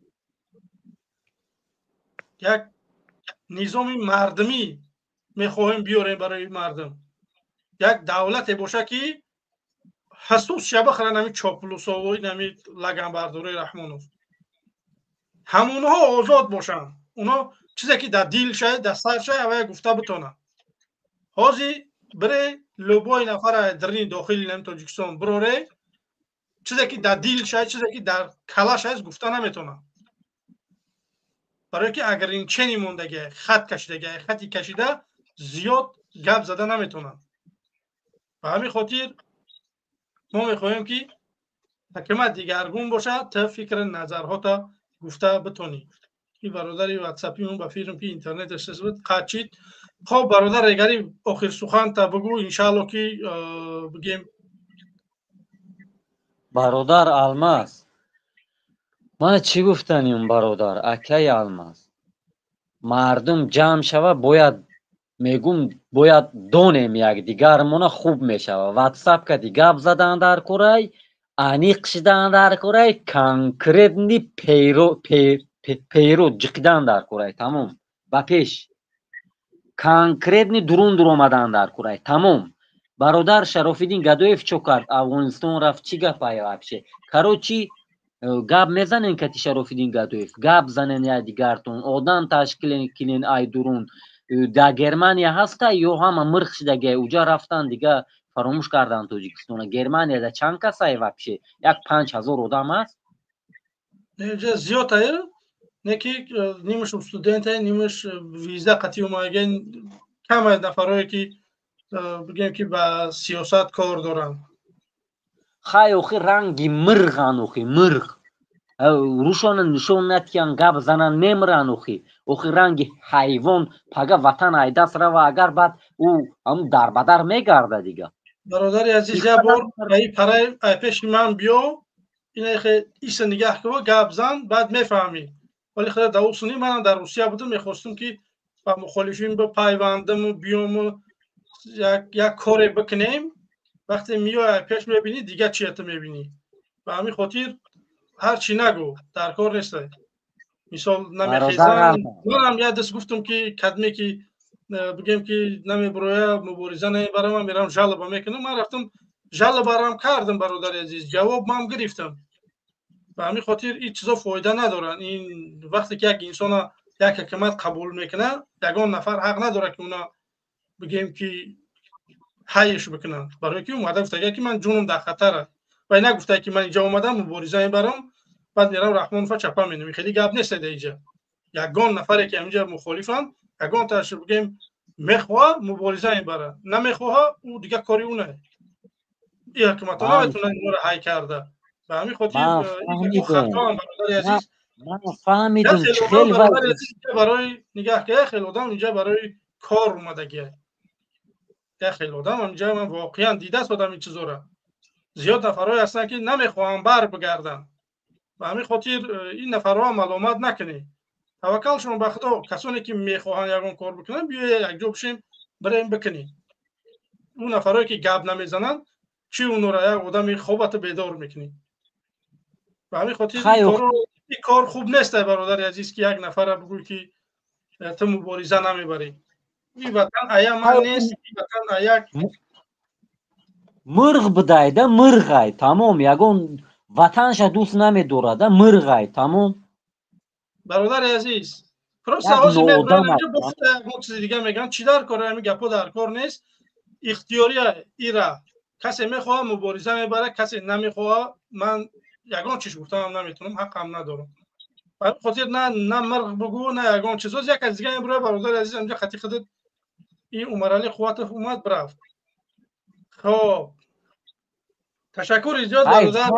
Як низоми мардумӣ мехоҳем биёрем барои мардум, як давлате боша, ки ҳасус шаба хӯранд ҳамин чоплусову ҳамин лаганбардорои Раҳмонов, ҳамонҳо озод бошанд, онҳо чизе ки дар дил шай, дар сар шай, авая гуфта битонанд. Ҳозир бире, любой нафара дарини дохили нами Тоҷикистон бироре, чизе ки дар дил шай, чизе ки дар калаш аст, гуфта наметонад, барое ки ограничение мондагия, хат кашидагия, хати кашида зиёд гап зада наметонад. Ба ҳамин хотир мо мехоҳем, ки ҳакимат дигаргун бошад, та фикри назарҳота гуфта битонӣ. Ин бародари ватсапимон, ба фикрам, ки интернеташ буд, қатъ шид. Хоб, бародар Регари, охир суханта бугӯ, иншаалло, ки бигем. Бародар Алмаз, мана чӣ гуфтанем, бародар акаи Алмаз, мардум ҷамъ шава, бояд мегум, бояд донем якдигармона, хуб мешава. Ватсап кади гап задан дар курай, аниқ шидан дар курай, конкретный пейро ҷиқидан дар курай, тамом, ба пеш конкретный дурун дуромадан дар курай, тамом. Бародар Шарофиддин Гадоев чо кард? Афғонистон рафт, чӣ гапае вообще? Короче, гап мезанен кати Шарофиддин Гадоев, гап занен якдигартон, одам ташкил кинен ай дурун. Дар Германия ҳаста ё ҳама мирх шидагия, уҷа рафтан, дига фаромӯш кардан Тоҷикистона? Германияда чанд касае вообще? Як 5000 одам аст? Зиёд ае, не ки нимаш студенте, нимаш виза қатъи омаген, кам нафарое, ки бигем, ки ба сиёсат кор доранд. Хай, охи ранги мирған, охи мирғ рӯшона нишон натиян, гап занан, мемиран. Охи ранги ҳайвон пага ватан айдаст рава, агар баъд ӯ ҳамн дарбадар мегарда дига. Бародари азиз, як бор аи параи ай пеши ман биё, инахе иса нигаҳ кува, гап зан, баъд мефаҳмӣ. Вале худа давусуни, манам дар Русия будам, мехостум, ки ба мухолифин бипайвандаму биёму як коре бикунем. Вақте меои ай пеш, мебинӣ, дига чиято мебинӣ. Ба ҳамин хотир ҳар чӣ нагӯ, дар кор нест. Мисол, намехезам, манам як даст гуфтум, ки кадме ки бигем, ки намебуроя, мубориза намебарам, мерам жалоба мекунам. Ман рафтам, жалобарам кардам, бародари азиз, ҷавоб ман гирифтам. Ба ҳамин хотир ин чизо фоида надоранд. Ин вақте ки як инсона як ҳукумат қабул мекунад, ягон нафар ҳақ надорад, ки уна бигем, ки ҳайш бикунанд, барое ки омада гуфтага, ки ман ҷунам дар хатар, вай нагуфта, ки ман инҷа омадам, мубориза мебарам, баъд мерам Раҳмонова чапа менам. Хеле гап нест. Иҷа ягон нафаре, ки ҳаминҷа мухолифанд, ягон таш бигем. Мехоҳа мубориза мебара, намехоҳа, ӯ дигар кори ӯ не. Ин ҳукуматҳо наметавонанд инҳоро ҳай карда. Ба ҳамин хотир хатоам, бародари азиз. Ман фаҳмидум. Барои нигаҳ ки як хел одам инҷа барои кор омадагия, як хел одам инҷа ман воқеан дидаст одам ин чизора. Зиёд нафарҳое ҳастанд, ки намехоҳанд бар бигарданд. Ба ҳамин хотир ин нафарҳо маломат накунед. Таваккал шумо ба Худо. Касоне ки мехоҳанд ягон кор бикунанд, биёед якҷо бишем, бирем бикунем. Он нафарҳое ки гап намезананд, чӣ онро як одами хобата бедор мекунӣ? Ба ҳамин хотир ин кор хуб нест, бародари азиз, ки як нафара бигӯй, ки ту мубориза намебарӣ. Ин ватан ая ман нест, ин ватан аяк Мурғ будайда, мурғай, тамом. Ягон ватанша дӯст намедорада, мурғай, тамом. Бародари азиз, просто ҳозир ягон чизи дига мегӯям. Чӣ дар кор, ҳамин гапҳо дар кор нест. Ихтиёрия ира, касе мехоҳа мубориза мебара, касе намехоҳа, ман ягон чиз гуфтанам наметавонам, ҳаққам надорам. Ба ҳамин хотир на мирғ бугӯ, на ягон чиз. Ҳозир як аз дига мебурояд, бародари азиз, инҷа хати худат ин Умаралӣ Қувватов омад, бирафт. Хоб, ташаккури зиёд, бародар.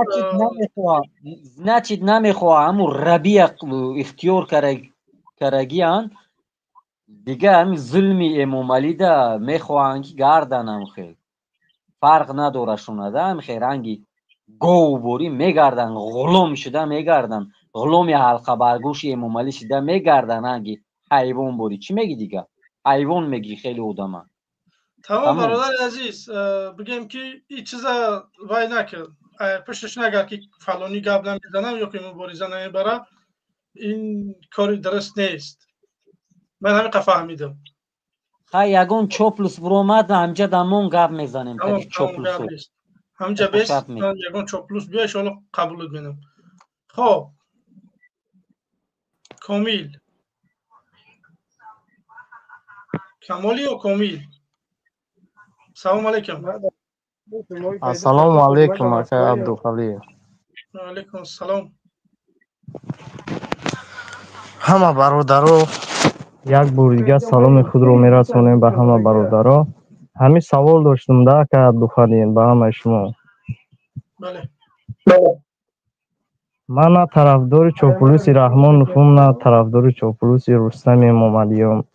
Значит, намехоҳа, ҳамун рабия ихтиёр карагиян дига, ҳамин зулми Эмомалида мехоҳанд, ки гарданам. Хел фарқ надорашонада, ҳам хел ранги говборӣ мегарданд, ғулом шуда мегарданд, ғуломи ҳалқабаргӯши Эмомалӣ шуда мегарданд, ранги ҳайвонборӣ. Чӣ мегӣ дига? Ҳайвон мегӣ хеле одама. Тамом, бародари азиз, бигем, ки ин чиза вай накард, пушташ нагар, ки фалонӣ гап намезанам ё ки мубориза намебара. Ин кори дуруст нест, ман ҳамин фаҳмидам. Хай, ягон чоплус буромад, ҳамҷа дамон гап мезанем. Ҳамҷа бес, ягон чоплус биё, иншоалло қабулут менам. Хоб, Комил Камоли ё Комил, салому алейкум. Ассалому алейкум, акай Абдухалил. Алейкум ассалом. Ҳама бародаро, як бор дига саломи худро мерасонем ба ҳама бародаро. Ҳамин савол доштум да, акай Абдухалил, ба ҳамаи шумо. Ман на тарафдори чоплуси Раҳмоновум, на тарафдори чоплуси Рустами Эмомалиём,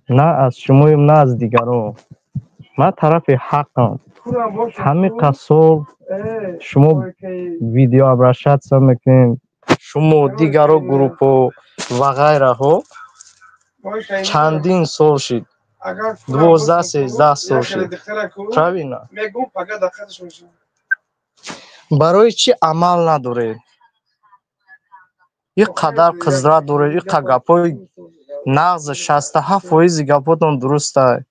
на аз шумоем, на аз дигаро. Ман тарафи ҳаққам. Ҳамин сол шумо видео обращаться мекунед, шумо, дигаро, группҳо ва ғайраҳо, чандин сол шид, 12-13 сол шид, правильно? Барои чӣ амал надоред? Ин қадар қизрат доред, ин қа гапҳои нағз, 67 фоизи гапҳотон дурустай.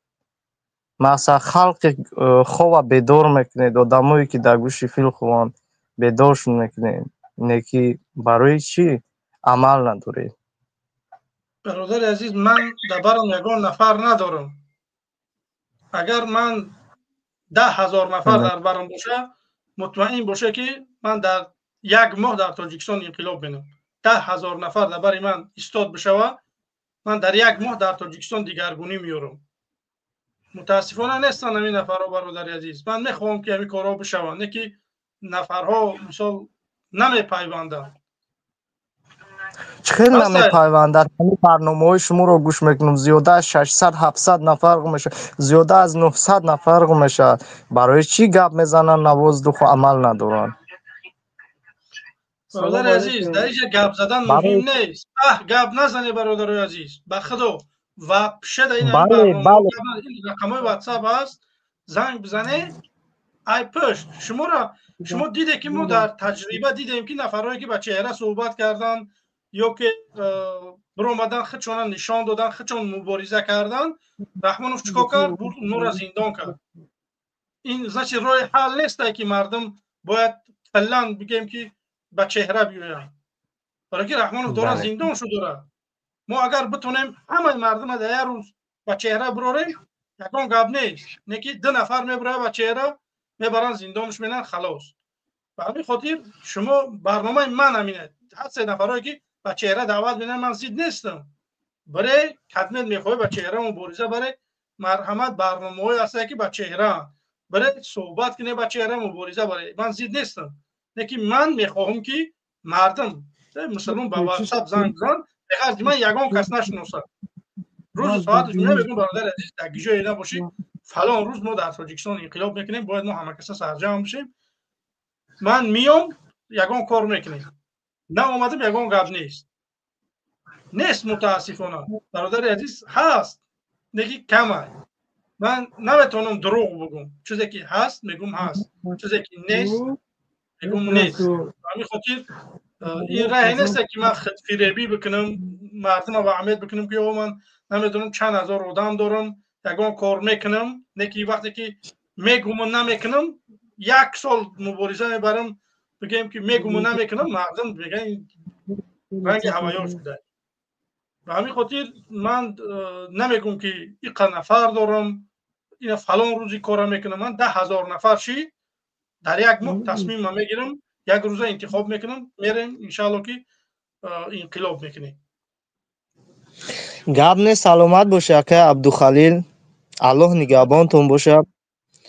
Масалан, халқи хова бедор мекунед, одамое ки дар гӯши фил хованд, бедоршон мекунед. Не ки барои чӣ амал надоред? Бародари азиз, ман дар барам ягон нафар надорам. Агар ман 10 000 нафар дар барам боша, мутмаин боша, ки ман дар як моҳ дар Тоҷикистон инқилоб менам. 10 000 нафар дар бари ман истод бишава, ман дар як моҳ дар Тоҷикистон дигаргунӣ меёрам. Мутаассифона, нестанд ҳамин нафарҳо, бародари азиз. Ман мехоҳам, ки ҳамин корҳо бишаванд, не ки нафарҳо мисол намепайванданд. Чӣ хел намепайвандад? Ҳамин барномаҳои шуморо гӯш мекунам, зиёда аз 600, 700 нафар мешавад, зиёда аз 900 нафар мешавад. Барои чӣ гап мезананд на воздуху, амал надоранд? Бародари азиз, дар инҷа гап задан муҳим нест. Аҳ, гап назане, бародарои азиз, ба Худо ва пишада ин рақамҳои Ватсап ҳаст, занг бизане. Ай пушт шуморо шумо диде, ки мо дар таҷриба дидем, ки нафарҳое ки ба чеҳра суҳбат карданд ё ки биромадан, худшона нишон додан, худшон мубориза кардан, Раҳмонов чӣ кор кард? Бурд, онҳоро зиндон кард. Ин значит роҳи ҳал несте, ки мардум бояд каллан бигем, ки ба чеҳра биёянд, барое ки Раҳмонов дора зиндон шудора. Мо агар битонем ҳамаи мардума дар як рӯз ба чеҳра бирорем, ягон гап нест. Не ки ду нафар мебирояд ба чеҳра, мебаранд, зиндонш менанд, халос. Ба ҳамин хотир шумо барномаи ман ҳамине. Ҳар се нафарое ки ба чеҳра даъват менам, ман зид нестам. Баре кадмет мехоҳӣ ба чеҳра мубориза баре, Марҳамат, барномаҳое ҳастанд, ки ба чеҳра баред, суҳбат кунед, ба чеҳра мубориза баред. Ман зид нестам, лекин ман мехоҳам, ки мардум, мисалон, ба ватсап занг зан, беғарзи ман ягон кас нашиносад, рӯзу соаташ мегӯям: бародари азиз, дар ҷое набошӣ, фалон рӯз мо дар Тоҷикистон инқилоб мекунем, бояд мо ҳама каса сарҷамъ бишем. Ман миём, ягон кор мекунем. Наомадам, ягон гап нест. Нест, мутаассифона, бародари азиз, ҳаст, неки камай. Ман наметавонам дурӯғ бигӯм. Чизе ки ҳаст, мегӯм ҳаст, чизе ки нест, мегӯм нест. Ҳамин хотир ин раҳе нест, ки ман худфиребӣ бикунам, мардума ба умед бикунам, ки о, ман намедонам чанд ҳазор одам дорам, ягон кор мекунам. Не ки вақте ки мегӯму намекунам, як сол мубориза мебарам, бигӯем ки мегӯму намекунам, мардум мегӯянд ранги ҳаваёр шуда. Ба ҳамин хотир ман намегӯм, ки иқа нафар дорам, ина фалон рӯзи кора мекунам. Ман 10 000 нафар ши, дар як моҳ тасмимма мегирам, як рӯза интихоб мекунам, мерем, иншаалло, ки инқилоб мекунем. Гап не, саломат боша, акай Абдухалил, Аллоҳ нигаҳбонтон бошад.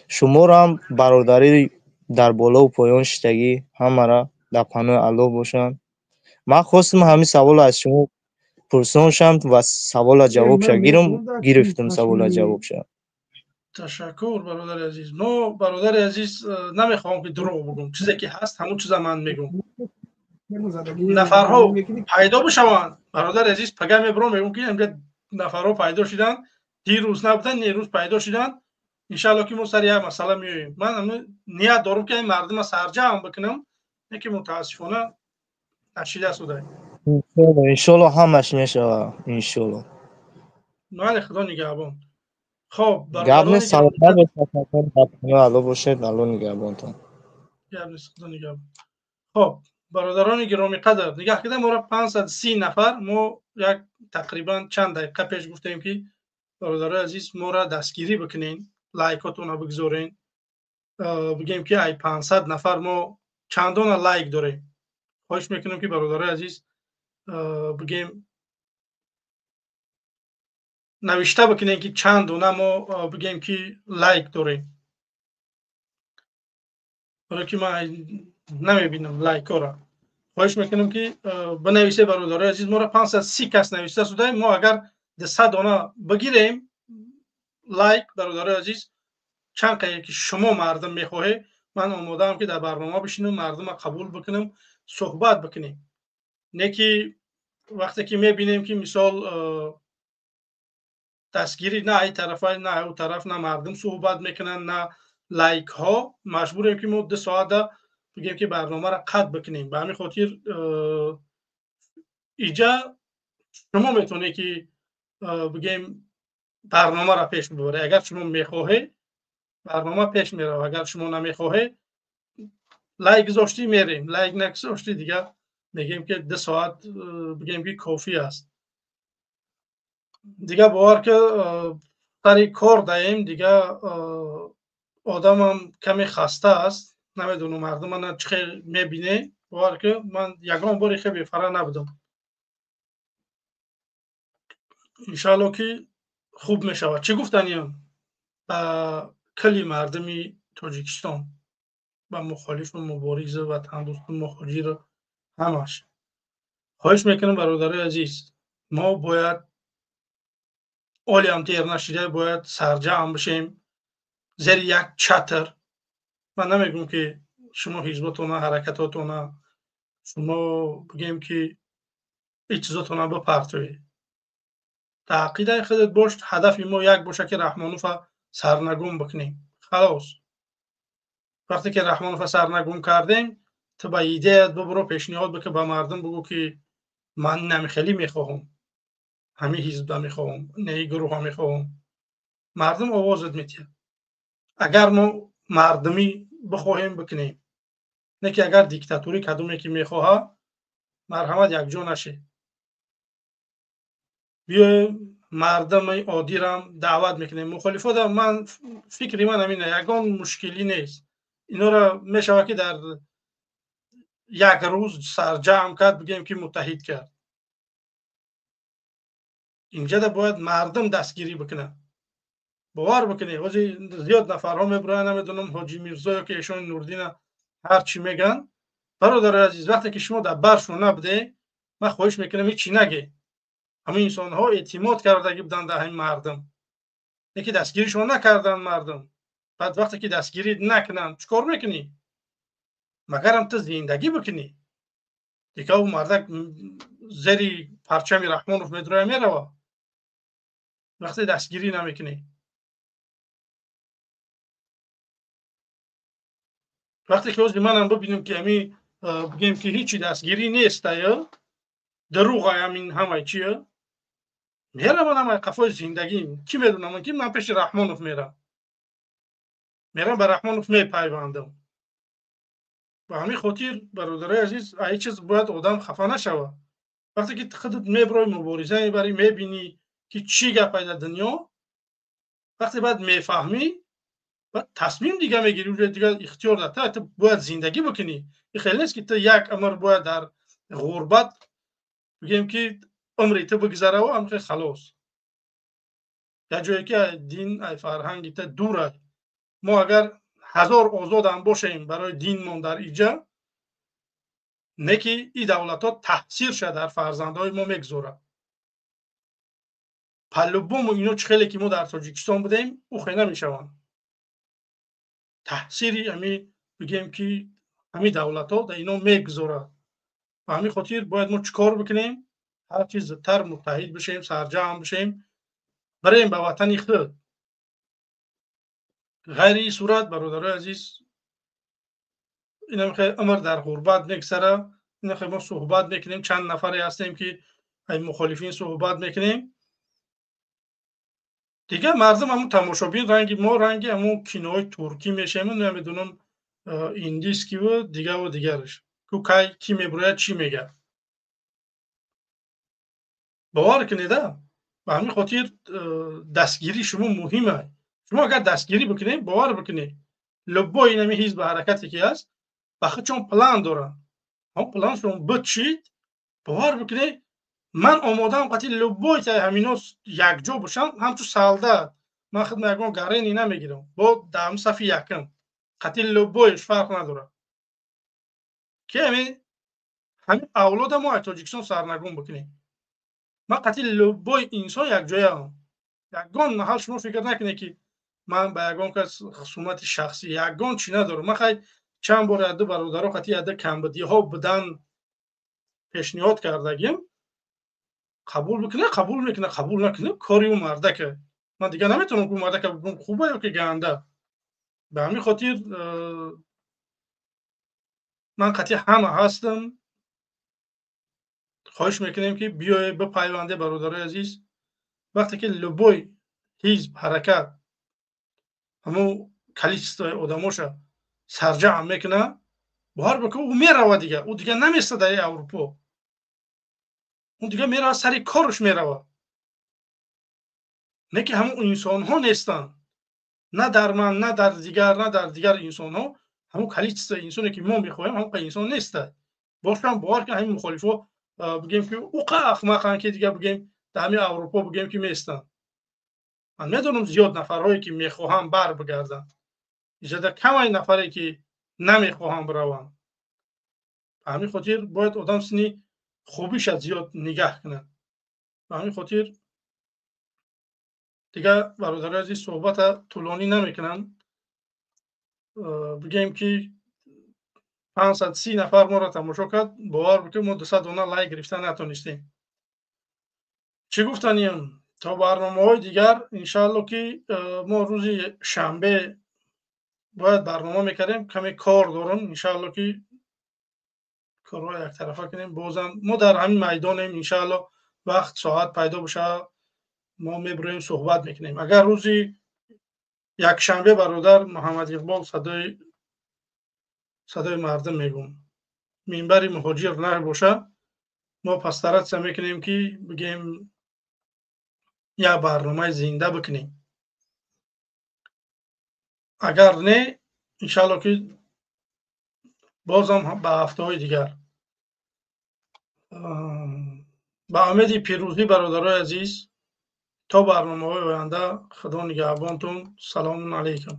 Шуморам, бародарӣ дар болову поён шиштагӣ, ҳамара дар паноҳи Аллоҳ бошанд. Ман хостам ҳамин саволро аз шумо пурсон шам ва савола ҷавобша гирам. Гирифтам савола ҷавобша. Ташаккур, бародари азиз. Мо, бародари азиз, намехоҳам, ки дурӯғ бигӯм. Чизе ки ҳаст, ҳамон чиза ман мегӯм. Нафарҳо пайдо бишаванд, бародари азиз, пага мебурам, мегӯм, ки инҷа нафарҳо пайдо шуданд, дирӯз набуданд, нерӯз пайдо шуданд. Иншаалло, ки мо сари як масъала меоем. Ман ният дорам, ки ин мардума сарҷамъ бикунам, не ки мутаассифона нашида судай. Иншолло, ҳамаш мешавад, иншолло. Бале, Худо нигаҳбон. Хоб. Гап нест, саломат бошед, Алло бошед, Алло нигаҳбонтон. Гап нест, Худо нигаҳбон. Хоб, бародарони гиромиқадр, нигаҳ кида, моро 530 нафар. Мо як тақрибан чанд дақиқа пеш гуфтем, ки бародарои азиз, моро дастгирӣ бикунен, лайкотонро бигзорен. Бигем, ки ай 500 нафар мо чандона лайк дорем. Хоҳиш мекунам, ки бародарои азиз, бигем, навишта бикунем, ки чанд дона мо, бигем, ки лайк дорем, барое ки ман намебинам лайкҳоро. Хоҳиш мекунам, ки бинависе, бародарои азиз. Моро 530 кас навишта шудаем. Мо агар 200 дона бигирем лайк, бародарои азиз, чанд қайе ки шумо мардум мехоҳед, ман омодаам, ки дар барнома бишинам, мардума қабул бикунам, суҳбат бикунем. Не ки вақте ки мебинем, ки мисол дастгирӣ на ай тарафа, на ай тараф, на мардум суҳбат мекунанд, на лайкҳо, маҷбурем, ки мо 2 соата бигем, ки барномаро қатъ бикунем. Ба ҳамин хотир иҷа шумо метавонед, ки бигем, барномаро пеш бибаред. Агар шумо мехоҳед, барнома пеш меравад. Агар шумо намехоҳед, лайк гузоштӣ, мерем, лайк нагузоштӣ, дигар мегӯем, ки 2 соат, бигем, ки кофӣ аст. Дигар бовар ки, сари кор даем, дигар одамам каме хаста аст. Намедонам, мардум мана чӣ хел мебине. Бовар ки, ман ягон бори хел бефара набудам. Иншаалло, ки хуб мешавад. Чӣ гуфтаниям ба кулли мардуми Тоҷикистон, ба мухолифу муборизу ватандӯсту муҳоҷиру ҳамаш? Хоҳиш мекунам, бародарои азиз, мо бояд олиам дер нашида, бояд сарҷамъ бишем зери як чатр. Ман намегӯм, ки шумо ҳизботона, ҳаракатотона, шумо, бигем, ки ҳеҷ чизотона бипартоед. Дар ақидаи худат бош. Ҳадафи мо як боша, ки Раҳмонова сарнагум бикунем, халос. Вақте ки Раҳмонова сарнагум кардем, ту ба идеят бибуро, пешниҳод бикун, ба мардум бигӯ, ки ман намихелӣ мехоҳам, ҳамин ҳизбда мехоҳам, неи гурӯҳа мехоҳам. Мардум овозат метиҳад, агар мо мардумӣ бихоҳем бикунем. Не ки агар диктатурӣ кадоме ки мехоҳад, марҳамат, якҷо нашед. Биёем, мардуми оддирам даъват мекунем. Мухолифода ман фикри ман ҳамина: ягон мушкилӣ нест, инора мешавад, ки дар як рӯз сарҷамъ кард, бигӯем, ки муттаҳид кард. Инҷада бояд мардум дастгирӣ бикунад. Бовар бикунед, ҳозир зиёд нафарҳо мебуранд, намедонам Ҳоҷи Мирзо ё ки Эшони Нурдина ҳар чӣ мегӯянд. Бародари азиз, вақте ки шумо дар баршон набуде, ман хоҳиш мекунам ҳеҷ чӣ нагед. Ҳамин инсонҳо эътимод кардагӣ буданд дар ҳамин мардум, леки дастгиришон накарданд мардум. Баъд вақте ки дастгирӣ накунанд, чӣ кор мекунӣ? Магарам ту зиндагӣ бикунӣ? Дига ӯ мардак зери парчами Раҳмонов медроя мерава вақте дастгирӣ намекунӣ. Вақте ки ҳозир манам бибинем ки ҳамин бигем ки ҳечи дастгирӣ нестая, дурӯғ ҳамин ҳамаи чия, меравам ҳамаи қафои зиндагӣ. Кӣ медонам ки ман пеши Раҳмонов мерам, мерам ба Раҳмонов мепайвандам. Ба ҳамин хотир бародарои азиз, ай чиз бояд одам хафа нашавад. Вақте ки худат меброи, мубориза мебарӣ, мебинӣ ки чӣ гап ай дар дунё, вақте баъд мефаҳмӣ, баъд тасмим дига мегирӣ, уже дига ихтиёр дар ту, ту бояд зиндагӣ бикунӣ. Ин хеле нест ки ту як умр бояд дар ғурбат бигем ки умри ту бигзараву ҳамхел халос. Як ҷое ки ай дин, ай фарҳанги ту дур ай. Мо агар ҳазор озодам бошем барои динмон дар иҷа, не ки ин давлатҳо таъсирша дар фарзандҳои мо мегузорад. По-любому ино чӣ хеле ки мо дар Тоҷикистон будем, ӯ хел намешаванд. Таъсири ҳами бигем ки ҳами давлатҳо дар ино мегузорад. Ба ҳамин хотир бояд мо чӣ кор бикунем? Ҳарчи зудтар муттаҳид бишем, сарҷамъ бишем, бирем ба ватани худ. Ғайри ин сурат бародарои азиз, инам хел умр дар ғурбат мегзара. Инам хел мо суҳбат мекунем, чанд нафаре ҳастем ки ай мухолифин суҳбат мекунем. Дига мардум ҳамун тамошобин ранги мо, ранги ҳамун кинои туркӣ мешавем, намедонам индийскиву дигаву дигараш. Ку кай кӣ мебурояд, чӣ мегӯяд. Бовар кунед, ба ҳамин хотир дастгирии шумо муҳим аст. Шумо агар дастгирӣ бикунед, бовар бикунед, любой инами ҳизб ҳаракате ки ҳаст, ба худшон план доранд. Ҳамон планшон бичид, бовар бикунед, ман омодаам қатъи любой таи ҳамино якҷо бошам, ҳамчун солдат. Ман худам ягон гарени намегирам, бо дар ҳамин сафи якум қатъи любойш фарқ надорад. Ки ҳамин авлода мо аз Тоҷикистон сарнагун бикунем. Ман қатъи любой инсон якҷояам. Ягон маҳал шумо фикр накунед ки ман ба ягон кас хусумати шахсӣ ягон чӣ надорам. Ман хай чанд бор яду бародаро қатъи яду камбудиҳо будан пешниҳод кардагим. Қабул бикунад, қабул мекунад, қабул накунад, кори ӯ мардака. Ман дига наметавонам ки ӯ мардака бигӯям хуба ё ки ганда. Ба ҳамин хотир ман қатъи ҳама ҳастам. Хоҳиш мекунем ки биёед бипайванде бародарои азиз. Вақте ки любой ҳизб ҳаракат ҳамун количествои одамоша сарҷамъ мекунад, бовар бикун ӯ мерава дига, ӯ дига наместа дар Аврупо. Ӯ дига мерава сари корш мерава. Не ки ҳамун инсонҳо нестанд. На дар ман, на дар дигар, на дар дигар инсонҳо. Ҳамун количествои инсоне ки мо мехоҳем, ҳамун инсон неста. Бошам бовар кун ҳамин мухолифо бигем ки уқа ахмақанд ки дига бигем дар ҳамин Аврупо бигем ки местанд. Ман медонам зиёд нафарҳое ки мехоҳанд бар бигарданд. Иҷода камай нафаре ки намехоҳанд бираванд. Ба ҳамин хотир бояд одам сини хубиша зиёд нигаҳ кунад. Ба ҳамин хотир дига бародарои азиз суҳбата тӯлонӣ намекунам. Бигем ки 530 нафар моро тамошо кард, бовар бикун мо 200 дона лайк гирифта натонистем. Чӣ гуфтаниям? То барномаҳои дигар иншаалло ки мо рӯзи шанбе бояд барнома мекардем, каме кор дорам, иншаалло ки корҳоро яктарафа кунем. Бозам мо дар ҳамин майдонем, иншаалло вақт соат пайдо бошад мо мебироем суҳбат мекунем. Агар рӯзи якшанбе бародар Муҳаммад Иқбол садои мардум мегӯм, минбари муҳоҷир набошад, мо постаратсия мекунем ки бигем як барномаи зинда бикунем. Агар не, иншаалло ки бозам ба ҳафтаҳои дигар. Ба умеди пирӯзӣ бародарои азиз, То барномаҳои оянда, Худо нигаҳбонтон. Салому алайкум.